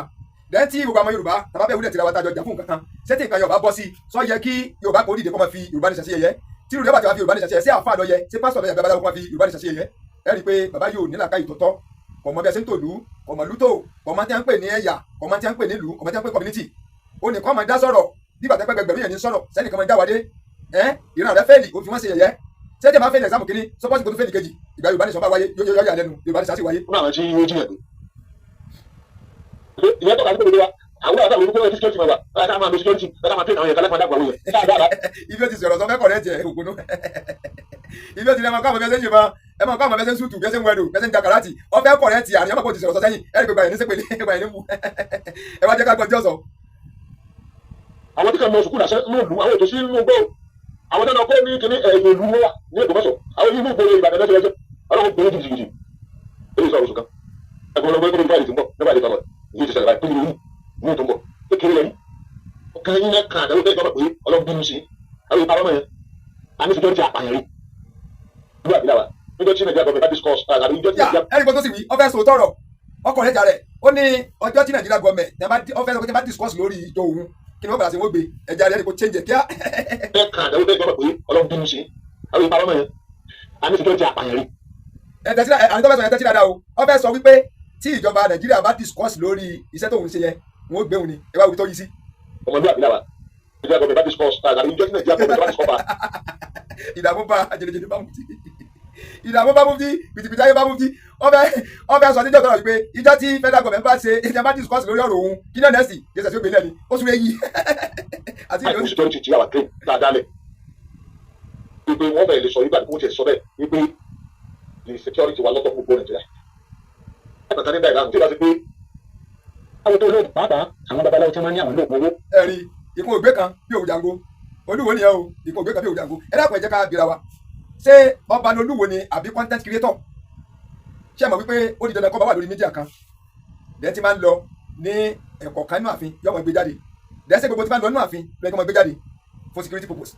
dẹ́n tí gbogbo àwọn Yorùbá tàbá bẹ́ẹ̀ wúlẹ̀ tìra wa tájọ jà fún nǹkan kan, ṣé tí nǹkan Yorùbá bọ́ sí sọ yẹ kí Yorùbá kò dìde kó máa fi Yorùbá nation sí yẹ̀yẹ́? Tí Yorùbá ti wá fi Yorùbá nation sí yẹ̀yẹ́, ṣé àfáà lọ yẹ, ṣé pásítọ̀ lọ yẹ, babaláwo kó máa fi Yorùbá nation sí yẹ̀yẹ́? Ẹ rí i pé bàbá yóò ní làákàyè tọ̀tọ̀, kò mọ bí ẹ ṣe ń tòlú, kò mọ lútò, kò mọ tí a ń pè ní ẹ̀yà, kò mọ tí a ń pè nílùú, kò mọ tí a ń pè community. Ó ní kọ́ máa dá sọ̀rọ̀ bí bàtẹ́ pẹ́gbẹ̀gbẹ̀rún yẹn ní sọ̀rọ̀ sẹ́nìkan máa jáwádé ẹ́. Ìran rẹ̀ fail, ó fi wọ́n ṣe yẹ̀yẹ́. Ṣé tẹ̀ máa fail exam kínní, suppose kò tún fail kejì, ìgbà Yorùbá nation bá wáyé, yóò yóò yà lẹ́nu. Yorùbá nation sì wáyé. Fún àwọn tí ó jìyàn gbé. Ìyẹn tọ́ka sí pé gbogbo wa àwọn àwọn àwọn olùkọ́ security máa wà ká máa lo security, ká máa train àwọn yẹn kálá máa dàgbà àwọn yẹn dáadáa. Ibi ó ti sọ̀rọ̀ sọ fẹ́ kọ̀rẹ́ jẹ́ òkúnú, ibi ó ti ní ẹ máa kọ́ àwọn bẹ́sẹ̀ ń yìnbọn, ẹ máa kọ́ àwọn bẹ́sẹ̀ ń sùtù, bẹ́sẹ̀ ń wẹ̀dù, bẹ́sẹ̀ ń jakarati. Ọ fẹ́ kọ̀rẹ́ ti àríyá mọ̀ kó ti sọ̀rọ̀ sọ sẹ́yìn. Ẹ rí pé gbàyẹ̀ ní sépèlé, gbàyẹ̀ ní mú. Ẹ wá jẹ́ ká gbọ́ tí ó sọ. Àwọn tí kan lọ sùkúlù lásán ní òlu, àwọn ètò sí inú gbọ́, àwọn tó lọ kó ní kíní ẹ̀yìn ìlú wọn wà ní Ògbómọ̀ṣọ́, àwọn yìí mú gbòòrò Ìbàdàn lọ́sẹ̀ lọ́sẹ̀ ọlọ́run gbòòrò jìbìtì èyí sọ oṣù kan ẹgbẹ́ ọlọ́gbọ́n gbọ́dọ̀ báyìí tó ń bọ̀ nígbà tí tọ́lọ̀ yìí ti ṣẹlẹ̀ báyìí tó ń mú tó ń bọ̀ kékeré lẹ́yìn ọ̀kan yín náà kàn àdáwó bẹ́ẹ̀ gbọ́dọ̀ pé Ọlọ́run bínú sí àwọn ìpamọ́ mọ́ yẹn a ní security apààyàn rí ìlú àbílà wa níjọ́ tí Nàìjíríà gọọmẹ̀ bá discuss àbí níjọ́ tí yà Nàìjíríà ẹ rí pé tó sì wí, ọ fẹ́ sọ tọrọ ọkọ̀ rẹ̀ jà rẹ̀. Ó ní ọjọ́ tí Nàìjíríà gọọmẹ̀ ọ fẹ́ sọ pé tí wọ́n bá discuss lórí ìjọ òun, kí ni wọ́n padà sí, wọ́n gbé ẹja rẹ̀ kó change ẹ̀ kíá. Bẹ́ẹ̀ kàn àdáwó bẹ́ẹ̀ gbọ́dọ̀ pé Ọlọ́run bínú sí àwọn ìpamọ́ mọ́ yẹn a ní security apààyàn rí. Ẹ tẹ́tí àní tó fẹ́ sọ yẹn, tẹ́tí dáadáa o. Ọ fẹ́ sọ wípé tí ìjọba Nàìjíríà bá discuss lórí iṣẹ́ tóun ṣe yẹn, wọ́n ó gbé òun ni. Ẹ wá wí tó yí sí. Ọmọlúwàbí làwà Nàìjíríà gọọmẹ̀ bá discuss àbí níjọ́ tí Nàìjíríà gọọmẹ̀ bá discuss Ìdààmú bá jẹjẹrẹ bá mufti, ìdààmú bá mufti, pìtìpìtì ayé bá mufti. Ọbẹ̀ sọ níjọ́ tọrọ wípé ìjọ tí federal government bá ṣe ìjọba bá discuss lórí ọ̀rọ̀ òun, kí náà nẹ́ẹ̀sì jẹ́sẹ̀ tí ó gbé lẹ́ni ó sún èyí àti ìlú. Àìkú security tí àwà train dáadáa lẹ̀ wípé wọ́n bẹ̀rẹ̀ lè sọ wípé àdúgbò tiẹ̀ sọ bẹ́ẹ̀ wípé the security wa lọ́tọ̀ gbogbo Nàìjíríà. Ẹ̀ka ní báyìí láàmú tí ó bá ti pé àwọn tó lóògùn, pàápàá àwọn babaláwo tí wọ́n ní àwọn lóògùn owó. Ẹ̀rí ìkún ògbé kan bí òwú jango. Olúwo nìyẹn o, ìkọ̀ ògbé kan bí òjàngó. Ẹ dákun, ẹ jẹ́ ká bira wa, ṣé ọba ni Olúwo ni àbí content creator? Ṣé ẹ mọ̀ wípé ó di dandan kọ́ bá wà lórí media kan dẹ́n tí máa ń lọ ní ẹ̀kọ́ kan nínú ààfin, yóò máa gbé jáde dẹ́sẹ̀ gbogbo tí máa ń lọ nínú ààfin lọ́yẹ́ kó máa gbé jáde for security purpose?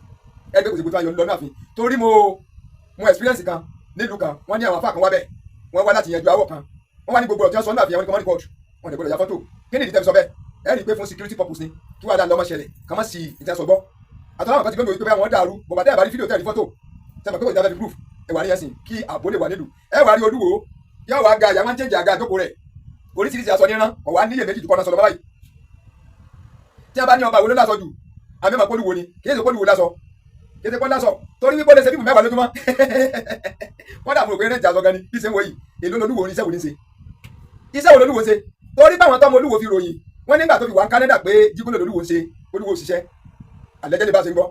Ẹgbẹ́ kò sí gbogbo tí máa ń lọ nínú ààfin, torí mo experience kan nílùú kan. Wọ́n ní àwọn afá kan wá bẹ́ẹ̀, wọ́n wá láti yanjú awọ kan. Wọ́n wá ní gbogbo ọ̀tí wọ́n sọ nínú ààfin, àwọn ní kò mọ́ record, wọ́n lè gbọ́dọ̀ ya fọ́tò. Kí ni ìdí tẹ́ fi sọ bẹ́ẹ̀? Ẹ rí i pé fún security purpose ni, kí wàhálà lọ́mọ ṣẹlẹ̀ kà má sì ìtẹ́sọ̀ gbọ́. Àtọ́lá àwọn kan ti gbé wípé àwọn dàrú bọ̀bà tẹ́ ẹ̀ bá rí fídíò, tẹ́ ẹ̀ rí fọ́tò, tẹ́ mọ̀ pé kò ní dábẹ́ fi proof ẹ wà ní ẹ̀sìn kí ààbò lè wà nílùú. Ẹ wà rí Olúwo, yóò wá ga, àyà máa ń change àga àjókòó rẹ̀, oríṣiríṣi aṣọ níran, kọ̀ wá níyè méjì kọ́ náà sọ̀rọ̀ báyìí. Tí a bá ní ọba wo ló lásọ jù, àmì ọmọ pólúwo ni. Kì í ṣe pólúwo lásọ, kì í ṣe pọ́ lásọ, torí wípé ó lè ṣe fíìmù 10 lójúmọ́. Wọ́n dààmú òpin rẹ̀ aṣọ gan ni bí ṣe ń wọ yìí. Èló lolúwo ní? Iṣẹ́ wo ní ṣe? Iṣẹ́ wo lolúwo ṣe? Torí báwọn tọ́mọ Olúwo fi ròyìn wọ́n nígbà tó fi wà ní Canada pé jígúnlẹ̀ lolúwo ṣe. Olúwo ṣiṣẹ́ àlẹ́jẹ́ lè bá ṣe ń gbọ́.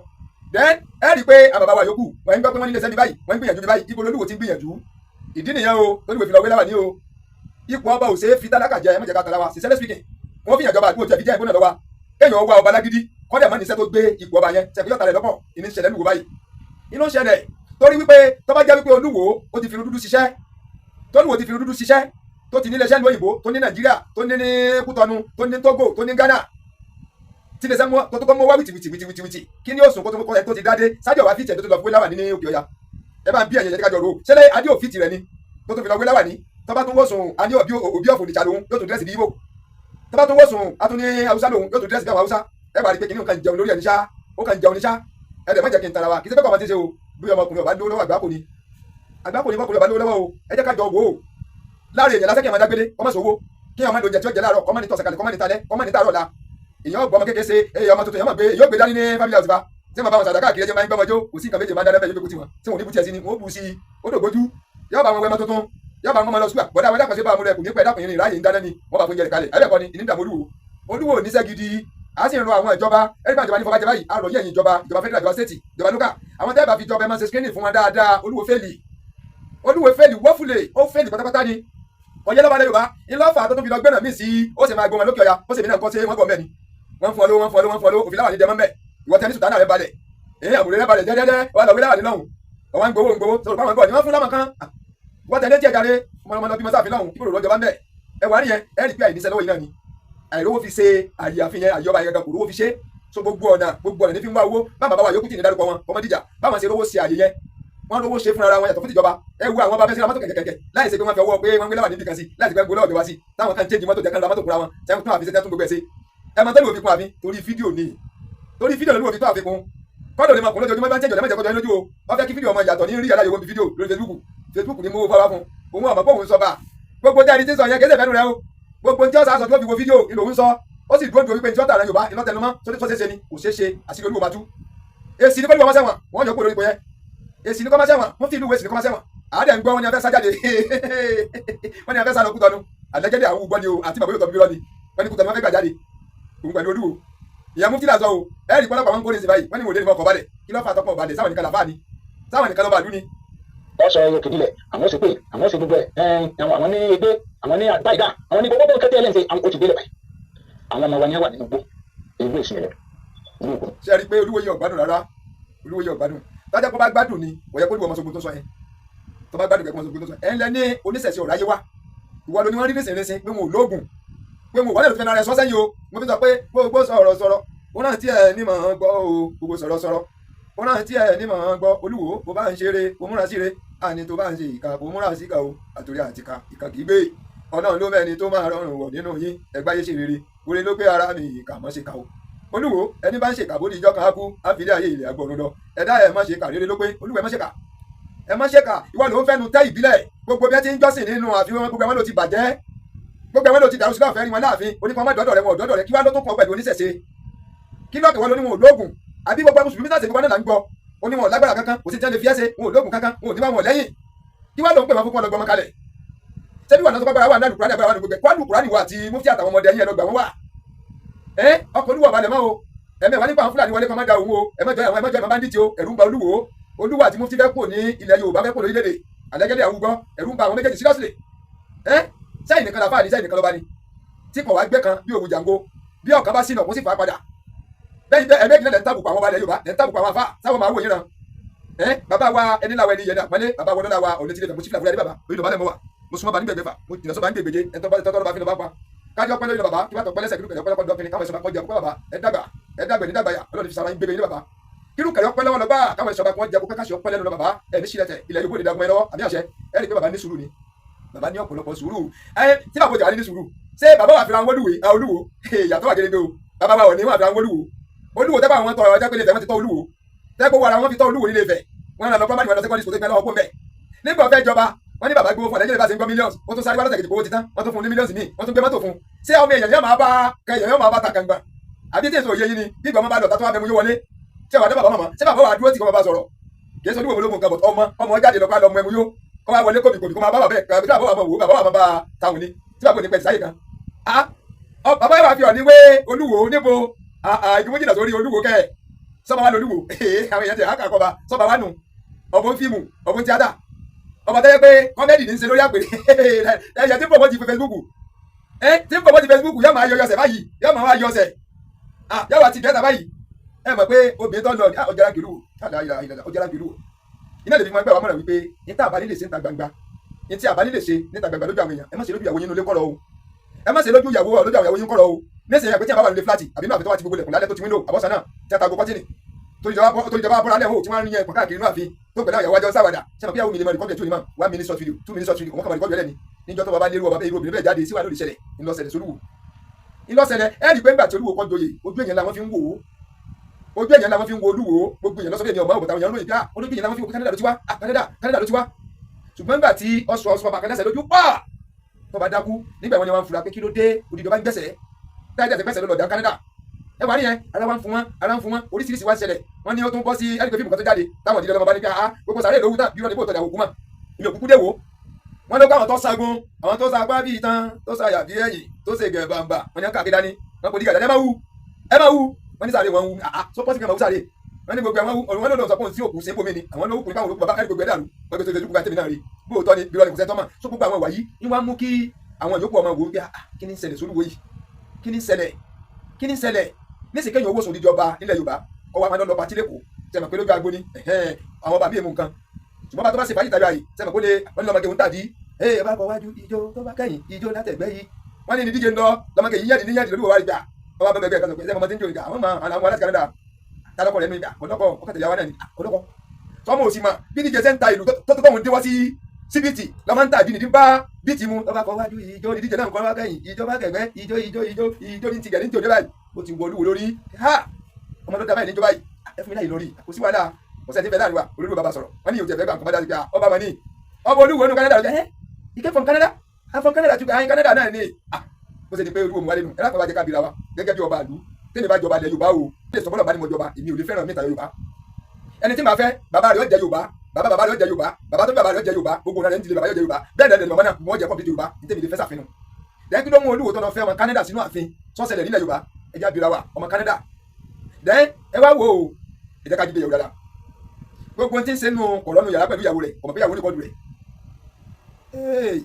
Then ẹ rí i pé àwọn bàbá wa yòókù, wọ́n ń gbọ́ pé wọ́n nílé sẹ́ni báyìí, wọ́n ń gbìyànjú bí báyìí. Ibo lolúwo ti ń gbìyànjú? Ìdí nìyẹn o lolúwo fi lọ wé láwà ní o. Ipò ọba ò ṣe é fi tálákà jẹ. Ẹ má jẹ́ ká tara wa. Sincerely speaking, wọ́n fi ìyànjọba àdúgbò tí a fi jẹ́ ìgbóná lọ́wọ́. Kéèyàn wá ọba lágídí kọ́dẹ̀ mọ́ níṣẹ́ tó gbé ipò ọba yẹn ṣẹ̀fí yọ̀tà rẹ̀ lọ́pọ̀. Ìní ṣẹlẹ̀ lúwo báyìí, inú ṣẹlẹ̀ torí wípé tó bá jẹ́ wípé Olúwo ó ti fi irun dúdú ṣiṣẹ́, tólúwo ti fi irun dúdú ṣiṣẹ́, tó ti nílé iṣẹ́ ní òyìnbó, tó ní Nàìjíríà, tó ní ní Kútọ́nù, tó ní Tógò, tó ní Ghana, tí lè sẹ́ mọ́ tó tó mọ́ wá wìtì wìtì wìtì wìtì wìtì, kí ni ó sùn kó tó kó tó ti dáadé sáájú ọ̀wá fìtì ẹ̀ tó tó lọ fún wíláwà ní òkè ọ̀yà? Ẹ bá ń bí ẹ̀yẹ̀ jẹ́ kájọ ro ṣẹlẹ̀ adé òfìtì rẹ̀ ni tó tó fi lọ wíláwà ní. Tó bá tún wọ́ sùn, a ní òbí ọ̀fọ̀ òdìjà lòun yóò tún dress bí Ìgbò. Tó bá tún wọ́ sùn, a tún ní Haúsá lòun, yóò tún dress bí àwọn Haúsá. Ẹ wà rí pé kìnìún kan jẹun lórí ẹ̀ ní ṣá, ó kàn jẹun ní ṣá. Ẹ dẹ̀ má jẹ́ kí n tara wa. Kì í ṣe pé kọ́ ọmọ ti ṣe o. Bí ọmọkùnrin ọba lówó lọ́wọ́, àgbákò ni, àgbákò ni. Bọ́kùnrin ọba lówó lọ́wọ́ o, ẹ jẹ́ ká jọ wò ó. Láàrin èèyàn lásán, kí ẹ máa dágbélé, kọ́ máa sọ owó, kí ẹ máa lo oúnjẹ tí ó jẹ láàárọ̀, kọ́ máa ní tọ̀sẹ̀ kalẹ̀, kọ́ máa ní talẹ́, kọ́ máa ní tààrọ̀ la. Èèyàn gbọ́ ọmọ kékeré ṣe èèyàn, ọmọ tuntun èèyàn máa gbé, èèyàn gbé dání ní family house bá tí wọ́n bá wọn sàdá káàkiri, ẹjẹ́ máa ń gbọ́mọjó. Kò sí nǹkan méje máa ń dáná bẹ́ẹ̀, yóò gbé tiwọn tí wọn ò ní bu tiẹ̀ sí ni, wọ́n bu sí i, ó dògbójú. Yóò bá wọn wẹ ọmọ tuntun, yóò bá wọn mọ lọ sùgbà bọ́dá wọn dákun sí bá wọn rẹ kò ní pẹ́ dákun yìí ráyè ń dáná ni wọ́n bá fún jẹ kalẹ̀. Ẹ̀bẹ̀ kọ́ ni ìní dààmú Olúwo. Olúwo níṣẹ́ gidi. A sì ń rọ àwọn ìjọba ẹ̀rí bá ìjọba ní fọbajẹ báyìí. A rọ yẹ̀yìn ìjọba, ìjọba federal, ìjọba state, ìjọba local, àwọn tẹ́ẹ̀ bá fi jọba, ẹ máa ṣe screening fún wọn dáadáa. Olúwo fail, Olúwo fail wọ́fúlẹ̀, ó fail pátápátá ni. Ọ̀yẹ́ lọ́ba Yorùbá ńlọ́fà tó tún fi lọ gbẹ́nà míì sí. Ó sì máa gbọ́ wọn lókè ọ̀yà, ó sì mí náà kọ́ sí wọ́n gbọ́ mẹ́ni. Wọ́n fún ọ lówó, wọ́n fún ọ lówó, wọ́n fún ọ lówó, òfin láwà ní dẹ́mọ́ mbẹ́. Ìwọ tẹ́ ní sùtánà rẹ balẹ̀, èyí àbúrò rẹ balẹ̀ dẹ́dẹ́dẹ́, wọ́n lọ wí láwà ní lọ́hùn. Ọ̀wọ́n ń gbowó, ń gbowó sọ̀rọ̀ fáwọn gbọ́ ni wọ́n fún lọ́mọ kan. Wọ́n tẹ̀lé tí ẹ jáde ọmọ ọmọ bí mọ́sáàfin lọ́hùn kí ló lọ́jọba ń bẹ̀. Ẹ wà níyẹn, ẹ rí pé àìníṣẹ́ lọ́wọ́ yìí náà ni àìrówó fi ṣe àyè àfihàn àyè ọba yẹn gan, kò rówó fi ṣe. So gbogbo ọ̀nà, gbogbo ọ̀nà ní fi ń wá owó. Báwọn bàbá wa yòókù tì ní dárúkọ wọn ọmọdíjà, báwọn ṣe rówó ṣe àyè yẹn, wọ́n rówó ṣe fúnra wọn yàtọ̀ fún tìjọba. Ẹ wo àwọn bá fẹ́ sí ra mọ́tò kẹ̀kẹ́kẹ́ láì ṣe pé wọ́n fi ọwọ́ pé wọ́n gbé láwà níbi kan sí, láì ṣe pé wọ́n gbé lọ́wọ́ ìjọba sí, táwọn kan change mọ́tò jẹ́ kan ra mọ́tò fúnra wọn, tẹ́ tún àfi ṣe, tẹ́ tún gbogbo ẹ̀ ṣe. Ẹ máa tẹ́lẹ̀ òfin kún àfi torí fídíò ni, torí fídíò lórí òfin tó àfikún kọ́dọ̀ lè máa kún lójoojúmọ́ bá ń change ọ̀dẹ́ mẹ́jọ kọjọ́ lójú o. Wọ́n fẹ́ kí fídíò ọmọ ìyàtọ̀ ní rí aláyọ̀ wo fídíò lórí Facebook. Facebook ni mo fọwọ́ fún òun àmọ́ pé òun sọ bá gbogbo tẹ́ ẹni tí ń sọ yẹn kì í ṣe fẹ́nu rẹ o. Gbogbo tí ó sá sọ tí ó fi wo fídíò ìlò ń sọ, ó sì dúró dúró wípé tí ó tààrà Yorùbá iná tẹnumọ́ tó ṣeé ṣe ni kò ṣeé ṣe. Àṣírí Olúwo máa tú. Èsì ní kọ́lùwọ́ sẹ́wọ̀n, wọ́n yọ kó lórí ipò yẹn. Èsì ní kọ́ máa sẹ́wọ̀n, mufti ìlú èsì ní kọ́ máa sẹ́wọ̀n. Àádẹ́ ń gbọ́ wọn ni a fẹ́ sá jáde, wọ́n ní a fẹ́ sá lọ Kútọ́nù. Àlẹ́jẹ́dẹ́ àwọn gbọ́ ni o àti bàbá yóò tọ́ bí lọ ni wọ́n ní Kútọ́nù wọ́n fẹ́ gbà jáde òun pẹ̀lú Olúwo. Ìyá mufti là sọ o. Ẹ rí pọ́lọ́pàá wọn kó ní sí báyìí, wọ́n ní wòlé ní ọkọ̀ balẹ̀. Kí ló fà tọkọ̀ balẹ̀? Sáwọn nìkan làfáà ni, sáwọn nìkan lọ́ba àdú ni. Wọ́n sọ ẹyọ kìdílẹ̀, àwọn sì pé àwọn sì gbogbo ẹ̀ àwọn ní ẹgbẹ́, àwọn ní àgbáyìdá, àwọn ní gbogbo kẹ́tẹ́ ẹlẹ́sìn, àwọn ó ti délẹ̀ báyìí. Àwọn ọmọ wa ní wà nínú gbó egbò ìsìn rẹ̀ ní òkú. Ṣe rí i pé Olúwo yìí ò gbádùn rárá? Olúwo yìí ò gbádùn. Tájà kó bá gbádùn ni, kò yẹ kó olúwo ọmọ sọgbọn tó sọ yẹn. Tó bá gbádùn, kò yẹ kó ọmọ sọgbọn tó sọ yẹn. Ẹ ń lẹ ní oníṣẹ̀ṣe ọ̀rọ̀ ayé wa. Ìwọ ló ní wọ́n rí nísìnyí pé wọn ò lóògùn, pé wọn ò wọlé lófin ara ẹ sọ sẹ́yìn o. Mo fi sọ pé gbogbo sọ̀rọ̀ sọ̀rọ̀ wọn náà tí ẹ ní mọ̀ ọ́n gbọ́ o. Gbogbo sọ̀rọ̀ sọ̀rọ̀ wọn náà tí ẹ ní mọ̀ ọ́n gbọ́. Olúwo, bó bá ń ṣeré, kó múra síre. Àní tó bá ń ṣe ìka, kó múra síkà o. Àtòrí àtìkà, ìkà kì í gbé. Ọlọ́run ló mẹ́ni tó máa rọrùn wọ̀ nínú yín. Ẹgbáyé ṣe rere, oore ló gbé ara mi. Ìkà mọ́ ṣe kà o. Olúwo, ẹni bá ń ṣèkà, bó ní ìjọ kan á kú, á fi ilé ayé ilẹ̀ agbọ̀run lọ. Ẹ̀dá ẹ̀ má ṣe kà, rere ló pé. Olúwo, ẹ má ṣe kà, ẹ má ṣe kà. Ìwọ ló ń fẹ́nu tẹ́ ìbílẹ̀ gbogbo bí ẹ ti ń jọ́sìn nínú àfihàn, gbogbo ẹ̀wọ̀n ló ti bàjẹ́, gbogbo ẹ̀wọ̀n ló ti dàrú sílẹ̀. Ọ̀fẹ́ rí wọn láàfin oníkan má dọ́dọ̀ rẹ, wọn ò dọ́dọ̀ rẹ. Kí wá ló tó kàn pẹ̀lú oníṣẹ̀ṣe? Kí lọ́ọ̀kì wọn ló ní wọn ò lóògùn? Àbí gbogbo mùsùlùmí náà ṣe fi wọn náà là ń gbọ́ oníwọ̀n lágbára kankan, kò sí tí wọ́n lè fi ẹ́ ṣe, wọn ò lóògùn kankan, wọn ò ní bá wọn lẹ́yìn. Kí wá ló ń pè wọn fún wọn lọ gbọmọ kalẹ̀? Ṣebí wà náà tó bá gbára wà náà lùkúránì, agbára wà ní gbogbo ẹ̀ kwádùn kúránì wà àti mufti àtàwọn ọmọdé ẹ̀yìn ẹ̀ lọ gbà wọ́n wà. Ẹ ọkọ̀ Olúwo balẹ̀ mọ́ o. Ẹ̀mẹ̀ wà nípa àwọn Fúlàní wọlé kan má da òun o. Ẹ má jọ àwọn, ẹ má jọ àwọn bandit o. Ẹ̀rù ń ba Olúwo. Olúwo àti mufti fẹ́ kúrò ní ilẹ̀ Yorùbá, fẹ́ kúrò lórílẹ̀‐èdè àlẹ́gẹ́dẹ́ àwùgbọ́. Ẹ̀rù ń ba àwọn méjèèjì seriously. Ẹ sẹ́yìn nìkan làfáà ní, sẹ́yìn nìkan lọ́ba ni tí kò wá gbé kan bí òwú jàǹgó, bí ọ̀kan bá sínà kó sì fà á padà. Bẹ́ẹ̀ bẹ́ẹ̀ ẹ̀mẹ́jì náà lẹ́ ń tàbùkù àwọn ọba ilẹ̀ Yorùbá, lẹ́ ń tàbùkù àwọn afá sáwọn máa wò yín ran. Ẹ bàbá wa ẹni làwọn ẹni yẹn náà pọ́nlé bàbá wọn lọ́la wa ọ̀lẹ́ tilẹ̀ fẹ́ mo sì fìlà fúlẹ̀ bàbá orí ìdọ̀bálẹ̀ mọ́ wa mo súnmọ́ bá nígbà gbẹ́fà mo jìnnà sọ́ba nígbà gbèje ẹ̀ tọ́ bá fi lọ́ bá pa kájọ pẹ́ lórí bàbá kí wọ́n tọ́ pẹ́ lẹ́sẹ̀ kí lókè ọpẹ́ dọ́kìnrin káwọn ẹ̀ṣọ́ bá kọjá pẹ́ bàbá ẹ dàgbà ẹ dàgbà ní dàgbà yà Ọlọ́run fi sara yín gbégbé ní bàbá kírú kẹrẹ ọpẹ́ lọ́wọ́ lọ́gbà káwọn ẹ̀ṣọ́ bá kọ́ jẹ́ kó káṣí ọpẹ́ lẹ́nu lọ bàbá ẹ ní sílẹ̀ tẹ̀ ilẹ̀ yóò bóde dagun ẹ lọ́wọ́ àbí àṣẹ ẹ rí i pé bàbá ní sùúrù ni bàbá ní ọ̀pọ̀lọpọ̀ sùúrù ẹ tí bàbá òjò wà ní sùúrù ṣé bàbá wà fi ra wọn olúwo olúwo ìyàtọ̀ wà gédégbé o bàbá wa ò ní wà fi ra wọn olúwo olúwo tẹ́ bá àwọn tọrọ ọjọ́ pé ilé Ifẹ̀ wọ́n ti tọ́ olúwo tẹ́ gbowó ara wọn fi tọ́ olúwo nílé Ifẹ̀ wọ́n rán lọ primary wọn lọ secondary school tó gbẹ́ lọ́wọ́ kó mbẹ́ nígbà ọ̀fẹ́ ìjọba wọ́n ní bàbá gbowó fún ọ̀lẹ́jẹ̀ bá ṣe ń gbọ́ millions wọ́n tún sáré wá lọ́sẹ̀ kejì owó ti tán wọ́n tún fún un ní millions míì wọ́n tún gbé mọ́tò fún un ṣé ọmọ èèyàn yóò máa bá kẹyàn yóò máa bá takàngbà àbí tí èso òye yìí ni bí ìgbà ọmọ bá lọ tátó wá mẹ́mu yóò wọlé tí àwọn àdé bàbá màmá ṣé bàbá wà dúró tí kò máa bá sọ̀rọ̀ kì í sọ olúwo ológun kan bọ̀ ọmọ ọmọ jáde lọ pa lọ mọ ẹmu yó kọ́ wá wọlé kòmí kòmí kó máa bá bàbá ẹ̀ kí bàbá wà mọ̀ wò bàbá wà máa bá táwọn ni tí bàbá ò ní pẹ́ sáyé kan. Bàbá wà fi ọ̀ ní wé olúwo níbo ìgbìmọ̀ jìnnà sórí olúwo kẹ́ ẹ̀ sọ́ba wa lolúwo àwọn èèyàn ti hàkà kọba sọ́ba wa nù ọ̀bọ̀n fíìmù ọ̀bọ̀n tíátà ọba tó yẹ pé kọ́mẹ́dì ní í ṣe lórí àpèrè ẹ̀yẹ tí ń bọ̀ mọ́ ti Facebook ẹ tí ń bọ̀ mọ́ ti Facebook yóò máa yọ yọsẹ̀ báyìí yóò máa wá yọsẹ̀ yóò wá ti gẹ́ta báyìí ẹ mọ̀ pé obìnrin tó ń lọ ní ọjà lágbèlú ọjà lágbèlú iná lè fi máa gbà wá mọ̀ràn wípé ní tá àbálí lè ṣe níta gbangba ní tí àbálí lè ṣe níta gbangba lójú àwọn èèyàn ẹ má ṣe lójú ìyàwó yín nulẹ̀ kọ̀rọ̀ o ẹ má ṣe lójú ìyàwó lójú àwọn ìyàwó yín kọ̀rọ̀ o nísìnyí àgbẹ̀ tí a bá wà nílé fúláàtì àbí inú àfi tó wà ti gbogbo lẹ̀kùn lálẹ́ tó ti wíńdò àbọ̀sán náà tí a ta gbogbo kọ́tìnì tó ìjọba bọ́ra lẹ́hìn tí wọ́n ń yẹn pọ̀ káàkiri inú ààfin tó pẹ̀lú àwọn àjọ sáwàdà ṣe mọ̀ pé àwọn mi lè mọ rìkọ́dù ẹ̀ tí ò ní mọ̀ 1 minute short video 2 minute short video wọ́n kàn mọ̀ rìkọ́dù ẹ̀ lẹ́ni níjọ́ tó bá bá lérú ọba irú obìnrin bẹ́ẹ̀ jáde síwájú ìṣẹ̀lẹ̀ ńlọsẹ̀lẹ̀ sólúwò ńlọsẹ̀lẹ̀ ẹ̀ rí i pé ńgbà tí olúwo kọ́ joyè ojú èèyàn làwọn fi ń wò ó ojú èèyàn làwọn fi ń wo olúwo gbogbo èèyàn lọ́sọ̀rọ̀ èèyàn ọmọ òbòtà èèyàn lóyìn bí i olójú èèyàn làwọn fi ń wo Canada ló ti wá Canada Canada ló ti wá ṣùgbọ́n ńgbà tí ọ̀sùn ọ̀sùn bàbá kan lẹ́sẹ̀ lójú pa tó bá dákú nígbà wọn ni wọn fura pé kí ló dé odidi ọba ń gbẹ̀sẹ̀ dáadáa ti gbẹ̀sẹ̀ ló lọ dá Canada ẹ wà níyẹn ara wa ń fún wọn ara ń fún wọn oríṣiríṣi wá ń ṣẹlẹ̀ wọn ní ó tún bọ́ sí ẹni pé fíìmù kan tó jáde táwọn ìdílé ọlọ́mọ bá ní pé ah gbogbo sàárè lówó tán bí wọn ní bó tọjà òkú mọ́ ìlú òkúkú dé wò wọn ló kó àwọn tó sagun àwọn tó sapá bíi tán tó sayà bíi ẹ̀yìn tó ṣe gẹ̀bàǹbà wọn ní káàkiri dání wọn kò dígà dání ẹ má wú ẹ má wú wọn ní sàárè wọn wú ah so pọ́sì kan máa wú sàárè wọn ní gbogbo àwọn wọn lọ́dọ̀ sọ pé òun sí òkú sẹ́ńpọ̀ mi ni àwọn ló kùnrin káwọn olókùn bàbá ẹni gbogbo ẹ̀ dàrú wọn gbé tó ìdókòwò àtẹ̀mí náà rí bóòtọ́ ni bí wọn kò sẹ́ tọ́mọ̀ so gbogbo àwọn wàyí ni wọ́n á mú kí àwọn yòókù ọmọ wò ó bí ah kí ni ń ṣẹlẹ̀ sólúwo yìí kí ni ń ṣẹlẹ̀ kí ni ń ṣẹlẹ̀ nísìnyí kéèyàn owó sùn dídí ọba nílẹ̀ Yorùbá kọ́ wa máa lọ pati lẹ́kọ̀ọ́ sẹ́mi pé lójú agbo ni àwọn ọba mi èmu nǹkan ṣùgbọ́n bá tó bá ṣe fàájì tàbí àyè sẹ́mi pé ó lè wọ́n ní lọ́mọge ń tàdí ee ọba kọ wájú ijó tó bá kẹ́yìn ijó látẹ̀gbẹ́ yìí wọ́n ní ní díje ń lọ lọ́mọge yìí yẹ́dì ní yẹ́dì lórí wàhálà ìgbà ọba bẹ́ẹ̀ bẹ́ẹ̀ kan sọ pé sẹ́mi ọmọ tí ń jó ìgbà àwọn ọmọ àwọn aláṣẹ Canada tálọ́kọ̀ rẹ̀ nù ìgbà ọlọ́kọ̀ ọkọ̀tẹ̀lẹ̀ wa náà ni ọlọ́kọ̀ sọmọ òsì mà bí díje ṣe ń ta ìlú tó tó tóun dé wá sí síbìtì lọ́mọ ń ta ìdí nìdí bá bíìtì mu lọ́ba kọ wájú ijó ní díje náà nǹkan wá kẹ́yìn ijó bá kẹ̀gbẹ́ ijó ijó ijó ijó ní tìgẹ̀ ní tòjó báyìí ó ti wọ olúwo lórí ha ọmọ tó dábàá níjọba yìí ẹ fún mi láyè lórí kò sí wàhálà ọ̀sẹ̀ tí ń bẹ láàrin wa olúwo bàbá sọ̀rọ̀ wọ́n ní yóò tẹ̀ fẹ́ gbà nǹkan bá dájú pé ọba mà ní ọba olúwo nù Canada ẹ you came from Canada I'm from Canada too ayin Canada náà ni ah ó ṣe di pé olúwo mu wálé nù ẹ lápá bá jẹ kábìrà wa gẹ́gẹ́ bí ọba àlú tẹ́lẹ̀ bá jọba ilẹ̀ Yorùbá o lè sọ fọlọ́ bá ní mo jọba èmi ò lè fẹ́ràn mẹ́ta Yorùbá ẹni tí màá fẹ́ bàbá rẹ̀ ó jẹ́ Yorùbá bàbá bàbá rẹ̀ ó jẹ́ Yorùbá bàbá tó bí bàbá rẹ̀ ó jẹ́ Yorùbá gbogbo rẹ̀ ń tilẹ̀ bàbá yóò jẹ́ Yorùbá bẹ́ẹ̀ dẹ̀ màmá náà wọ́n jẹ́ kọ́mpútì Yorùbá ní tẹ́mi lè fẹ́ sàfihàn lẹ́yìn kí ló mú olúwo tó lọ fẹ́ ọmọ Canada sínú ààfin sọ́sẹ̀lẹ̀ nílẹ̀ Yorùbá ẹ jẹ́ àbíra wa ọmọ Canada then ẹ wá wo ẹ jẹ́ ká jíde ìyàwó dáadáa gbogbo tí ń ṣe nù kọ̀rọ̀nù yàrá pẹ̀lú ìyàwó rẹ̀ ọmọ pé ìyàwó nìkan rẹ̀ hey.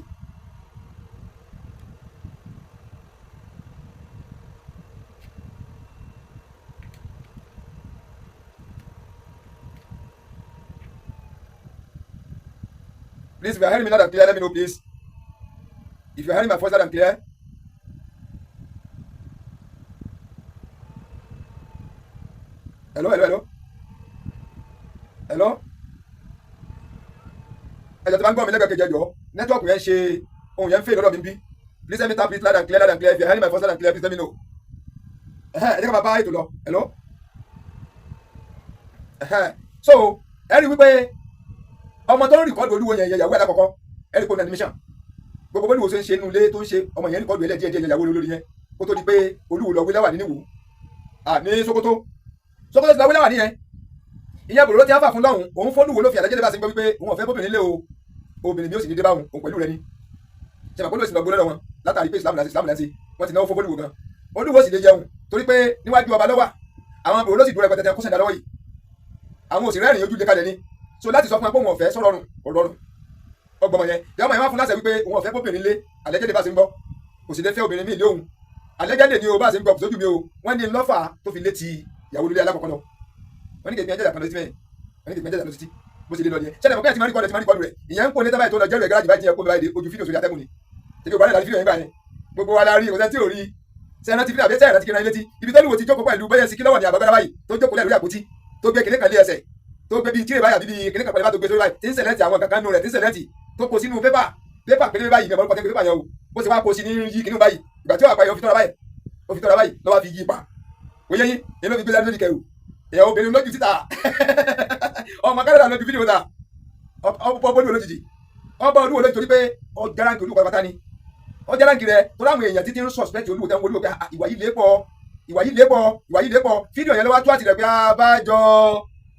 Please, if you are hearing me loud and clear, let me know, please. If you are hearing my voice loud and clear. Hello, hello, hello. Hello. Ẹ jọ̀ọ́ tí bá ń gbọ́ mi lẹ́gbẹ̀ẹ́ kejì ẹjọ́ network yẹn ṣe ohun yẹn ń fè lọ́dọ̀ mi bí. Please let me tap it loud and clear, loud and clear. If you are hearing my voice loud and clear, please let me know. Ẹ jẹ́ ká máa bá ètò lọ. Hello. So ẹ rí wípé ọmọ tó ń record olúwo yẹn ìyàwó ẹ̀ lákọ̀ọ́kọ́ ẹ rí pé ó ní animation gbogbo bólúwo ṣe ń ṣe inú ilé tó ń ṣe ọmọ yẹn record ẹlẹ́ díẹ̀ díẹ̀ ìyàwó olórí yẹn kó tó di pé olúwo lọ wílẹ́wà nínú ní Sókótó Sókótó ti lọ wílẹ́wà nìyẹn ìyẹn bòrò ti á fà fún lọ́hùn òun fọ́lùwò ló fi àlẹ́jẹ́ bá ṣe ń gbọ́ wípé òun ọ̀fẹ́ bóbìnrin lé o obìnrin mi ò sì ní dé báwọn òun pẹ̀lú rẹ ni ṣe mọ̀ pé olúwo sì lọ gbó lọ́dọ̀ wọn látàrí pé Islam láti Islam láti wọ́n ti náwó fún olúwo gan olúwo sì lè jẹun torí pé níwájú ọba lọ́wà àwọn bòrò ló sì dúró rẹpẹtẹ kó sẹ̀dá lọ́wọ́ yìí àwọn òsì rẹ́rìn ojú lé kalẹ̀ ni so láti sọ fún ẹ pé òun ọ̀fẹ́ sọ̀rọ̀rùn ọ̀rọ̀rùn ọgbọ̀n yẹn ìyá ọmọ yẹn wá fún láṣẹ wípé òun ọ̀fẹ́ bóbìnrin lé àlẹ́jẹ́ lè bá ṣe ń gbọ́ kò sì lè fẹ́ obìnrin míì lé òun àlẹ́jẹ́ lè ní o bá ṣe ń gbọ́ kò sójú mi o wọ́n ní lọ́fà tó fi létí Ìyàwó ilé alákọ̀ọ́kọ́ lọ. Wọ́n ní kèmí ẹjẹ́ kan lọ sí mẹ́rin, wọ́n ní kèmí ẹjẹ́ lọ sí bó ṣe lé lọ nìyẹn. Ṣẹlẹ̀ mọ̀ pé àti máa ń rìkọ́dù, àti máa ń rìkọ́dù rẹ̀. Ìyẹn ń kó ní tábàyè tó lọ jẹ́rù ẹ̀ gáràjì báyìí, tí yẹn kó mi báyìí dé ojú fídíò sórí atẹ́gùn ni. Tèmi ò bá náà láti fídíò yẹn gbà yẹn, gbogbo wa la rí, kò sẹ́ni tí ò rí. Ṣe ẹran ti fídíò àbí ṣe ẹran ti kíran létí ibi tó lùwò ti jókòó pẹ̀lú bẹ́yẹn sí kí lọ́wọ́ ní àbágbádá báyìí, tó jókòó lẹ́rú àpótí, tó gbé kinní kan lé ẹsẹ̀, tó gbé bíi tírè báyìí àbí bíi kinní kan pẹ̀lú bá tó gbé sórí báyìí, tí ń sẹ̀lẹ̀tì àwọn kankan nù rẹ̀, tí ń sẹ̀lẹ̀tì tó kó sínú pépà, pépà pélébé báyìí, ìgbà mọ̀lúkọ pépà yẹn o. Bó ṣe wá kó sí ní yí kinní báyìí, ìgbà tí ó wà pa yẹn, ó fi tọ́ra báyìí, ó fi tọ́ra báyìí lọ́wọ́ fi yí pa òye yín èyí ló fi gbé lẹ́nu lórí kẹrù. Èèyàn obìnrin lójú síta, ọmọ kánádà lójú fídíò ta ọbọ olúwo lójijì, ọba olúwo lójijì, torí pé ọ járáǹkì olúwo pátápátá ni. Ọ járáǹkì rẹ torí àwọn èèyàn títí ń suspect olúwo, tẹ́ ń olúwo pé ìwà yìí lé pọ̀, ìwà yìí lé pọ̀, ìwà yìí lé pọ̀. Fídíò yẹn lọ́wọ́ tó àti rẹ̀ pé abájọ,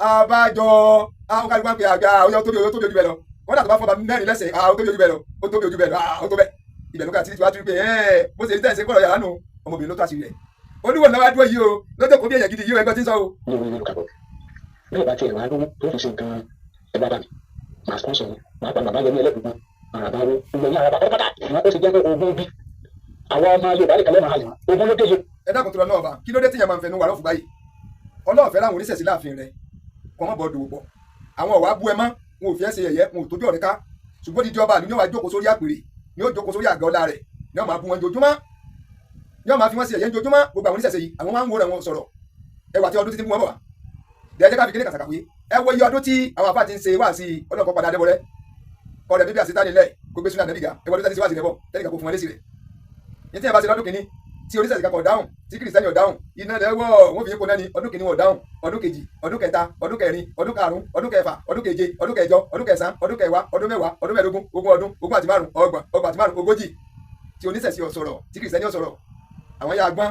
abájọ, àwọn kálukú pé àgbà ó tóbi, ó tóbi ojú bẹ́ẹ̀ lọ. Wọ́n dà tó bá fọba mẹ́rin lẹ́sẹ̀, ó tóbi ojú bẹ́ẹ̀ lọ, ó tóbi ojú bẹ́ẹ̀ lọ, ó tó bẹ́ẹ̀. Ibẹ̀ ló kà títí wàá tún pé ẹ́ẹ̀ bó ṣe tẹ̀sí kọ̀rọ̀ yàrá nù. Ọmọbìnrin ló tó àṣírí rẹ̀. Olúwo náà wá dúró yìí o, lọ́jọ́ kó bí èèyàn gidi yìí o, ẹgbẹ́ tí ń sọ o. Ní orí ìlú kàbọ̀ bẹ́ẹ̀ bá tiẹ̀ wá lówó tó fi ṣe nǹkan, ẹ bá bá mi màá sponsor mi, màá pa bàbá yẹmí ẹlẹ́gbẹ̀gbọ́n àràbá wo gbogbo ní àràbá pátápátá. Ìwọ́n ó sì jẹ́ pé ogún bí àwọn ọmọ Yorùbá nìkan lẹ́nu àlè ogún ló dé yìí. Ẹ dákun tó lọ náà bá, kí ló dé tíyẹn máa ń fẹnu wà lọ́fù báyìí? Ọlọ́ọ̀fẹ́ láwọn oníṣẹ̀ṣe láàfin rẹ̀ kọ́ mọ́ bọ́ dòwò pọ̀. Àwọn ọ̀wá bú ẹ mọ́, wọn ò fi ẹ́ ṣe yẹ̀yẹ́, wọn ò tójú ọ̀rẹ́ ká. Ṣùgbọ́n dídí ọba àlù ní ó wá jókòó sórí àpèrè, ní ó jókòó sórí àga ọlá rẹ̀, ní ó máa bú wọn jojúmọ́, ní ó máa fi wọ́n ṣe yẹ̀yẹ́ jojúmọ́. Gbogbo àwọn oníṣẹ̀ṣe yìí, àwọn máa ń wo rẹ̀ wọn sọ̀rọ̀ ẹwà tí ọdún títí mú wọn bọ̀ wá. Dẹ́jẹ́ ká fi kíní kàṣàkàwé. Ẹ wo iye ọdún tí àwọn àfáà ti ń ṣe wá sí ọlọ́kọ̀ padà dẹ́bọ̀rẹ́ kọ́ rẹ̀ bíbí àṣetánì lẹ̀ kó gbé súnà nẹ́bìgà. Ẹ wọ́n ọdún tí ti ṣe wá sí rẹ̀ bọ̀ tẹ́nìkan kó fún wọn lésì rẹ̀. Ní tí ẹ bá ṣe lọ́dún kìíní tí oníṣẹ̀ṣe kan kò dáhùn, tí kìrìsìtẹ́nì ò dáhùn, iná lẹ́wọ̀ wọ́n fi yín kó náà ní. Ọdún kìíní wọn ò dáhùn, ọdún kejì, ọdún kẹta, ọdún kẹrin, ọdún karùn-ún, ọdún kẹfà, ọdún keje, ọdún kẹjọ, ọdún kẹsàn-án, ọdún kẹwàá, ọdún mẹ́wàá, ọdún mẹ́ẹ̀ẹ́dógún, 20 ọdún, 25, 30, 35, 40 tí oníṣẹ̀ṣe ò sọ̀rọ̀, tí kìrìsìtẹ́nì ò sọ̀rọ̀. Àwọn yà gbọ́n,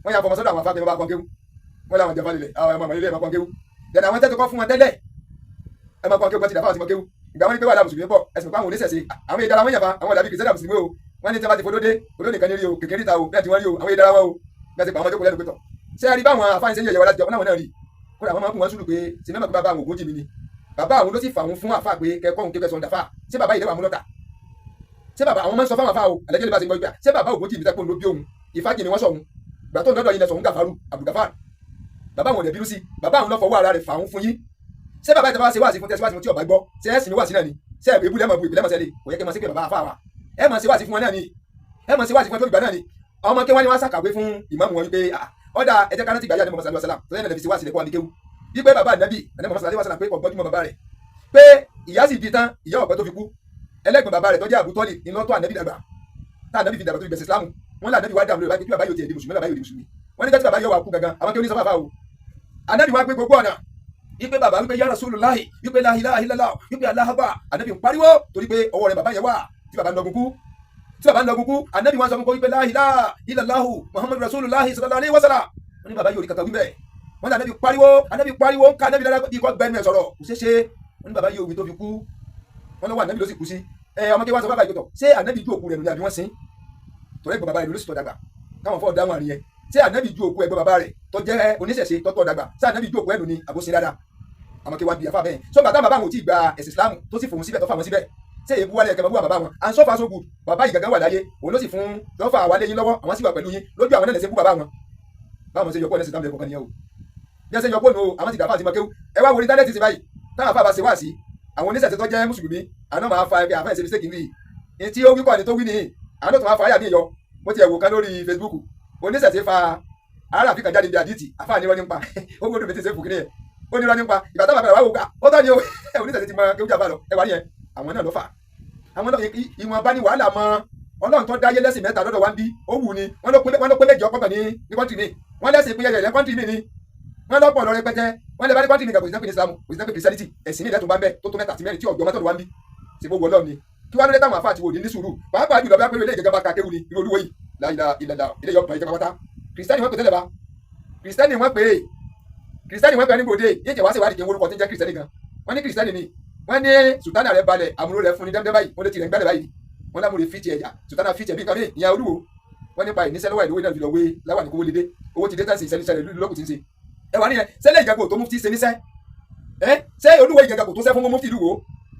wọ́n yà fọmọ sọ́dọ̀ àwọn afáfẹ́ bá kọ́ kéwú, wọ́n làwọn jẹ̀fà lélẹ̀, àwọn ọmọ ilé ẹ̀ máa kọ́ kéwú. Dẹ̀nà àwọn tẹ́tù kọ́ fún wọn tẹ́lẹ̀ ẹ máa kọ́ kéwú, gbọ́n ti dàfà àti mọ́ kéwú. Ìgbà wọn ní pé wà láwọn mùsùlùmí pọ̀, ẹ̀sìn pé àwọn oníṣẹ̀ṣe àwọn èdè ara wọn yàfa, àwọn dàbí kìrìsìtẹ́nì mùsùlùmí o. Wọ́n ní tí wọ́n bá ti fodó dé odó nìkan ní rí o, kékeré ta o, bẹ́ẹ̀ tí wọ́n rí o, àwọn èdè ara wọn o, bẹ́ẹ̀ ti pa àwọn ọmọdé kò lẹ́nu pé tọ̀. Ṣé ẹ rí báwọn afáàní ṣe ń yẹ̀yẹ̀ wọn láti jọ wọn náà rí? Kódà àwọn máa ń kún wọn sùúrù pé ṣe mẹ́mọ̀ pé bàbá àwọn ògùn jì mí ni, bàbá àwọn ló sì fà wọn fún àfà pé kẹ́kọ̀ọ́ òun kékeré sọ̀ndà fà. Ṣé bàbá yìí lẹ́wà mú lọ́tà? Ṣé bàbá àwọn máa ń sọ fáwọn afá o, àlẹ́jọ́ lè bá ṣe ń gbọ́ gbà? Ṣé bàbá ògùn jì mí tẹ́kùn ló bí òun? Ìfájì ni wọ́n sọ òun gbà tó ń dọ́dọ̀ yìí lẹ sọ̀hún Gàfárù Abdulgafar. Bàbá àwọn ò dẹ̀ bínú sí bàbá àwọn ló fọwọ́ ara rẹ̀ fà ń fún yín. Ṣé bàbá ìtàn bá ṣe wáàsí fún tẹsíwáàsí fún tí ọba gbọ́, ṣé ẹ̀sìn wáàsí náà ni? Ṣé ẹ̀bí ibùdó ẹ̀ máa bu ìpìlẹ̀ máa ṣẹlẹ̀? Kò yẹ kí ẹ máa ṣe pé bàbá afá wa ẹ máa ṣe wáàsí fún wọn náà ni, ẹ máa ṣe wáàsí fún wọn tó ìgbà náà ni. Ọmọ kí wọ́n ní wọ́n ṣàkàwé fún ìmáàmù wọn wípé ọ̀dà ẹ jẹ́ ká rántí ìgbà yá ní Muhammad sallallahu alaihi wasallam tó yẹn lè fi ṣe wáàsí lẹ́kọ́ àmì kéwú, wípé bàbá ànábì ànábì Muhammad sallallahu alaihi wasallam pé kò gbọ́njúmọ́ bàbá rẹ̀, pé ìyá sì bí tán, ìyá ọ̀pẹ tó fi kú, ẹlẹ́gbọ̀n bàbá rẹ̀ tó jẹ́ Abu Talib iná tó ànábì dàgbà, tá ànábì fi dàgbà tó fi gbẹ̀sẹ̀ Islam. Wọn là ànábì wá dààmú lórí báyìí pé bàbá yóò tiẹ̀ di mùsùlùmí, bàbá yóò di mùsùlùmí. Wọn ní kẹ́tí bàbá yóò wá kú gangan, àwọn kí ó ní sọ fàfà o, ànábì wá pé gbogbo ọ̀nà wípé bàbá wípé ya Rasulullahi, wípé la ilaha illallah, wípé Allahu Akbar. Ànábì ń pariwo torí pé ọwọ́ rẹ̀ bàbá yẹn wà tí bàbá ń lọgun kú, tí bàbá ń lọgun kú. Ànábì wọn sọ fún kó wípé la ilaha illallahu Muhammadu Rasulullahi sallallahu alaihi wasallam. Wọn ní bàbá yóò rí kankan wíbẹ̀. Wọn ní ànábì pariwo, ànábì pariwo ń ká ànábì lára bí kò gbẹnu ẹ̀ sọ̀rọ̀, kò ṣeé ṣe. Wọn ní bàbá yóò wí tó fi kú, wọn lọ́wọ́ ànábì ló sì kú sí. Ẹ ọmọ kí wọn sọ bàbá yìí tó ṣé ànábì ju òkú rẹ̀ nù ní àbí wọ́n sin torí ẹ̀gbọ́n bàbá rẹ̀ ló sì tọ́ dàgbà káwọn fọ́ dáhùn àríyẹn. Ṣé ànábì ju òkú ẹ̀gbọ́n bàbá rẹ̀ tó jẹ́ oníṣẹ̀ṣe tó tọ́ dàgbà, ṣé ànábì ju òkú ẹ̀ nù ní àbóṣe dáadáa? Àmọ́ kí wọ́n bí afá bẹ́ẹ̀ sọ bàtà bàbá àwọn ò tí ì gba ẹ̀sìn Islam tó sì fòun síbẹ̀ tó fà wọ́n síbẹ̀. Ṣé èébú wálé ẹ̀kẹ́ bàbá wọn? And so far so good. Bàbá yìí gangan wà láyé, òun ló sì fún lọ́fà wálé yín lọ́wọ́, àwọn sì wà pẹ̀lú yín lójú àwọn náà lè ṣe bú bàbá wọn. Báwọn ṣe yọkọ́ ẹ̀sìn Islam lẹ́kọ̀ọ́ kan nìyẹn o. Bí ẹ ṣe yọkọ́ nù o, àwọn ti dàfà àti mọ̀kéwú. Ẹ wá wo íńtánẹ́ẹ̀tì sí báyìí táwọn afá bá ṣe wá sí àwọn oníṣẹ̀ṣe tó jẹ́ mùsùlùmí, àná máa fa ẹgbẹ́ àfẹ́ ìṣe mistake rí i tí ó wí kọ́ ni tó wí nìyí, àná tó máa fa àyà mi yọ. Mo ti ẹ̀wò kan lórí Facebook, oníṣẹ̀ṣe fa aráàfin kan jáde bí àdìtì àfáà ní irọ́ nípa ó gbọ́dọ̀ mi ti ṣe fòkìní yẹn, ó ní irọ́ nípa ìgbà táwọn àgbàlá wà wò ká ó tọ́ ni o. Oníṣẹ̀ṣe ti mọ kéwú jà bá lọ. Ẹ wà nìyẹn, àwọn náà ló fà àwọn náà. Ìwọ̀nba ni wàhálà mọ Ọlọ́run tó dáyé lẹ́sìn mẹ́ta lọ́dọ̀ wa ń bí ó wù ni. Wọ́n ló pé méjì ọkọ̀ ní country mi, wọ́n lẹ́sìn pé yẹyẹ country mi ni wọ́n lọ́pọ̀ lọ rẹpẹtẹ. Wọ́n lè bá ní country mi kà, kò sí náà pé ní Islam, kò sí náà pé Christianity, ẹ̀sìn mi ìdẹ́tùn bá ń bẹ tó tó mẹ́ta àti mẹ́rin tí ọ̀gbọ́n mọ́tò wa ń bí ṣe gbogbo Ọlọ́run ni. Kí wọ́n lóde táwọn àfa àti wòlíì ní sùúrù, pàápàá jùlọ bí wọ́n pẹ̀lú ilé ìjọba ká kéwù ni irú olúwo yìí láìla ìlàlà ilé yọ̀ọ̀pọ̀ ìjọba pátá. Kìrìsìtẹ́nì wọ́n pè tẹ́lẹ̀ bá, kìrìsìtẹ́nì wọ́n pè é, kìrìsìtẹ́nì wọ́n pè é ní gbòde yé jẹ́ wá sí ìwádìí kí n orúkọ tí ń jẹ́ kìrìsìtẹ́nì gan. Wọ́n ní kìrìsìtẹ́nì ni. Wọ́n ní sùtánà rẹ̀ balẹ̀, àmúrò rẹ̀ fún ní dẹ́mdẹ́ báyìí, wọ́n lè tirẹ̀ ń gbálẹ̀ báyìí, wọ́n lámúre fìtì ẹ̀yà sùtánà fìtì ẹ̀bí nǹkan mi ìyá olúwo. Wọ́n nípa ìníṣẹ́ lọ́wọ́ ìlówó náà fi lọ wé láwà ní kówó lédè, owó ti dé tán sí ìṣẹ́lẹ̀ lókùn tí ń ṣe. Ẹ wà nìyẹn sẹ́lẹ̀ ìjàgbó tó mufti ṣe níṣẹ́ ẹ ṣé olúwo ìjàgbó tó ṣẹ́ fún mufti ìlú wo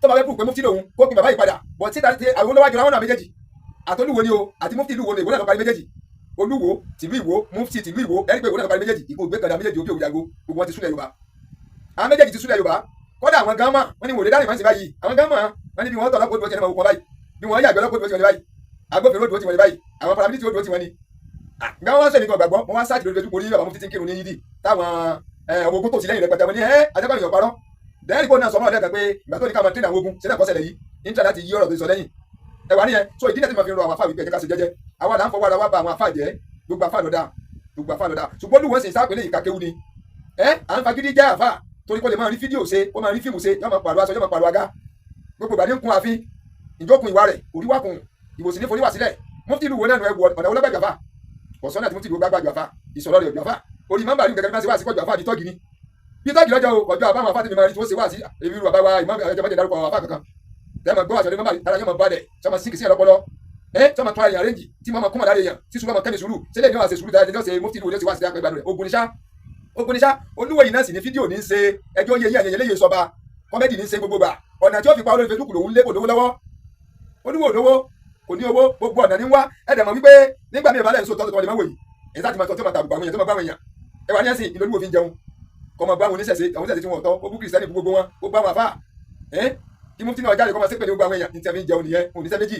tó bá fẹ́ pù pé mufti lòun kó pin bàbá yìí padà bọ̀ tí àwọn olówó àjọra wọn náà méjèèjì àtolúwo ni o àti mufti ìlú wo ni ìwọ náà lọ parí méjèèjì. Olúwo tìlú Ìwó, mufti tìlú Ìwó, ẹni pé ìwó náà parí méjèèjì, ìkó ògbé kàdá méjèèjì òbí òwújago, gbogbo wọn ti súlẹ̀ Yorùbá. Àwọn méjèèjì ti súlẹ̀ Yorùbá. Kódà àwọn gan mọ̀ wọ́n ní wòlé dárìn máa ń ṣe báyìí. Àwọn gan mọ̀ wọ́n ní bí wọ́n tọ̀ lọ́pọ̀ dúró ti ẹni máa wò kọ́ báyìí, bí wọ́n yàgbẹ́ lọ́pọ̀ dúró ti wọn ní báyìí, agbófinró dúró ti wọn ní báyìí, àwọn paramilitary dúró ti wọn ní. Ìgbà wọn sọ èmi kan gbàgbọ́, wọn wá sáàtì lórí Facebook orí bàbá mufti ti ń kírun ní yídì táwọn ọmọ ogun tó ti lẹ́yìn rẹpẹtẹ. Wọn ní ẹ ajẹ́pẹ́ èèyàn parọ́ dẹ́rì kó náà sọ mọ́ ọ̀lẹ́kan pé ìgbà tó ní ká máa tẹ́lẹ̀ àwọn ogun sílẹ̀ kọ́sẹ̀lẹ̀ yìí ní láti yí ọ̀rọ̀ tó sọ lẹ́yìn ẹ wà níyẹn. So ìdí náà tí mo fi rọ àwọn afá wípé ẹ jẹ́ ká ṣe jẹ́jẹ́. Àwa là ń fọwọ́ ara wa ba àwọn afá jẹ́. Gbogbo afá lọ́dà, gbogbo afá lọ́dà, ṣùgbọ́n olúwo sì ń sápẹ́lẹ̀ ìkàkéwu ni ẹ à ń fagídí jẹ́ àfá torí kó lè máa rí fídíò ṣe, kó máa rí fíìmù ṣe, yóò máa pàrọ̀ aṣọ, yóò máa pàrọ̀ àga, gbogbo ìgbà ní ń kun àfin ìjókun ìwà rẹ̀ òríwá kun ìwòsàn ní foríwà sílẹ̀. Mufti ìlú wo náà ẹ wọ ọ̀nà olóbẹ̀gbà fà kọ̀sọ́nà tí mufti ìlú gbàgbà fà ìsọ̀rọ̀ rẹ̀ òjò orí mọ́mbà rí gẹ́gẹ́ bí wọ́n ṣe wá sí kọjú àfà àbí tọ́gì ni bí tọ́gì lọ́jọ́ o kọjú àbáwọn àfà tí mi máa rí tí wọ́n ṣe wá sí èmi rú bàbá wa ìmọ̀ ẹ̀jẹ̀ mọ́jẹ̀ dárúkọ àfà kankan tẹ́ ma gbọ́ àṣọ ní mọ́mbà ara yóò máa balẹ̀ tí wọ́n máa síkì sí ẹ̀rọ pọlọ ẹ́ tí wọ́n máa tún ara yàn arrange tí wọ́n máa kúmọ̀ lára èèyàn tí sùúrù máa kẹ́mi sùúrù sílẹ̀ ní wọ́n ṣe sùúrù dáadáa ní wọ́n ṣe mufti ìlú wo ní wá sí àpẹ ìgbàdùn rẹ̀. Ogun ní sá, ogun ní sá. Olúwo yìí náà sì ní fídíò ní í ṣe ẹjọ́ yẹ yẹ ẹ̀yẹ léyè sọba comedy ní í ṣe gbogbo gbà. Ọ̀nà tí ó fi pa olórí Facebook lòún lé kò lówó lọ́wọ́. Olúwo lówó, kò ní owó, gbogbo ọ̀nà ní wá. Ẹ̀dẹ̀ mọ̀ wípé nígbà míì ìbálẹ̀ ń sọ tọ́tọ̀ tó lè má wò yìí èyí sáà ti máa tọ́ tí ó máa tàbùkù àwọn èèyàn tó máa bá àwọn èèyàn ẹ wà ní ẹ̀sìn ìlú olúwo fi ń jẹun kọ́ máa bá àwọn oníṣẹ̀ṣe, àwọn oníṣẹ̀ṣe tí wọ́n tọ́ ó bú kìrìsìtẹ́nì, bú gbogbo wọn, ó bá àwọn àfáà ẹ́ kí mufti náà jáde kọ́ máa ṣépè ní gbogbo àwọn èèyàn ní tí a fi ń jẹun nìyẹn. Oníṣẹ́ méjì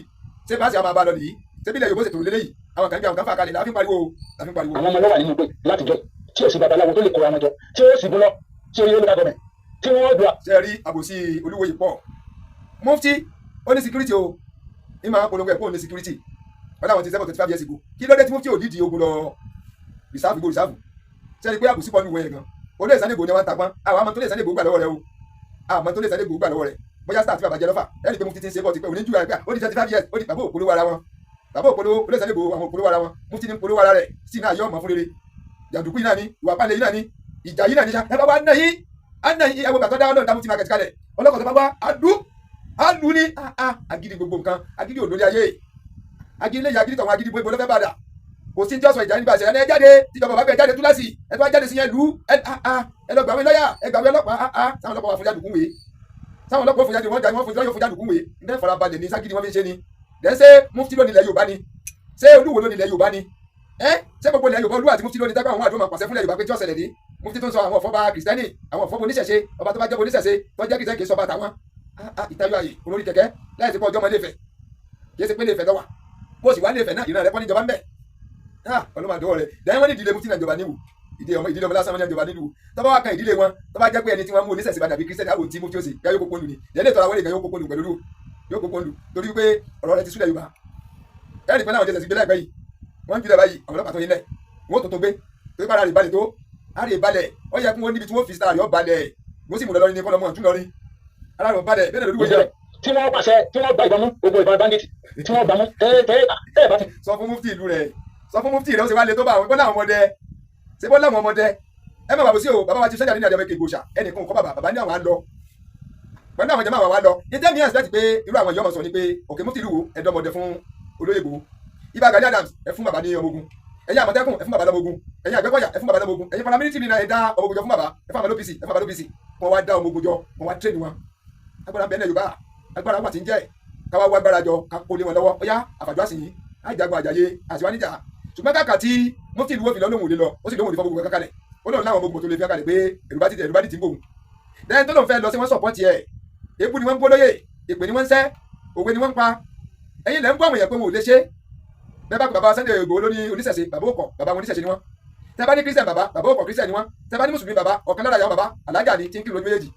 ṣé bá ṣe àwọn máa bá lọ nìyí? Ṣé bí ilẹ̀ Yorùbá ṣètò lélẹ́yìí? Àwọn kan bí àwọn kan fà kalẹ̀ láfi ń pariwo, láfi ń pariwo. Àwọn ọmọ lọ́wọ́ nínú pé látijọ́ tí ò sí babaláwo tó lè kóra wọn jọ tí ó sì gún lọ tí ó yẹ local government tí wọ́n dùn. Ṣe rí àbòsí olúwo yìí pọ̀. Mufti ó ní security o, ní máa polongo ẹ̀ pé òun ní security. Wọ́n láwọn ti sẹ́kọ̀ 25 years ago. Kí ló dé tí mufti ò dídì ogun lọ reserve gbó reserve? Ṣe rí pé àbòsí pọ̀ ní ìwé yẹn gan? Olóyè Sunday Igboho ni wọ́n ń tagbọ́n. Àwọn àmọ́ tó lè Sunday Igboho gbà lọ́wọ́ rẹ o, àmọ́ tó lè Sunday Igboho gbà lọ́wọ́ rẹ bóyá star tí bàbá jẹ lọ́fà. Ẹ rí i pé mufti ti ń ṣe bọ́ ti pé òní jù ẹ pé ó ní 25 years, ó ní bàbá òpolówó ara wọn, bàbá òpolówó olóyè Sunday Igboho, àwọn òpolówó ara wọn. Mufti ní polówó ara rẹ̀ sí náà yọ ọmọ fún rere. Jàǹdùkú yìí náà ni, ìwà pálẹ̀ yìí náà ni, ìjà yìí náà ni. Ṣá ẹ bá wá ná yín á ná yín. Ẹ wo gbàtọ́ dá ọlọ́run dá mufti market kalẹ̀, ọlọ́kọ̀ tó bá wá adú alu ní agídí, gbogbo nǹkan agídí òdòdó ayé, agídí lè yà agídí tọ̀wọ́n agídí gbogbo lọ́fẹ́ bàdà. Kò sí tí ó sọ ìjà nígbà ìṣẹ̀lẹ̀. Ẹ jáde tíjọba bá gbé jáde túláàsì, ẹ tó wá jáde sí yẹn lù ẹ ẹ lọ gbàwé lọ́yà, ẹ gbàwé ọlọ́pàá. Sáwọn ọlọ́pàá wà fún jádùkú wèé, sáwọn ọlọ́pàá fún jáde, wọ́n jáde, wọ́n fún lọ́yọ̀ fún jádùkú wèé. Ní farabalẹ̀ ní ságídí wọ́n fi ń ṣe ni dẹ́. Ṣé mufti ló nílẹ̀ Yorùbá ni? Ṣé olúwo ló nílẹ̀ Yorùbá ni? Ẹ ṣé gbogbo ilẹ̀ Yorùbá, olúwa àti mufti ló ní tágbà àwọn àdó máa pàṣẹ fúnlẹ̀ Yorùbá pé tí ó ṣẹlẹ̀ ní mufti tó ń sọ àwọn ọ̀fọ́ba kìrìsìtẹ́nì, àwọn ọ̀fọ́ba oníṣẹ̀ṣe, ọba tó bá jẹ́ oníṣẹ̀ṣe tó jẹ́ kìrìsìtẹ́nì kì í sọba tàwọn. Ìtayọ ààyè olórí kẹ̀kẹ́ láì sí pé ọjọ́ ọmọ Ilé-Ifẹ̀ kì í ṣe pé Ilé-Ifẹ̀ lọ́wà bó sì wá Ilé-Ifẹ̀ náà ìran rẹ̀ kọ́ níjọba ń bẹ̀. Ọlọ́mọ àdó rẹ̀ dẹ́yìn wọ́n ní ìdílé mufti náà ìjọba níwò, ìdílé ọmọ, ìdílé ọmọ lásán wọn ní ìjọba nílùú. Tó bá wà kan ìdílé wọn, tó bá jẹ́ pé ẹni tí wọ́n mú oníṣẹ̀ṣe bá dàbí kírísítẹ́nì àwọn tí mufti ó sì yá yóò kókó lù ní ìdílé ìtọ́ra wọlé gan yóò kókó lù pẹ̀lú yóò kókó lù torí pé ọ̀rọ̀ rẹ̀ ti súlẹ̀ Yorùbá. Ẹ̀rì pé láwọn jẹ́sẹ̀ sí gbé láìpẹ́ yìí, wọ́n ń jùlẹ̀ báyìí, àwọn ọlọ́pàá tó yín lẹ̀ wọ́n tó tó gbé torí pé ara rẹ̀ balẹ̀ tó ara rẹ̀ balẹ̀. Ó yẹ kí wọ́n níbi tí wọ́n fi sí ara rẹ̀ ó balẹ̀, wọ́n sì mú lọ lọ́rin ní kọ́lọ́mọ́ ọ̀tún lọ́rin, ara rẹ̀ balẹ̀ bẹ́ẹ̀ lórí wọ́n. Tí wọ́n pàṣẹ tí wọ́n gba ìbọn mú, gbogbo ìbọn bandit tí wọ́n gbà mú tẹ́ tẹ́ tẹ́ bá ti. Sọ fún mufti ìlú rẹ̀, sọ fún mufti rẹ̀, ó ṣe wá lé tó bá àwọn bọ́lá àwọn ọmọdé ṣe bọ́lá àwọn ọmọdé. Ẹ má bàbá sí o. Bàbá wa ti sẹ́jà nínú àdàmẹ́kẹ̀ ìgbòsà ẹnìkan kọ́ bàbá bàbá ní àwọn á lọ pẹ̀lú àwọn jẹ́mọ́ àwọn á lọ ní tẹ́mi expect pé irú àwọn ìyọ́mọ̀ sọ ni pé òkè mufti ìlú wo ẹ̀dọ́mọdé fún olóyè Ìgbòho. Ìbà Gani Adams, ẹ fún bàbá ní ọmọ ogun. Ẹ̀yin Àmọ̀tẹ́kùn, ẹ fún bàbá lọ́mọ ogun. Ẹ̀yin Àgbẹ̀kọ̀yà, ẹ fún bàbá lọ́mọ ogun. Ẹ̀yin paramilitary náà, ẹ dá ọmọ ogun jọ fún bàbá. Ẹ fún àwọn OPC, ẹ fún bàbá OPC. Wọ́n wá dá ọmọ ogun jọ, wọ́n wá train wọn. Agbára bẹ́ẹ̀ náà Yorùbá agbára wà tí ń jẹ́ káwá wá agbára jọ ká kó lé wọn lọ́wọ́. Ó yá àfàjọ àsìyìn àjàgbọ́n àjàyè àtiwá níjà. Ṣùgbọ́n kàkà tí mufti ìlú wo fi lọ lóhùn òde lọ, ó sì lóhùn òde fọ́ gbogbo kankalẹ̀, ó lóun láwọn ọmọ ogun tó lè fi kalẹ̀ pé èrò bá ti èrò bá ti ń bòun lẹ́yìn tó lóun fẹ́ lọ sí wọ́n support ẹ̀. Èébú ni wọ́n ń bó lóye, èpè ni wọ́n ń sẹ́, òwe ni wọ́n ń pa. Ẹ̀yin lẹ́ ń bọ́ àwọn èèyàn pé wọn ò lè ṣe bẹ́ẹ̀. Bá pè bàbá Sunday Igboho ló ní oníṣẹ̀ṣe, bàbá òkọ̀ bàbá wọn oníṣẹ̀ṣe ni wọ́n. Tẹ́ bá ní Christian bàbá, bàbá òkọ̀ Christian ni wọ́n. Tẹ́ bá ní mùsùlùmí bàbá, ọ̀kan lára àwọn bàbá alájà ni tí ń kírun lójú méjèèjì.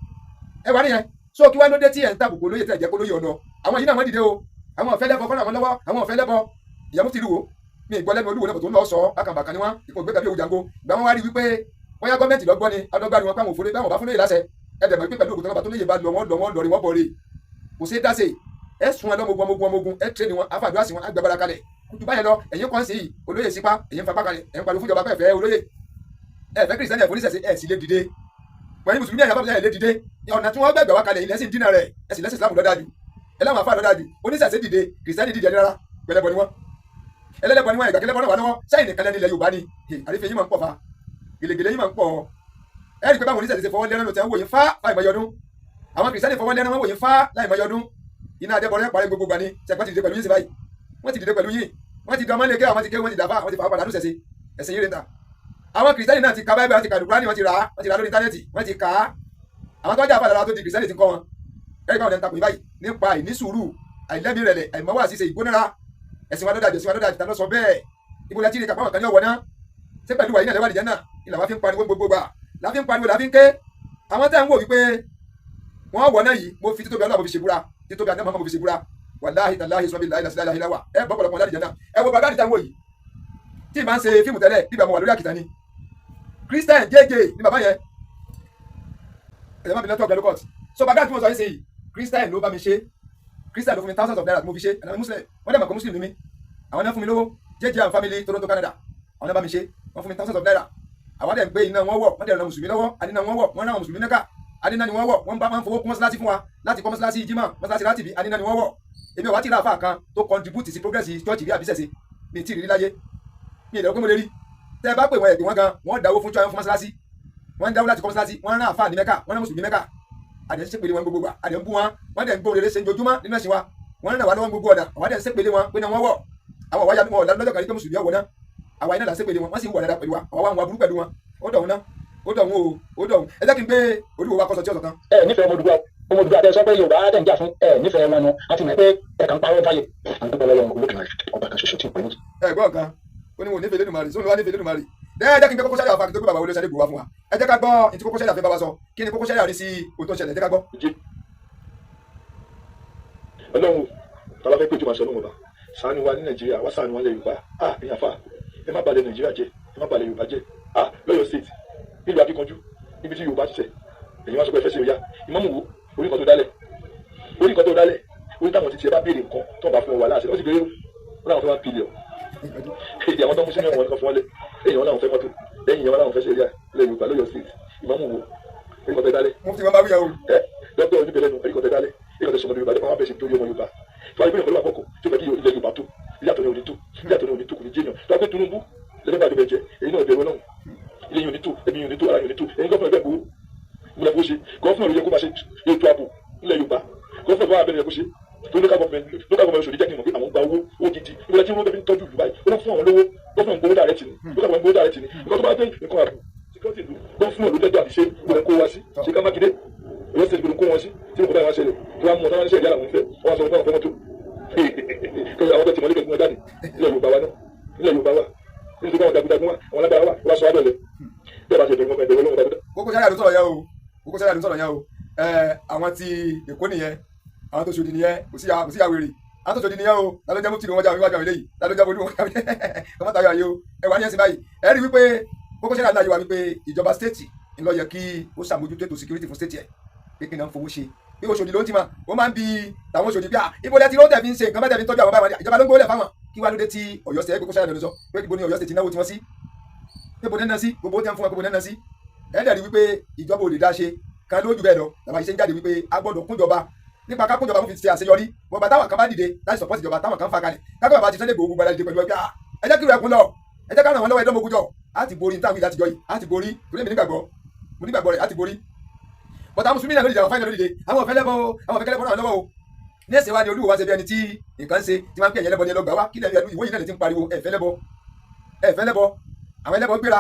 Ẹ wà nìyẹn. So kí wá ló dé tí ẹ̀ ń tàbùkù olóyè tẹ̀ jẹ́ kó lóye ọ̀nà àwọn yìí náà? Wọ́n dìde o, àwọn ọ̀fẹ́ lẹ́bọ̀ fọ́nà àwọn lọ́wọ́, àwọn ọ̀fẹ́ lẹ́bọ̀. Ìyàmú ti lù wò mi ìgbọ́ lẹ́nu olúwo lẹ́bọ̀ tó ń lọ sọ bákàbàkà ni wọ́n ipò gbé tàbí òwú jango. Ìgbà wọn wá rí wípé wọ́n yá gọ́ọ̀mẹ̀ntì lọ́gbọ́n ni adọ́gba ni wọ́n pàwọn òfurufú báwọn bá fún lóye láṣẹ. Ẹ dẹ̀ mọ̀ pé pẹ̀lú ògùn tó lọ́ba tó lóye bá lọ wọ́n lọ wọ́n lọ rí wọ́n bọ̀ rí kò sí dáṣe. Ẹ sún ẹ lọ́mọ ogun, ọmọ ogun, ọmọ ogun, ẹ tẹ́ni wọn afàdúrà sí wọn agbára kalẹ̀ kutu báyẹn lọ. Ẹ̀yin kan sí olóyè sípá, ẹ̀yin fapá kalẹ̀, ẹ̀yin pariwo fúnjọba pé ẹ̀fẹ́ olóyè, ẹ̀fẹ́ kìrìsìtẹ́nì, ẹ̀fọ́ oníṣẹ̀ṣe, ẹ̀ sì lè dìde pẹ̀lú mùsùlùmí, ẹ̀yà bàbá ẹ̀ lè dìde. Ọ̀nà tí wọ́n gbẹ̀gbẹ̀ wá kalẹ̀ ilẹ̀ sì ń dínà rẹ̀. Ẹ̀sìn lẹ́sìn Islam lọ́dájú, ẹ láwọn afá lọ́dájú. Oníṣẹ̀ṣe dìde, kìrìsìtẹ́nì dìde rárá, pẹ̀lẹ́bọ ni wọ́n, ẹlẹ́lẹ́bọ ni wọ́n. Ìgbà kẹlẹ́bọ náà wà lọ́wọ́ sẹ́yìn nìkan lẹ́ni ilẹ̀ Yorùbá ni àrífẹ́ yín máa ń pọ̀ fa gèlègèlè yín máa ń pọ̀. Ẹ rí i pé báwọn oníṣẹ̀ṣe ṣe fọwọ́ lẹ́rán ló ti ń wò yín fá láì mọyọdún, àwọn kìrìsìtẹ́nì fọwọ́ lẹ́rán wọ́n wò yín fá láì mọyọdún. Iná adébọ̀rẹ́ parí gbogbo gbà ni sẹ́pẹ́ ti dìde pẹ̀lú yín sí báyìí. Wọ́n ti dìde pẹ̀lú yín, wọ́n Wọ́n ti dánmọ́ lékè, àwọn ti ké, wọ́n ti dàfà, wọ́n ti fà padà lùsẹ̀sẹ̀ ẹ̀sìn yìí rẹ̀ ń ta. Àwọn kìrìsìtẹ́nì náà ti ka Báíbù, wọ́n ti ka Kùránì, wọ́n ti rà á, wọ́n ti rà á lórí íńtánẹ́ẹ̀tì, wọ́n ti kà á. Àwọn tó ń jà fàdàrà tó di kìrìsìtẹ́nì ti kọ́ wọn. Ẹ̀rí báwọn ẹni takò yín báyìí nípa àìnísùúrù, àìlẹ́mìí rẹ̀lẹ̀, àìmọ́wá àṣìṣe, ìgbónára. Ẹ̀sìn wa lọ́dàjọ́, ẹ̀sìn wa lọ́dàjọ́, ta ló sọ bẹ́ẹ̀? Ibo la ti rí kàpá wọn kan ní ọ̀wọ́ náà? Ṣé pẹ̀lú wàyí náà lẹ́wà nìjẹ́ náà ni làwa fi ń pariwo gbogbo gbà, la fi ń pariwo, la fi ń ké. Àwọn tẹ́ ń wò wípé wọ́n wọ̀ náà yìí, mo fi títóbi Ọlọ́run mo fi ṣe búra, títóbi àná mo fi ṣe búra, wàláhì tàláhì sọ́bí láìláì láìláì láwà. Ẹ bọ́ pọ̀lọpọ̀ láti jẹ́ náà. Ẹ wo bàbá àdìtà ń wò yìí tí ì máa ń ṣe fíìmù tẹ́lẹ̀ bíbá mo wà lórí àkìtàn ni. Christian jj ni bàbá yẹn. Ẹ̀yẹ́ má bi network lẹ́lọ́kọ̀t. So bàbá àti mo sọ yín sèyí, Christian ló bá mi ṣe. Christian ló fún mi thousands of naira tí mo fi ṣe. Ẹ̀nà Muslim, wọ́n dẹ̀ mọ̀ pé Muslim ni mí. Àwọn náà fún mi lówó. Jj and family, Toronto, Canada, àwọn náà bá mi ṣe. Wọ́n fún mi thousands of naira. Àwọn dẹ̀ ń gbé iná wọn wọ̀, wọ́n dẹ̀ ràn mùsùlùmí lọ́wọ́. Adínà wọn wọ̀, wọ́n ràn mùsùlùmí mẹ́ka. Adínà ni wọ́n wọ̀. Wọ́n bá máa ń fowó kún mọ́sálásí fún wa láti kọ́ mọ́sálásí jímọ̀, mọ́sálásí láti bí. Adínà ni wọ́n wọ̀. Èmi ò wá tí ì ráàfà kan tó contribute sí progress church rí àbísẹ̀sẹ̀ mi tí ì rí láyé. Mi ì lẹ́rọ pé mo lè rí. Tẹ́ ẹ bá pè wọ́n, ẹ̀ pè wọ́n gan, wọ́n dáwó fún church, fún mọ́sálásí, wọ́n ń dáwó láti kọ́ mọ́sálásí, wọ́n rán àfáà ní mẹ́ka, wọ́n rán mùsùlùmí mẹ́ka. Àdẹ̀ ń ṣépele wọn gbogbo gbà, àdẹ̀ ń bú wọn, wọ́n dẹ̀ ń gbóhùn rere ṣe ń jojúmọ́ nínú ẹ̀sìn wa. Wọ́n ràn wá lọ́wọ́ gbogbo ọ̀nà. Àwọn dẹ̀ ń ṣépele wọn pé náà wọ́n wọ̀. Àwọn wáyà wọn ọ̀la lọ́jọ́ kan rí pé mùsùlùmí ọ̀wọ̀ náà. Àwa iná là ń ṣépele wọn, wọ́n sì ń wọ̀ dáadáa pẹ̀lú wa. Àwa wà ń wà burú pẹ̀lú wọn. Ó dọ̀hún náà, ó dọ̀hún o, ó dọ̀hún. Ẹ jẹ́ kí n gbé Olúwo wa kọ́sọ̀ tí ọ̀sọ̀ kan. Ẹ nífẹ̀ẹ́ ọmọ Odùduwà, ọmọ Odùduwà tẹ sọ pé Yorùbá tẹ̀ ń jà fún, ẹ nífẹ̀ẹ́ wọn nu àti mọ̀ pé ẹ kàn ń parọ́ fáyé. À ń dúpẹ́ lọ́wọ́ Olódùmarè, ọba kan ṣoṣo tí ò pé méjì. Ẹ gbọ́ nǹkan ó ní wọn ò nífẹ̀ẹ́ Elédùmarè, sóun ló wá nífẹ̀ẹ́ Elédùmarè? Ẹ jẹ́ kí n gbé Koko Zaria àfa kí n tó gbé bàbá Olóyè Sunday Igboho wá fún wa. Ẹ jẹ́ ká gbọ́ ìtí Koko Zaria fẹ́ bá wa sọ. Kí ni Koko Zaria rí sí ohun tó ń ṣẹlẹ̀? Ẹ jẹ́ ká gbọ́. Ọlọ́run tàbá fẹ́ pé tó máa sọ, Ọlọ́run ọba ṣàánú wa ní Nàìjíríà, wá ṣàánú wa ní Yorùbá. Ah, ìyá fa, ẹ má balẹ̀ Nàìjíríà jẹ́, ẹ má balẹ̀ Yorùbá jẹ́. Ah, lọ́yọ̀ State, nílùú akíkanjú, níbi tí Yorùbá ti ṣẹ̀, èyí wá sọ pé ẹ fẹ́ ṣe òyà ìmọ̀mù wo. Orí nǹkan tó dálẹ̀, orí nǹkan tó dálẹ̀, orí táwọn ti tiẹ̀ bá béèrè nǹkan tó ń bá fún wọn wà láàṣẹ, wọ́n sì béèrè, wọn làwọn fẹ́ 1 billion. Èdè àwọn tó ń mú sínú ẹ̀wọ̀n nìkan fún wọn lé èyí, wọn làwọn fẹ́ mọ́tò lẹ́yìn, wọn làwọn fẹ́ ṣe òyà ilẹ̀ Yorùbá lọ́yọ̀ State. Ìmọ̀mù wo, orí nǹkan tó dálẹ̀. Mo fi wọn bá wíyà o. Ẹ dọ́kítà oníbẹ̀rẹ̀ nù, orí nǹkan tó dálẹ̀, orí nǹkan tó sọmọdé Yorùbá, wọn bẹ̀ sí torí ọmọ Yorùbá tó wáyé pé ìyàpẹ̀lú àkọ́kọ́ tó fẹ́ kí ilẹ̀ Yorùbá tó ilé àtọ̀ ní òní tó ilé àtọ̀ ní òní tó kò ní jẹ́yàn tó wáyé pé Tinubu lẹ́nu bá dùbẹ̀ jẹ èyí náà bẹ̀rù Ọlọ́run. Ilé yìí ò ní tó, ẹbí yìí ò ní tó, ara yìí ò ní tó. Ẹ̀yin governor ẹgbẹ́ gbowó múlẹ̀ kó ṣe governor ló yẹ kó máa ṣe ètò ààbò nílẹ̀ Yorùbá. Governor tó wà abẹ́rẹ́ yẹ kó ṣe tó local government, local government ṣòdì jẹ́ kí n mọ̀ pé àwọn gba owó owó gidi ìwé tí wọ́n bẹ fi ń tọ́jú ìlú báyìí. Ó lọ fún àwọn lówó, governor ń gbowó direct ni, local government ń gbowó direct ni. Nǹkan tó bá dé, nǹkan ààbò, security ìlú, governor ló dẹ́jọ́ àti ṣe gbọ́dọ̀ kó wá sí ṣe ká Mákindé Ọ̀yọ́ State gbọ́dọ̀ kó wọn sí tí nǹkan báyìí wá ṣẹlẹ̀ tó wá mú wọn táwọn ṣẹlẹ̀ yàrá wọn fẹ́ wọn sọ fún àwọn fẹ́ mọ́tò àwọn tó ti mọ́lẹ́kẹ̀ gbọ́n jáde nílẹ̀ Yorùbá wa náà, nílẹ̀ Yorùbá wa nítorí àwọn jagunjagun wa, àwọn alágbára wa wá sọ wá dọ̀lẹ̀ bí a bá ṣe bẹ̀rù wọn bẹ̀rù Ọlọ́run bá dúdú. Koko Zaria ló sọ̀rọ̀ yẹn o, Koko Zaria ló sọ̀rọ̀ yẹn o. Ẹ àwọn ti Èkó nìyẹn, àwọn tó ṣòdì nìyẹn. Kò sí àwèrè, àwọn tó ṣòdì nìyẹn o. Ta ló jẹ́ mufti ni wọ́n jà wíwájú àwọn eléyìí? Ta ló jẹ́ bolú wọn jà ọmọ tayọ ayé o? Ẹ wà ní ẹ̀sìn báyìí. Ẹ rí wípé Koko Zaria náà yẹ wá wípé ìjọba state ńlọ yẹ kí ó ṣàmójútó ètò security fún state ẹ̀, pé kí n náà fowó ṣe pé Òṣòdì ló ń ti mà. Ó máa ń bi tàwọn Òṣòdì bí i ibo lẹ ti ló tẹ̀ fi ń ṣe nǹkan bẹ́ẹ̀ tẹ̀ fi ń tọ́jú àwọn báyìí. Ìjọba ló ń gbólẹ̀ fáwọn. Kí wàá lóde tí Ọ̀yọ́ state? Koko Zaria ló sọ pé ibo ni Ọ̀yọ́ State náwó tí wọ́n sí, pé ibo nẹ́nà sí gbogbo tí wọ́n fún wọn, pé ibo nẹ́nà sí. Ẹ dẹ̀ rí wípé ìjọba ò lè dá ṣe kan lójú bẹ́ẹ̀ lọ. Làwọn àṣìṣe ń jáde wípé a gbọ́dọ̀ kúnjọba nípa ká kúnjọba fún fi ṣe àṣeyọrí. Wọ́n bá táwọn kan bá dìde láti support ìjọba, táwọn kan fà kalẹ̀, kákọ́ bàbá ti Sunday Igboho gbogbo dìde pẹ̀lú ẹgbẹ́. Ẹ jẹ́ kí ìrẹ̀kùn lọ, ẹ jẹ́ ká ràn wọ́n lọ́wọ́. Ẹ̀dọ́mọ ogúnjọ á ti borí nítawọn ìlàtijọ́ yìí, á ti borí torí èmi nígbàgbọ́, mo nígbàgbọ́ rẹ̀, á ti borí. But àwọn mùsùlùmí náà lódìde, àwọn fáìnà lódìde, àwọn ọ̀fẹ́ lẹ́bọ̀ o, àwọn ọ̀fẹ́ kẹlẹ́bọ̀ náà lọ́wọ́ o. Ní ẹ̀sìn wa ni Olúwo wa ṣe bí ẹni tí nǹkan ń ṣe tí wọ́n ń pè ẹ̀yẹ lẹ́bọ ní ẹlọ́gbà wá. Kí lẹ́nu ìwé yìí náà lè ti ń pariwo ẹ̀fẹ́ lẹ́bọ, ẹ̀fẹ́ lẹ́bọ. Àwọn ẹlẹ́bọ gbéra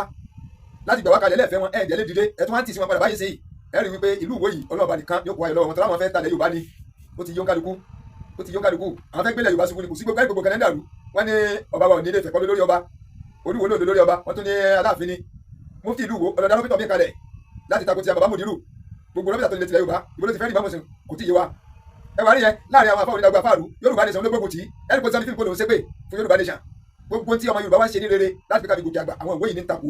láti gbà wá kalẹ̀ lẹ́ẹ̀fẹ́ wọn, ẹ̀ẹ́dẹ̀ lè dìde, ẹ̀ tún wá ń tì sí wọn padà báyìí sí. Ẹ rí wípé ìlú Ìwó yìí, Ọlọ́ọ̀bá nìkan yóò kó ayọ̀ lọ́wọ́ wọn tó láwọn fẹ́ talẹ̀ Yorùbá ni. Ó ti yó kálukú, ó ti yó kálukú. Àwọn fẹ́ gbélé Yorùbá ṣubú ni. Kò sí gbogbo gbogbo kan dàrú. Wọ́n ní ọba wa ò ní ilé Ifẹ̀ kọ́ lórí ọba, Olúwo ló lórí ọba. Wọ́n tún ní Aláàfin ni. Mufti ìlú Ìwó ọlọ́dà lọ́pítọ̀ mi kalẹ̀ láti takò ti àbàbà mòdìrú. Gbogbo lọ́pítà tó lè tilẹ̀ Yorùbá, ìbò ló ti fẹ́ rí ìbámu kò tí ì yé wa. Ẹ wà rí yẹn láàrin àwọn afáwọn onídàgbà fáàrù. Yorùbá Nation ló gbógun tì í. Ẹni kò sọ ní fífi kó lòún ṣépè fún Yorùbá Nation. Gbogbo tí ọmọ Yorùbá wá ń ṣe ní rere láti fi kábi gòkè àgbà, àwọn ìwé yìí ní ń takò.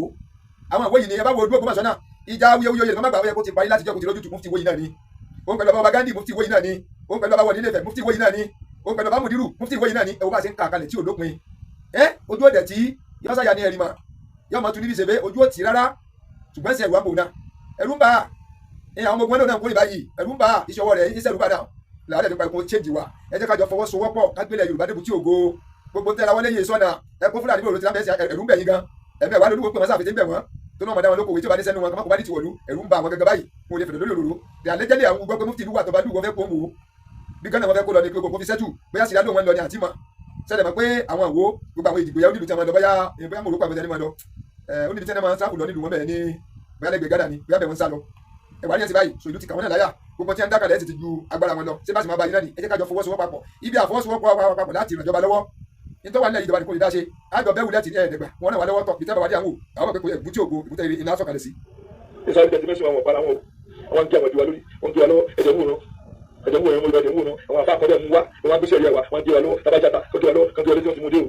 Àwọn ìwé yìí ni. Ẹ bá wo ojú Ògbómọ̀ṣọ́ náà, ìjà awuyewuye oyè lọ́mọgbà, ó yẹ kó ti parí láti jọ́, kó ti lójútùú. Mufti ìwé yìí náà ni òun pẹ̀lú ọba Gandhi, mufti ìwé yìí náà ni òun pẹ̀lú ọba wọ̀ nílé Ifẹ̀, mufti ìwé yìí náà ni òun pẹ̀lú ọba Mudiru, mufti ìwé yìí náà ni. Ẹ wo bá ṣe ń kà kalẹ̀ tí ò lópin. Ẹ ojú ọ̀dẹ̀ tí yọ́sàyà ni ẹ̀rì mà yọ́ mọ̀ tún níbi ìṣèbé ojú òtí rárá, ṣùgbọ́n ṣe ẹ̀rù àbò náà, ẹ̀rù ń bà á. Ẹ àwọn ọmọ ogun náà ń kórè báyìí, ẹ̀rù ń bà á. Iṣẹ́ ọwọ́ rẹ̀ iṣẹ́ ẹ̀rù bà náà làwọn ẹ̀dẹ̀ nípa change wa. Ẹ jẹ́ ká jọ fọwọ́sowọ́pọ̀ ká gbélé Yorùbá débùtì ògo. Gbogbo ń tẹ́ra wọlé yìí sọ́nà ẹ kó Fúlàní bòrò tí lábẹ́ ẹ̀rù ń bẹ̀ yín gan. Ẹ̀mẹ́ wà lóluwó pé wọ́n sáfẹ́ tí ń bẹ̀ wọ́n tó náà mọ̀dá wọn lókòwé tí ó bá ní sẹ́nu wọn kọ́mọ́ kó bá ní tiwọ̀lú. Ẹ̀rù ń ba àwọn gẹ́gẹ́ báyìí, wọn ò lè fẹ̀dọ̀ lórí òróró. Àlẹ́jẹ́lẹ̀ àwọn gbọ́ pé mufti ìlú wà tó bá lù wọ́n fẹ́ kó ń wò ó bí Ghana wọn fẹ́ kó lọ ní pé kò fi sẹ́tù bóyá Sierra Leone wọn lọ ní àtìmọ̀. Ṣẹlẹ̀ mọ̀ pé àwọn ìwó, gbogbo àwọn ìdìbò yẹn, ó nílùú tí a máa lọ, bóyá bóyá Morocco àgbẹ̀tẹ̀ ni máa lọ, ó níbi tí wọ́n máa ń sáfù lọ nílùú wọn bẹ̀rẹ̀ ní bóyá lẹ́gbẹ̀ẹ́ Ghana ni, bóyá bẹ̀ wọ́n ń sá lọ. Ẹ̀wà ní ẹ̀sìn báyìí, so ìlú ti kà wọ́n náà láyà. Gbogbo tí wọ́n ń dákàlẹ̀ ẹ̀ sì ti ju agbára wọn lọ. Ṣé bá sì máa bá yín náà ni? Ẹ jẹ́ ká jọ fọwọ́sowọ́pọ̀ papọ̀. Ibi àfọwọ́sowọ́pọ̀ papọ̀ láti ìrànjọba lọ́wọ́ nítorí wà nílẹ̀ ìjọba ní kò lè dá ṣe. Àjọ bẹ́ẹ̀ wulẹ̀ ti ní ẹ̀ẹ́dẹ̀gbà wọn náà wà lọ́wọ́ tọ̀ ìtẹ́ bàbá dé àwọn àwọn ọmọ pé kò yẹ èbúté ògo, èbúté iná sọ̀kalẹ̀ sí. Ní sáré tẹ̀sí mẹ́sàn-án, àwọn ọ̀pára wọn o, àwọn ń gé àwọn ìdíwà lórí, wọ́n ń gé wa lọ́wọ́. Ẹ̀jẹ̀ ń wò ná, ẹ̀jẹ̀ ń wò yẹn, mo lọ ẹ̀jẹ̀ ń wò ná. Àwọn àfa àkọ́dẹ̀ ń wá, wọ́n á gbéṣẹ́ rí wa, wọ́n á gé wa lọ́wọ́. Tabajata kó gé wa lọ́wọ́, kan gé wa létí, wọ́n ti mú dé o.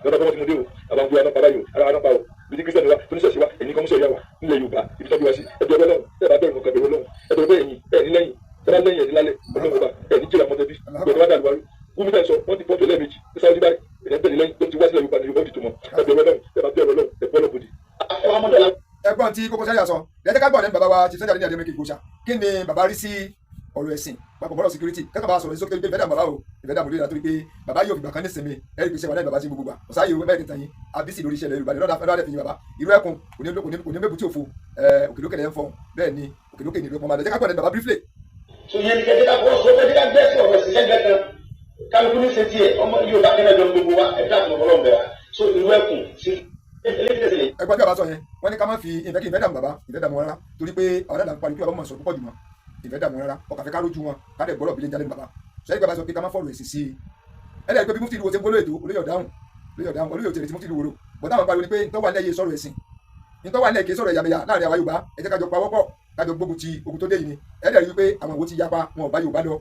Lọ́dọ̀ wọ́n ti mú dé o. Àwọn ń gbé wa náà pa báyìí o, ara wa náà pa o. Ibi tí Christian wa tó ní sẹ̀sì wa, èyí kan mú sẹ̀rí wa nílẹ̀ Yorùbá, ibi tó bí wa sí. Ẹbí ọbẹ̀ lọ́hùn ẹ bá bẹ̀rù nǹkan, bẹ̀rù Ọlọ́hun. Ẹ bẹ̀rù bẹ́ẹ̀ yìn ẹ̀ ní lẹ́yìn ẹ bá lẹ́yìn ẹ̀ ní lálẹ́ Ọlọ́hun ọba ẹ̀ ní jìrà mọ́tẹ́bí gbẹ̀dẹ̀ wá dàlú wárí. Gómìnà sọ wọ́n ti pọ́ńtò lẹ́ẹ̀mejì ní Saudi báyìí, ẹ̀ ń tẹ̀lé lẹ́yìn tó ti wá sílẹ̀ Yorùbá ní Yorùbá ó ti tó mọ́. Ẹ bẹ̀rù Ọlọ́hun, ẹ bá bẹ̀rù Ọlọ́hun, ẹ bọ́ lọ́bọ̀dì. Ẹ̀gbọ́n tí Koko Zaria sọ lẹ́tẹ̀ ká gbọ́ lẹ́nu bàbá wa ti Sunday Adéníyì Adémọ́kè Ìgbòho. Kí ni bàbá rí sí ọ̀rọ̀ ẹ̀sìn papọ̀ mọ́rọ̀ security? Kẹ́kọ̀ọ́ bá sọ̀rọ̀ ní sókè pé ìfẹ́ dàmú bàbá o, ìfẹ́ dàmú lórí àtúrí pé bàbá yóò fìgbà kan ní sinmi. Ẹ̀rí pé ṣe wà láì bàbá sí gbogbo gbà ọ̀sáyé o bẹ́ẹ̀ kẹta yín abisi lórí iṣẹ́ Yorùbá ní lọ́dà fẹ́rẹ́ fi yín bàbá irú ẹkùn kò ní mébùtí òfo òkèlókè lẹ́yìn fọ́. Bẹ́ẹ̀ ni, òkèlókè ní ìlú ẹ̀pọ̀n máa lọ. Jẹ́ ká gbọ́ lẹ́nu bàbá briefly. So yẹn ni kẹjẹ ká fọwọ́ sọ, kẹjẹ ká gbẹ́sẹ̀ ọ̀rọ̀ sí sẹ́gbẹ́ kan, kálukú ní ṣe tiẹ̀. Ọmọ Yorùbá kẹ́lẹ́ jọ gbogbo wa, ẹ dákun, Ọlọ́run bẹ̀ wá. So irú ẹkùn sí eléyìí. Ẹgbọ́n tí bàbá sọ yẹn, wọ́n ní ká má fi ìfẹ́ kí ìfẹ́ dààmú bàbá, ìfẹ́ dààmú wọn rárá, torí pé àwọn dàda ń pariwo kí bàbá mọ̀ sọ púpọ̀ jù mọ́. Ìfẹ́ dààmú rárá, ọkà fẹ́ ká rójú wọn, ká dẹ̀ gbọ́dọ̀ bílẹ̀ jálẹ̀ bàbá sọ. Yìí bàbá sọ pé ká má fọ̀rọ̀ èsì sí i. Ẹ̀dẹ̀ pé bí mufti ìlú wo ṣe ń gbóló ètò olóyè ọ̀dáhùn, olóyè ọ̀dáhùn, olóyè òtẹ̀rẹ̀ tí mufti ìlú wo lò bọ́tà. Àwọn pariwo ni pé ntọ́wà nílẹ̀ yìí sọ̀rọ̀ ẹ̀sìn, ntọ́wà nílẹ̀ kì í sọ̀rọ̀ ẹ̀yàmẹ̀yà láàrin àwa Yorùbá. Ẹ jẹ́ ká jọ pawọ́pọ̀, ká jọ gbógun ti ogun tó dé yìí ni. Ẹ̀dẹ̀ rí i pé àwọn òwò ti yapa, wọn ò bá Yorùbá lọ,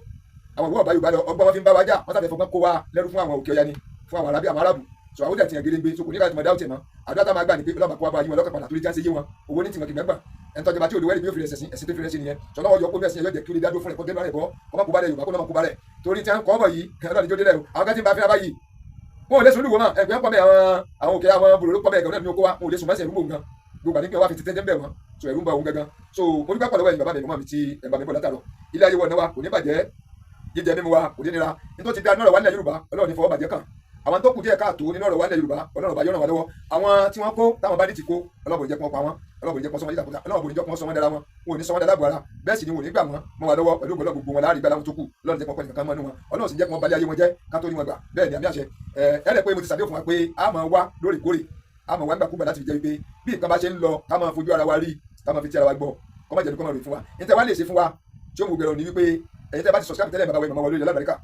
àwọn òwò ò bá Yorùbá lọ. Ọgbọ́n wọn fi ń bá wa jà, wọ́n sábẹ́ fọgbọ́n kó wa lẹ́rú fún àwọn òkè ọya ni, fún àwọn Arábí, àwọn Arábù. So àwọn òdẹ̀ tìyàn gédéńgbé, so kò ní ká tìmọ̀ dáwọ́ tiẹ̀ mọ́. Àdúrà tá a máa gbà ní pé Ọlọ́run kó wa bá yí wọn lọ́kàn padà, torí tí wọ́n ṣe yé wọn owó ní tiwọn kì í gbàgbà. Ẹni tọ́jọba tí olùwẹ́rì bí ó fi rẹ̀ sẹ̀sìn, ẹ̀sìn tó fi rẹ̀ sí nìyẹn. Sọlọ́wọ́ yọ kó bẹ́ẹ̀ sí ẹ̀yọ́ jẹ́ kí ó lè dádúró fún rẹ̀, kó dé lọ́rẹ̀ bọ́, kó má kó bá rẹ̀ Yorùbá, kó má kó bá rẹ̀, torí tí wọ́n kọ́ bọ̀ yìí, Ọlọ́run ní jó délẹ̀ o. Àwọn kan tí ń bá fínra báyìí, wọn ò lè sùn lùwọ́ mọ́. Ẹgbẹ́ pọ̀ mẹ́ àwọn òkè, àwọn bòròró pọ̀ mẹ́ ẹ̀gẹ́ ní oko wa, wọn ò lè sùn mọ́sẹ̀ ẹ̀rú gbòǹgàn gbogbo àdínkù wa fi tètè bẹ̀ wọ́n. So ẹ̀rú ń ba òun gangan. So mo dúpẹ́ pọ̀ lọ́wọ́ ẹ̀yin bàbá mi, màmá mi tí ẹ̀ bá mi bọ̀ látàrọ̀. Ilé ayé wọ̀ náà wa kò ní bàjẹ́, jíjẹ mímu wa kò ní nira. Nítorí ti da nọ́ọ̀rọ̀ wa nílẹ̀ Yorùbá, Ọlọ́run ní fọwọ́ bàjẹ́ kàn. Àwọn tó kù díẹ̀ káàtó nínú ọ̀rọ̀ wa nílẹ̀ Yorùbá, Ọlọ́run bá yọ̀ràn wa lọ́wọ́. Àwọn tí wọ́n kó táwọn bá ní ti kó, Ọlọ́run kò ní jẹ́ kí wọ́n pa wọ́n, Ọlọ́run kò ní jẹ́ kí wọ́n sọ wọ́n dídàkudà, Ọlọ́run kò ní jẹ́ kí wọ́n sọ wọ́n dára wọn, wọn ò ní sọ wọ́n dára ara. Bẹ́ẹ̀ sì ni wọn ò ní gbà wọ́n mọ́ wa lọ́wọ́. Pẹ̀lú ògbọ́lọ́ gbogbo wọn láàrin gbà láwọn tó kù, Ọlọ́run jẹ́ kí wọ́n pẹ́ nìkan mọ́nú wọn, Ọlọ́run sì jẹ́ kí wọ́n balẹ̀ ayé wọn jẹ́ ká tó ní wọn gbà. Bẹ́ẹ̀ ni, àmì àṣẹ. Ẹ ẹ rẹ̀ pé mo ti sàdéhùn fún wa pé a máa wá lóòrèkóòrè, a máa wá nígbàkúgbà láti fi jẹ́ wípé bí nǹkan bá ṣe ń lọ, ká máa fojú ara wa rí, ká máa fi ti ara wa gbọ́, kọ́ má jẹ́ kó máa rò fún wa. Ní tẹ́ wá lè ṣe fún wa tí ó mú gbẹ̀rọ̀ ní wípé ẹ̀yin tẹ́ bá ti subscribe tẹ́lẹ̀, bàbá wa, ìmọ̀ wa lórí alábàríkà,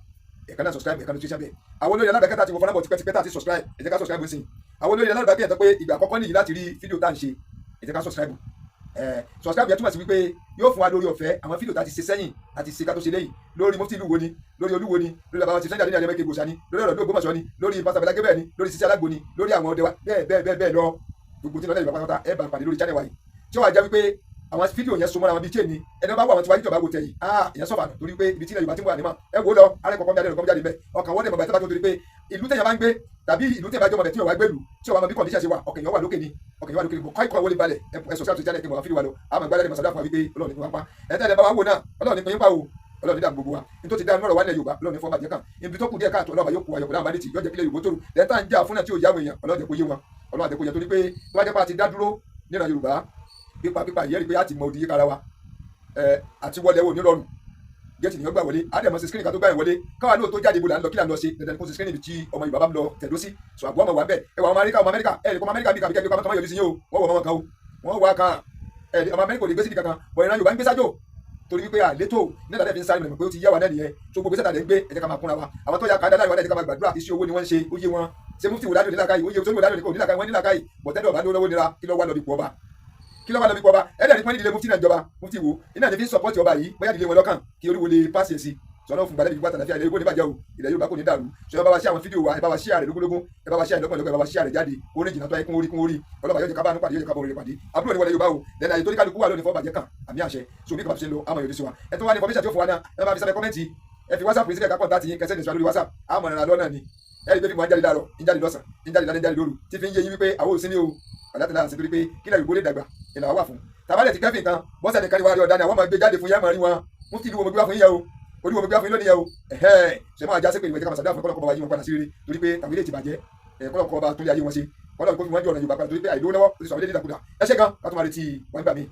ẹ̀ka náà subscribe, ẹ̀ka notification bẹ́ẹ̀. Àwọn olórí alábàríkà tá ti wọ fọlábọ̀ tipẹ́tipẹ́ tá ti subscribe, ẹ jẹ́ ká subscribe sí i. Àwọn olórí alábàríkà yẹn tó pé ìgbà àkọ́kọ́ nìyí láti rí fídíò tá à ń ṣe, ẹ jẹ́ ká subscribe. Subscribe yẹn túmọ̀ sí wípé yóò fún wa lórí ọ̀fẹ́ àwọn fídíò tá a ti ṣe sẹ́yìn àti ṣe ká tó ṣe léyìí, lórí mufti ìlú wo ni, lórí olúwo ni, lórí bàbá wa ti Sunday Adéníyì Adémọ́kè Ìgbòho ni, lórí ọ̀rọ̀ Ògbómọ̀ṣọ́ ni, lórí pásítọ̀ Bẹ́lá Gébẹ̀ ni, lórí Sisi Alágbo ni, lórí àwọn ọdẹ wa, bẹ́ẹ̀ bẹ́ẹ̀ bẹ́ẹ̀ bẹ́ẹ̀ lọ. Gbogbo tí lọ́lẹ́ Yorùbá pátápátá, ẹ bá pàdé lórí channel wa yìí, tí ó wà jẹ́ wípé àwọn fídíò yẹn so mọ́ra wọn bíi chain ni. Ẹni bá wọ àwọn tí wàá yíjọba wò tẹ̀yìn, ah, ìyẹn sọ̀fà nù, torí pé ibi tí ilẹ̀ Yorùbá ti ń wà ní mọ̀ ẹ wò ó lọ alẹ́ kọ̀ọ̀kan jáde kọ̀ọ̀kan jáde bẹ́ẹ̀. Ọkàn wọ́n dẹ̀ mọ̀ bàtà bá tó, torí pé ìlú tẹ̀yàn bá ń gbé tàbí ìlú tẹ̀yàn bá jọmọ̀ bẹ̀ tí yóò wá gbèlú, tí yóò wá mọ bí condition ṣe wà, ọkàn yóò wà lókè ni, ọkàn yóò wà lókè ni. Kọ́ ikọ̀ wọlé balẹ̀. Ẹ subscribe to channel kí mo wá fídíò wa lọ. Àmọ́ ìgbàlẹ̀ mọ̀sálà fún wa wípé Ọlọ́run ní fi wá pa. Ẹ tẹ́lẹ̀ bá wa wò náà, Ọlọ́run ní pín pa o, Ọlọ́run ní dààmú gbogbo wa. Nítorí ti dá nọ́rọ̀ wa nílẹ̀ Yorùbá, Ọlọ́run ní fọ́ bàjẹ́ kan. Ibi tó kù díẹ̀ káàtó, Ọlọ́run yóò kó ayọ̀kọ̀ láwọn bandits, yóò jẹ́ kílẹ̀ Yorùbá tó rù lẹ́tà ń jà fún náà tí ò yá àwọn èèyàn. Ọlọ́run jẹ́ kó yé wọn, Ọlọ́run jẹ́ kó yé, torí pé tó bá jẹ́ pé a ti dá dúró nílẹ̀ Yorùbá pípa pípa ìyẹ́rì pé a ti mọ odi yíkára wa àti wọlé wò ní rọrùn. Gate ni wọ́n gbà wọlé, àdèmọ̀ sí screen ká tó gbà yẹn wọlé. Káwa náà tó jáde, ibo là ń lọ, kí là ń lọ ṣe? Dandan kó sí screen ibi tí ọmọ Yorùbá bá ń lọ tẹ̀dó sí. So àbúrò ọmọ wà bẹ́ẹ̀. Ẹ wà ọmọ Amẹ́ríkà, ọmọ Amẹ́ríkà ẹ lè kọ́ ọmọ Amẹ́ríkà bí kàbí kẹ́kẹ́ kọ́ ọmọ yọjú sí yín o. Wọ́n wọ ọmọ kan o, wọ́n wà kan ẹ. Ọmọ Amẹ́ríkà ò lè gbé síbi kankan bọ̀. Ìran Yorùbá ń gbé sájò torí wípé àlétò nígbà tẹ́ fi ń sáré mọ̀ pé ó ti yá wa náà nìyẹn. Tó gbogbo sẹ́tà lè ń gbé, ẹ jẹ́ ká máa kúnra wa. Àwọn tó yà ká dáadáa, ẹ jẹ́ ká máa gbàdúrà. Iṣẹ́ owó ni wọ́n ń ṣe, ó yé wọn. Ṣé mufti wò ládùn nílàkàyè? Ó yé sórí wò ládùn nílàkàyè, wọ́n nílàkàyè bọ̀tẹ́dọ̀ bá lówó nira. Kí ló wà lọ bí pọ̀ ọba? Kí ló wà lọ bí pọ̀ ọba? Ẹ̀dẹ̀ ní pọ́n nídìílé mufti náà jọba. Mufti wo iná ní fi ń support ọba yìí, bóyá ìdílé wọn lọ́kàn kí oríwo lè pàṣẹ sí sọ̀nà fún gbàdébí gbàtà láfíà. Ilẹ̀ Yorùbá ní bàjẹ́ o, ilẹ̀ Yorùbá kò ní dàrú. Sọ ẹ bá wa ṣe àwọn fídíò wa, ẹ bá wa ṣe àrẹ lógúnlógún, ẹ bá wa ṣe àìlọ́pọ̀ lọ́pọ̀, ẹ bá wa ṣe àrẹ jáde orí jìnnà tó ayé kún orí kún orí. Ọlọ́pàá yóò jẹ́ ká bá àánú pàdé, yóò jẹ́ ká bá orí pàdé. Àbúrò ní wọlé Yorùbá o. Lẹ́nu àyè tó ní kálukú wà lónìí fọ́ bàjẹ́ kan, àmì àṣẹ. So bí kò bá ṣe ń lọ àmọ́ yòó sí wa. Ẹ tó wá ní information tí ó fún wa náà, ẹ bá fi sábẹ́ comment, ẹ fi WhatsApp sílẹ̀, ká contact yín, kẹsẹ́ nìṣọ́ lórí WhatsApp. Àmọ́ ìrìnà lọ́nà ni ẹ rí pé fíìmù ajáde láàárọ̀, ń jáde lọ́sàn, ń jáde lálẹ́, ń jáde lóru, tí fi ń yé yín wípé àwọn ò sí ní o ọ̀dà àti torí pé kílẹ̀ Yorùbá lè dàgbà ìlà wà fún tàbálẹ̀ ti kẹ́fìn kan bọ́sẹ̀ nìkan ni wàá rí ọ̀dà ni àwọn máa gbé jáde fún yẹn, máa rí wọn. Mufti ìlú wo mo gbé wá fún yín yẹ o, olúwo mo gbé wá fún yín lónìí yẹ o. Ẹ̀hẹ́ ṣe máa já sí pé ìwé jẹ́ ká máa ṣàdúrà fún kọ́lọ́kọ́ bá yí wọn padà sí rere, torí pé tàbí ilé ti bàjẹ́ ẹ̀, kọ́lọ́kọ́ bá tó lé ayé wọn ṣe, kọ́lọ́kọ́ fi wọ́n jọ ọ̀nà Yorùbá padà, torí pé àìlówó lọ́wọ́ ó ti sọ àwọn ilé ìdàkudà. Ẹ ṣé gan, ká tó máa retí wọn gbà mí.